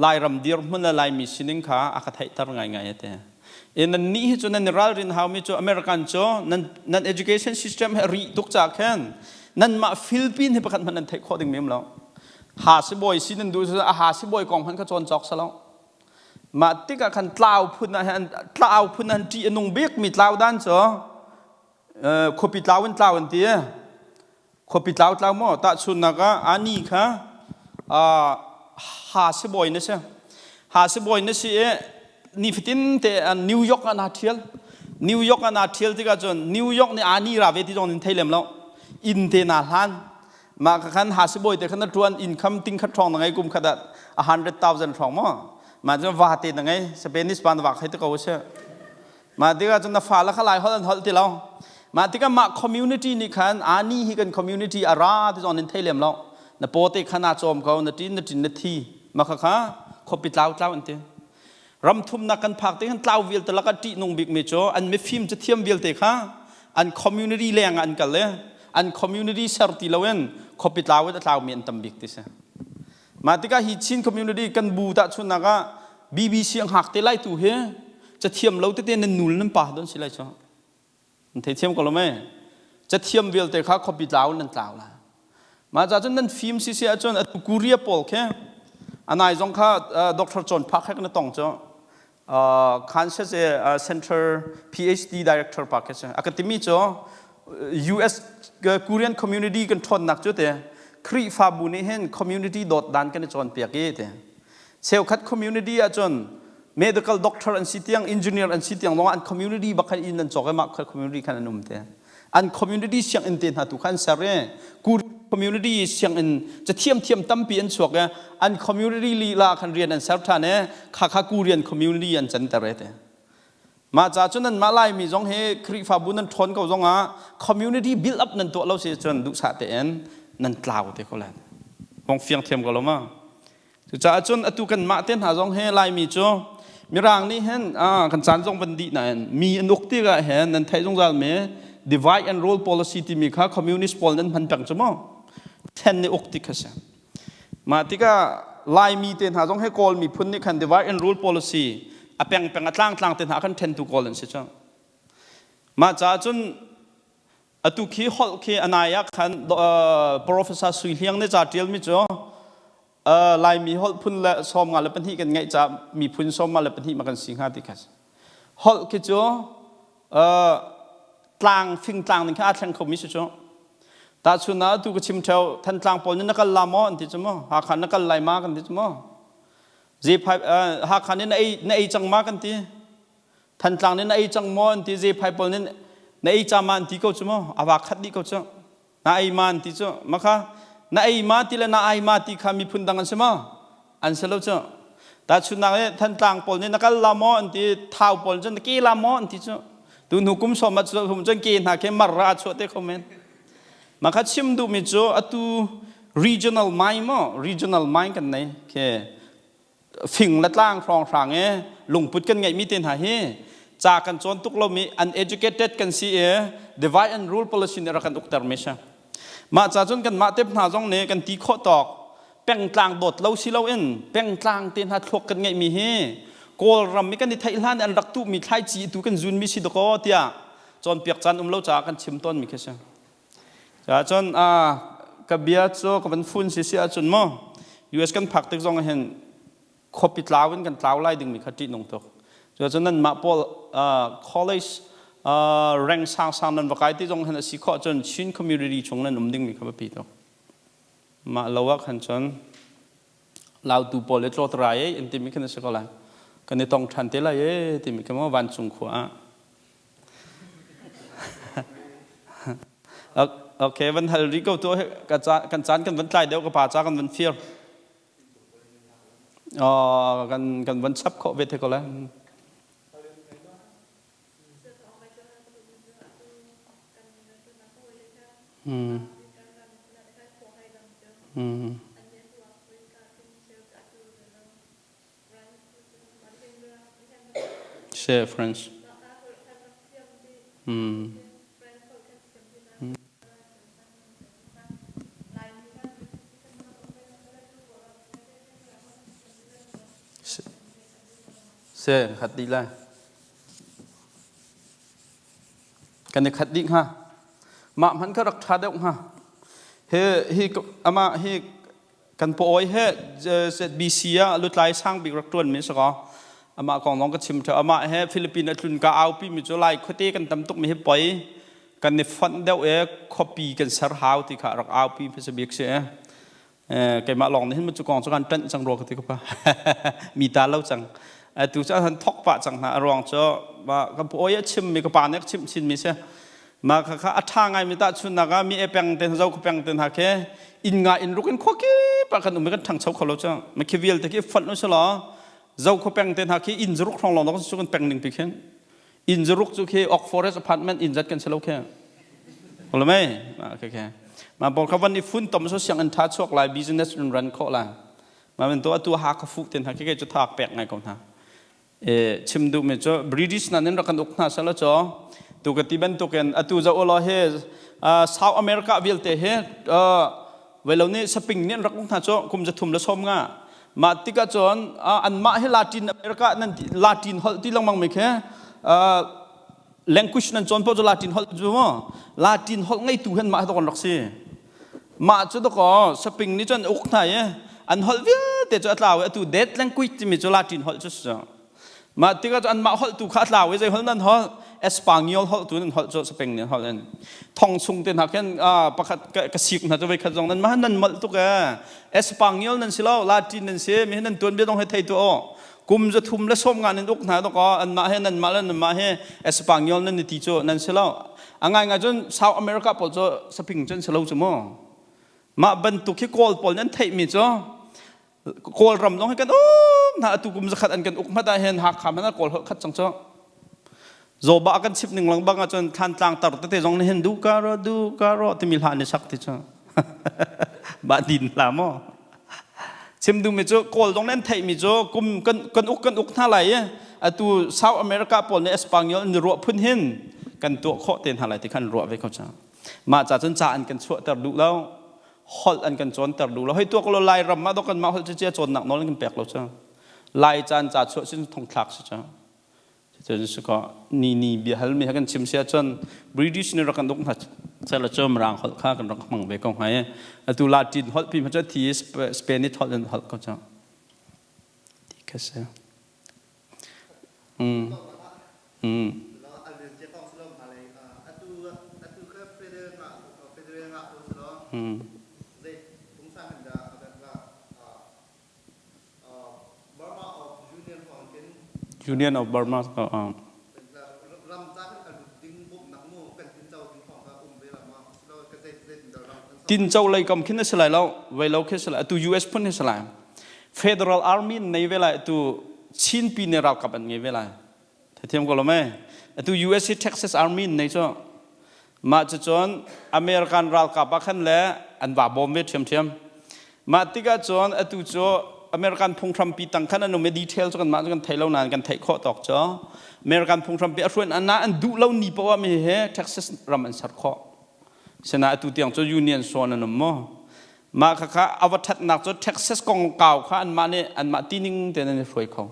Lairam dirhmun le Laimi sining kha a ka theihter ngaingai a ti. E nan nih hi cu nan i ralrin haumi cu American cu nan nan education system he ri tuk ca khin nanmah Philippine hi pakhat hmanh nan theih khawh ding mi um lo. Ha sibawi si nan duh a ha sibawi kong hmanh kha cawn cawk salo. Mah tikah khan tlau phun ah hin tlau phun an ṭih a nung bik mi tlau dan cu khuapi tlau in tlau an ti. Khuapi tlau tlau maw tahchunhnak ah ani kha ha sibawi na si. Ha sibawi na si i nifatin te New York ah naa ṭhial. New York ah naa ṭhial tikah cun New York nih ani ra ve ti zong in thei lem lo. Inn te naa hlan. Mah kha khan ha sibawi te khan na ṭuan income ting khat ṭhawng na ngei kum khat ah 100,000 ṭhawng maw. Mah cun va te na ngei. Spanish pa na vak hei te ko a si. Mah tikah cun na fale kha lai holh an holh ti lo. Mah tikah mah community nih khan ani hi kan community a ra ti zong nin thei lem lo. Na paw te kha naa cawm ko, na ṭin na ṭin na thi. Mah kha kha khuapi tlau tlau an ti. Ram thumnak kan phak te khan tlau vialte lakah ṭihnung bikmi cu an mifim cathiam vialte kha an community leng ah an kal i An community ser ti loin khuapi tlau in a tlaumi an tam bik ti si. Mah tikah hi Chin community kan bu tahchunhnak ah BBC a hngak te lai tu hi cathiam lo tete nan nul nan pa don si lai cu. Nan theithiam ko lo mei? Cathiam vialte kha khuapi tlau in nan tlau lai. Mah ca cun nan fim si si ahcun atu Korea pawl khi anai zong kha Dr. John Park he kan tong cu Kansas Center PhD director pa khi si. A ka timi cu US Korean community kan ṭhawnnak cu te Khrihfabu nih hin community dawt dan kan i cawnpiak i te cheukhat community ahcun medical doctor an si tiang engineer an si tiang lawng an community bak khan inn an cawk i mah community khan an um te an community sianginn te hna tu kha an ser i community sianginn cathiam thiam tampi an chuak i an community lila khan rian an ser ṭhan i kha kha Korean community an canter e te mah ca cun nan mah Laimi zong hi Khrihfabu nan ṭhawn ko zong ah community build up nan tuah lo si cun duhsah tein nan tlau te ko lai kong fiang thiam ko lo ma Cucaah cun atu kanmah te hna zong hi Laimi cu Mirang nih hin kan caan zong van dih nain mi an uk tikah hin nan theih zungzal mi divide and rule policy timi kha communist pawl nan hman peng cu mu then nih uk ti kha si. Mah tikah Laimi te hna zong hi Kawl miphun nih khan divide and rule policy a pengpeng a tlangtlang te hna khan ṭhentu Kawl an si cu. Mah caah cun Atu khi holh khi a nai ah khan Professor Sui Hliang nih ca ṭialmi cu Laimi holh phun le 52 kan ngeih caah miphun 52 ma kan si hnga ti kha si. Holh khi cu tlang fingtlang ning kha aa thleng khomi si cu. Tahchun ah atu ka chim ṭheo Thantlang pawl nih na kal la maw an ti cu mu Hakha na kal lai ma kan ti cu mu Zephai Hakha nih na ei cang ma kan ti Thantlang nih na ei cang maw an ti Zephai pawl nih na ei ca ma an ti ko cu mu awa khat dih ko cu na ei ma an ti cu makha na ei ma ti le na ai ma ti kha miphun dang an si maw an si lo cu tahchunhnak nih Thantlang pawl nih na kal la maw an ti Thau pawl cun na ke la maw an ti cu tu hnu kum sawm ah hum cun ke hna khi mar ra chuah te kho men makha chim duhmi cu atu regional mind maw regional mind kan nei khi fing le tlang hrawnghrang i lungput kan ngeihmi te hna hi ca kan cawn tuk lomi uneducated kan si i divide and rule policy nih rak kan ukter mi si mah ca cun kan mah te hna zong nih kan ti khawh tawk pengtlang dawt lo si loin pengtlang te hna thluak kan ngeihmi hi Kawlram i kan i theih hlan an rak tuhmi thlaici tu kan zunmi si dakaw tiah cawnpiak caan um lo caah kan chim tawnmi khi si. Cun ka bia cu ka van fun si si ahcun maw US kan phak tik zong hin khuapi tlau in kan tlau lai dingmi kha ṭihnung tuk. Cucun nanmah pawl college rank sangsang nan va kai ti zong hin a si khawh cun Chin community chung nan um dingmi kha biapi tuk. Mah lo ah khan cun lautu pawl le tlawtrai ei an timi khan a si ko lai. Kan i tong ṭhan te lai e timi kha maw vancung khua ah. Okay, van hal rih ko tu kan caan kan van tlai deuh ka pa ca kan van fir. Oh, kan kan van chap khawh ve te ko lai. Hmm. Hmm. Share French. Hmm. Se khat dih lai. Kan i khat dih hnga. Mah hmanh kha rak ṭha deuh hnga. Hi hi amah hi Kan pawi he ZBC ah lutlai sang bik rak ṭuan mi si kaw amah kong zong ka chim ṭheo. Amah he Philippine a tlun ka aupi mi cu Lai khuate kan tam tuk mi hi poi kan i fonh deuh i khuapi kan ser hau ti kha rak aupi hmasa bik si. Keimah lawng nih hin cu kong cu kan ṭanh cang rua ka ti ka pa. Mi ta lo cang. Atu cu an thok pah cang hna. A ruang cu ka pawi a chim mi ka pa nih a chimh chin mi si. Mah khakha a ṭha ngaimi tahchunhnak ah mi e peng te zo peng te hna khi inn nga inn ruk in khua kip ah kan um i kan ṭhangcho kho lo cu. Ma khi vialte khi fonh u selaw zo khua peng te hna khi inn zaruk hrawng lawng cu kan peng ning pi khin. Inn zaruk cu khi Oak Forest apartment inn zat kan si lo khi. Holo mei? Ma khi khi. Ma bol kha van i fun tom so siang in ṭha chuak lai business in run khawh lai. Ma ban to atu ha ka fu te hna khi ke cu thak pek ngai ko hna. Chim duhmi cu British hna nih rak kan uk hna selaw cu Tu ka ti bantukin atu zoh ulaw hi South America vialte hi velo nih saping nih an rak uk hna cu kum 330. Mah tikah cun anmah hi Latin America nan Latin holh ti lengmang mi khi language nan cawn paoh cu Latin holh cu mu Latin holh ngeitu hin mah hi kan rak si. Mah cu dakaw saping nih cun uk hna i an holh vialte cu a tlau i atu dead language timi cu Latin holh cu si. Mah tikah cu anmah holh tu kha a tlau i zei holh nan holh? Espanyol holh tu nan holh cu Spain nih holh in. Thong chung te hna khin pakhat ka sik hna cu voikhat zong nan mah nan molh tuk ee. Espanyol nan si lo, Latin nan si, mi nan tuan bia dong he thei tu aw. Kum 330 nan uk hna dok anmah he nanmah le nanmah he Espanyol nan i ti cu nan si lo. A ngaingai cun South America pawl cu saping cun si lo cu mu. Mah bantuk hi Kawl pawl nan theihmi cu Kawlram zong hi kan um hna atu kum zakhat an kan uk hmat ah hin Hakha hmanh ah Kawl holh khat cang cu. Zawba kan chip ning lang bang ahcun Thlantlang tar tete zong nih hin du ka ro du ka ro timi hla an i sak ti cu. Bah din hla maw? Chim duhmi cu Kawl zong nih an theihmi cu kum kan kan uk kan uk hna lai i atu South America pawl nih Espanyol an i ruah phun hin kan tuah khawh te hna lai ti khan ruah ve ko cang. Mah ca cun ca an kan chuahter duh lo. Holh an kan cawnter duh lo. Hei tuak lo Lairam ah dok kanmah holh cu cia cawnnak nawl an kan pek lo cu. Lai caan ca chuah sin thongthlak si cu. Cun si ko ni ni bia hal mi ha kan chim sia cun British nih rak kan uk hna sela cu Mirang holh kha kan rak hmang ve ko hnga i atu Latin holh pi cu thi Spanish holh in holh ko cu. Ti kha si. Union of Burma. Tinco lei kam khin a si lai lo, vei lo khi si lai. Atu US phun hi si lai. Federal Army nei ve lai atu Chin pine ralkap an ngei ve lai. Thiam ko lo me. Atu US hi Texas Army nei cu. Mah cu cun American ralkap ah khan le an va bawm ve ṭhiamṭhiam. Mah tikah cun atu cu American phunghrampi tang khan an um i detail cu kanmah cu kan thei lo nain kan theih khawh tawk cu American phunghrampi a hruan ana an duh lo ni poah mi he Texas ram an ser khawh. Sina atu tiang cu Union sawn an um maw? Mah khakha a va ṭhatnak cu Texas kongkau kha anmah nih anmah tining tein an i hruai kho.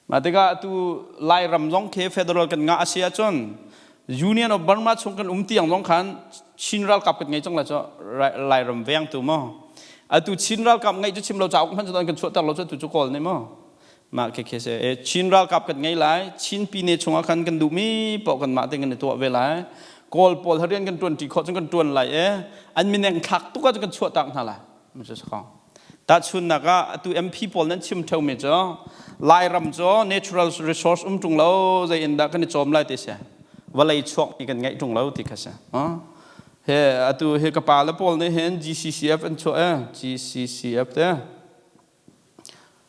Mah tikah atu Lairam zong khi federal kan ngah a si ahcun Union of Burma chung kan um tiang zong khan Chin ralkap kan ngei cang lai cu Lairam vengtu maw. Atu Chin ralkap ngeih cu chim lo cauk hmanh cu kan chuahter lo cu atu cu Kawl nih maw. Mah khi khi si. Chin ralkap kan ngei lai. Chin pine chungah khan kan duhmi paoh kanmah te kan i tuah ve lai. Kawl pawl rian kan ṭuan ṭi khawh cun kan ṭuan lai i an mineng thlak tuk ahcun kan chuahtak hna lai. Tahchunhnak ah atu MP pawl nan chim ṭheumi cu Lairam cu natural resource um ṭung lo zei in dah kan i cawm lai ti si. Vawlei chuakmi kan ngeih ṭung lo ti kha si. He atu hi ka pa le pawl nih hin GCCF an chuah e GCCF te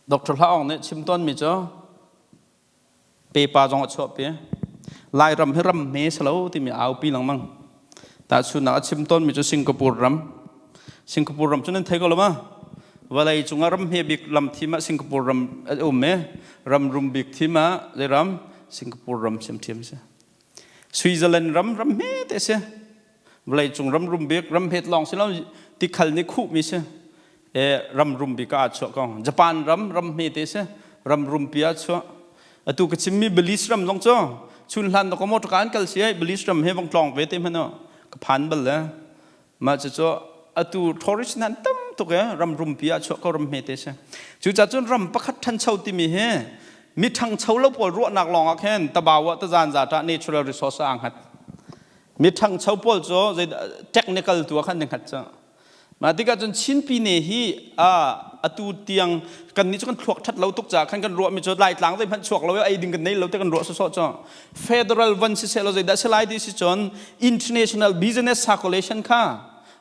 Dr. Hla Aung nih chim tawnmi cu Pepa zong a chuahpi. Lairam hi ram hme si lo timi aupi lengmang. Tahchunhnak a chim tawnmi cu Singapore ram. Singapore ram cu nan thei ko lo ma? Vawlei cungah ram hme bik lam thim ah Singapore ram a um i ram rum bik thim ah zei ram? Singapore ram siamthiam si. Switzerland ram ram hme te si. Vawleicung ram rum bik ram het lawng si lo tikhal nih khuhmi si. E ram rum bik ah chuah ko. Japan ram ram hme te si. Ram rumpi ah chuah. Atu ka chimmi Belize ram zong cu chun hlan ka motor an kal si ai Belize ram he vong tlong ve te hmanh ka phan bal le mah cu atu tourist nan tam tuk e ram rumpi ah chuah ko ram hme te si. Cucaah cun ram pakhat ṭhancho timi hi mi ṭhangcho lo pawl ruahnak lawng ah khin tabawa tazan za ta natural resource ah hngat. Mi ṭhangcho pawl cu zei technical tu ah khan ni hngat cu. Mah tikah cun Chin pine hi atu tiang kan nih cu kan thluak ṭhat lo tuk caah khan kan ruahmi cu Laitlang zeihmanh chuak lo i ei ding kan nei lo ti kan ruah sawsawh cu. Federal van siseh law zeidah si lai ti si cun international business circulation kha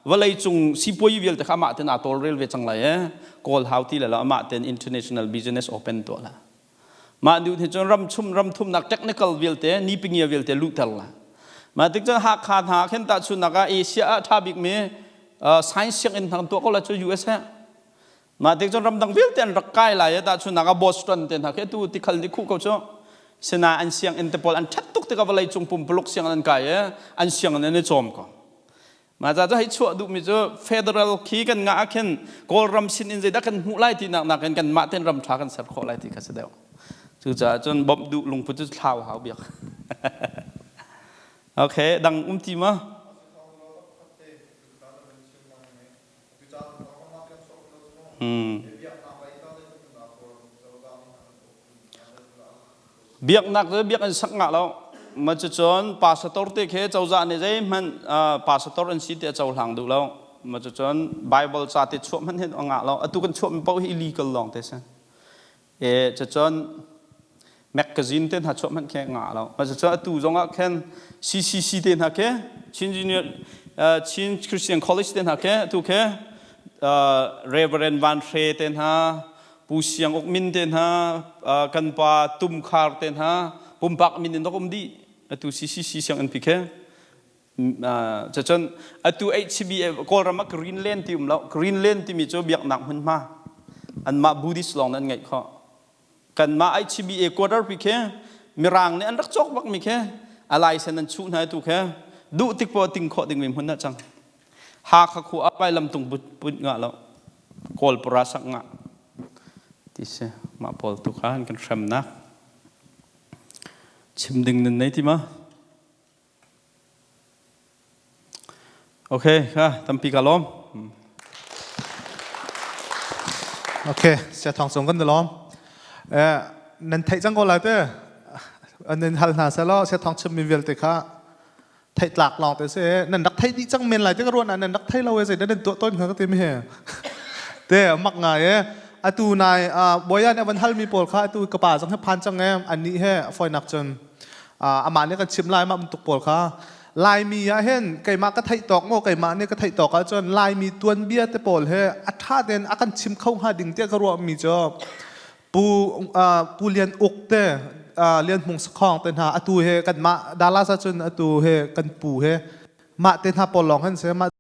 vawleicung sipuayi vialte kha amah ten aa tawlrel ve cang lai e. Kawl hau ti le lo amah ten international business open tuah la. Mah duh hi cun ram chum ram thumnak technical vialte nipingia vialte luhter la. Mah tik cun Hakha hna khin tahchunnak ah Asia ah ṭha bikmi science sianginn hna kan tuah ko la cu US he. Mah tik cun ramdang vialte an rak kai lai tahchunnak ah Boston te hna khi atu tikhal nih khuh ko cu. Sinain an sianginn te pawl an ṭhat tuk tikah vawleicung pumpuluk sianginn an kai i an sianginn an i cawm ko. Mah ca cu hei chuah duhmi cu federal khi kan ngah ah khin Kawlram sin in zeidah kan hmuh lai tinak nakin kanmah tein ram ṭha kan ser khawh lai ti kha si deuh. Cucaah cun bawmh duh lungput cu thlau hau biak. Okay, dang um ti ma? Hmm. Biaknak cu biak in sak ngah lo. Ma cucun pastor te khi cozah nih zeihmanh pastor an si ti a cohlang duh lo. Ma cucun Bible ca te chuah hmanh hin a ngah lo. Atu kan chuahmi paoh hi illegal lawng te si. E cucun magazine te hna chuah hmanh khi ngah lo. Ma cucun atu zong ah khin CCC te hna khi Chin Junior Chin Christian College te hna khi atu khi Reverend Van Hre te hna Pu Siang Uk min te hna, kan pa Tum Khar te hna, pumpak min in rak um dih. Atu CCC sianginn pi khi. Cacun atu HCB Kawlram ah Greenland ti um lo. Greenland timi cu biaknak hmunhma. Anmah Buddhist lawng an ngeih khawh. Kanmah HCBA quarter pi khi Mirang nih an rak cawk bakmi khi a laisen an chuh hna tu khi duh tik poah ting khawh dingmi hmun ah cang. Hakha khua ah vailamtung put ngah lo. Kawl pura sak ngah ti si. Mah pawl tu kha an kan hremnak. Chim ding nan nei ti ma? Okay, kha tampi ka lawm. Okay, sia thong sung kan lawm. Eh, nan theih cang ko lai te. Nan hal hna selaw sia thong chim mi vialte kha theih tlak lawng te si nan rak theih dih cang men lai te ka ruan ah nan rak thei lo e zei nan tuah tawn kha ka ti mi he te mak ngai e atu nai boya nih van hal mi pawl kha atu ka pa zong he phan cang e annih he foinak cun amah nih kan chim lai mah bantuk pawl kha Laimi ah hin keimah ka theih tawk maw keimah nih ka theih tawk ahcun Laimi tuanbia te pawl he a ṭha tein a kan chim kho hnga ding tiah ka ruah mi cu Pu Pu Lian Uk te Lian Hmung Sakhong te hna atu he kanmah Dallas ahcun atu he kan pu he mah te hna pawl lawng hin si mah.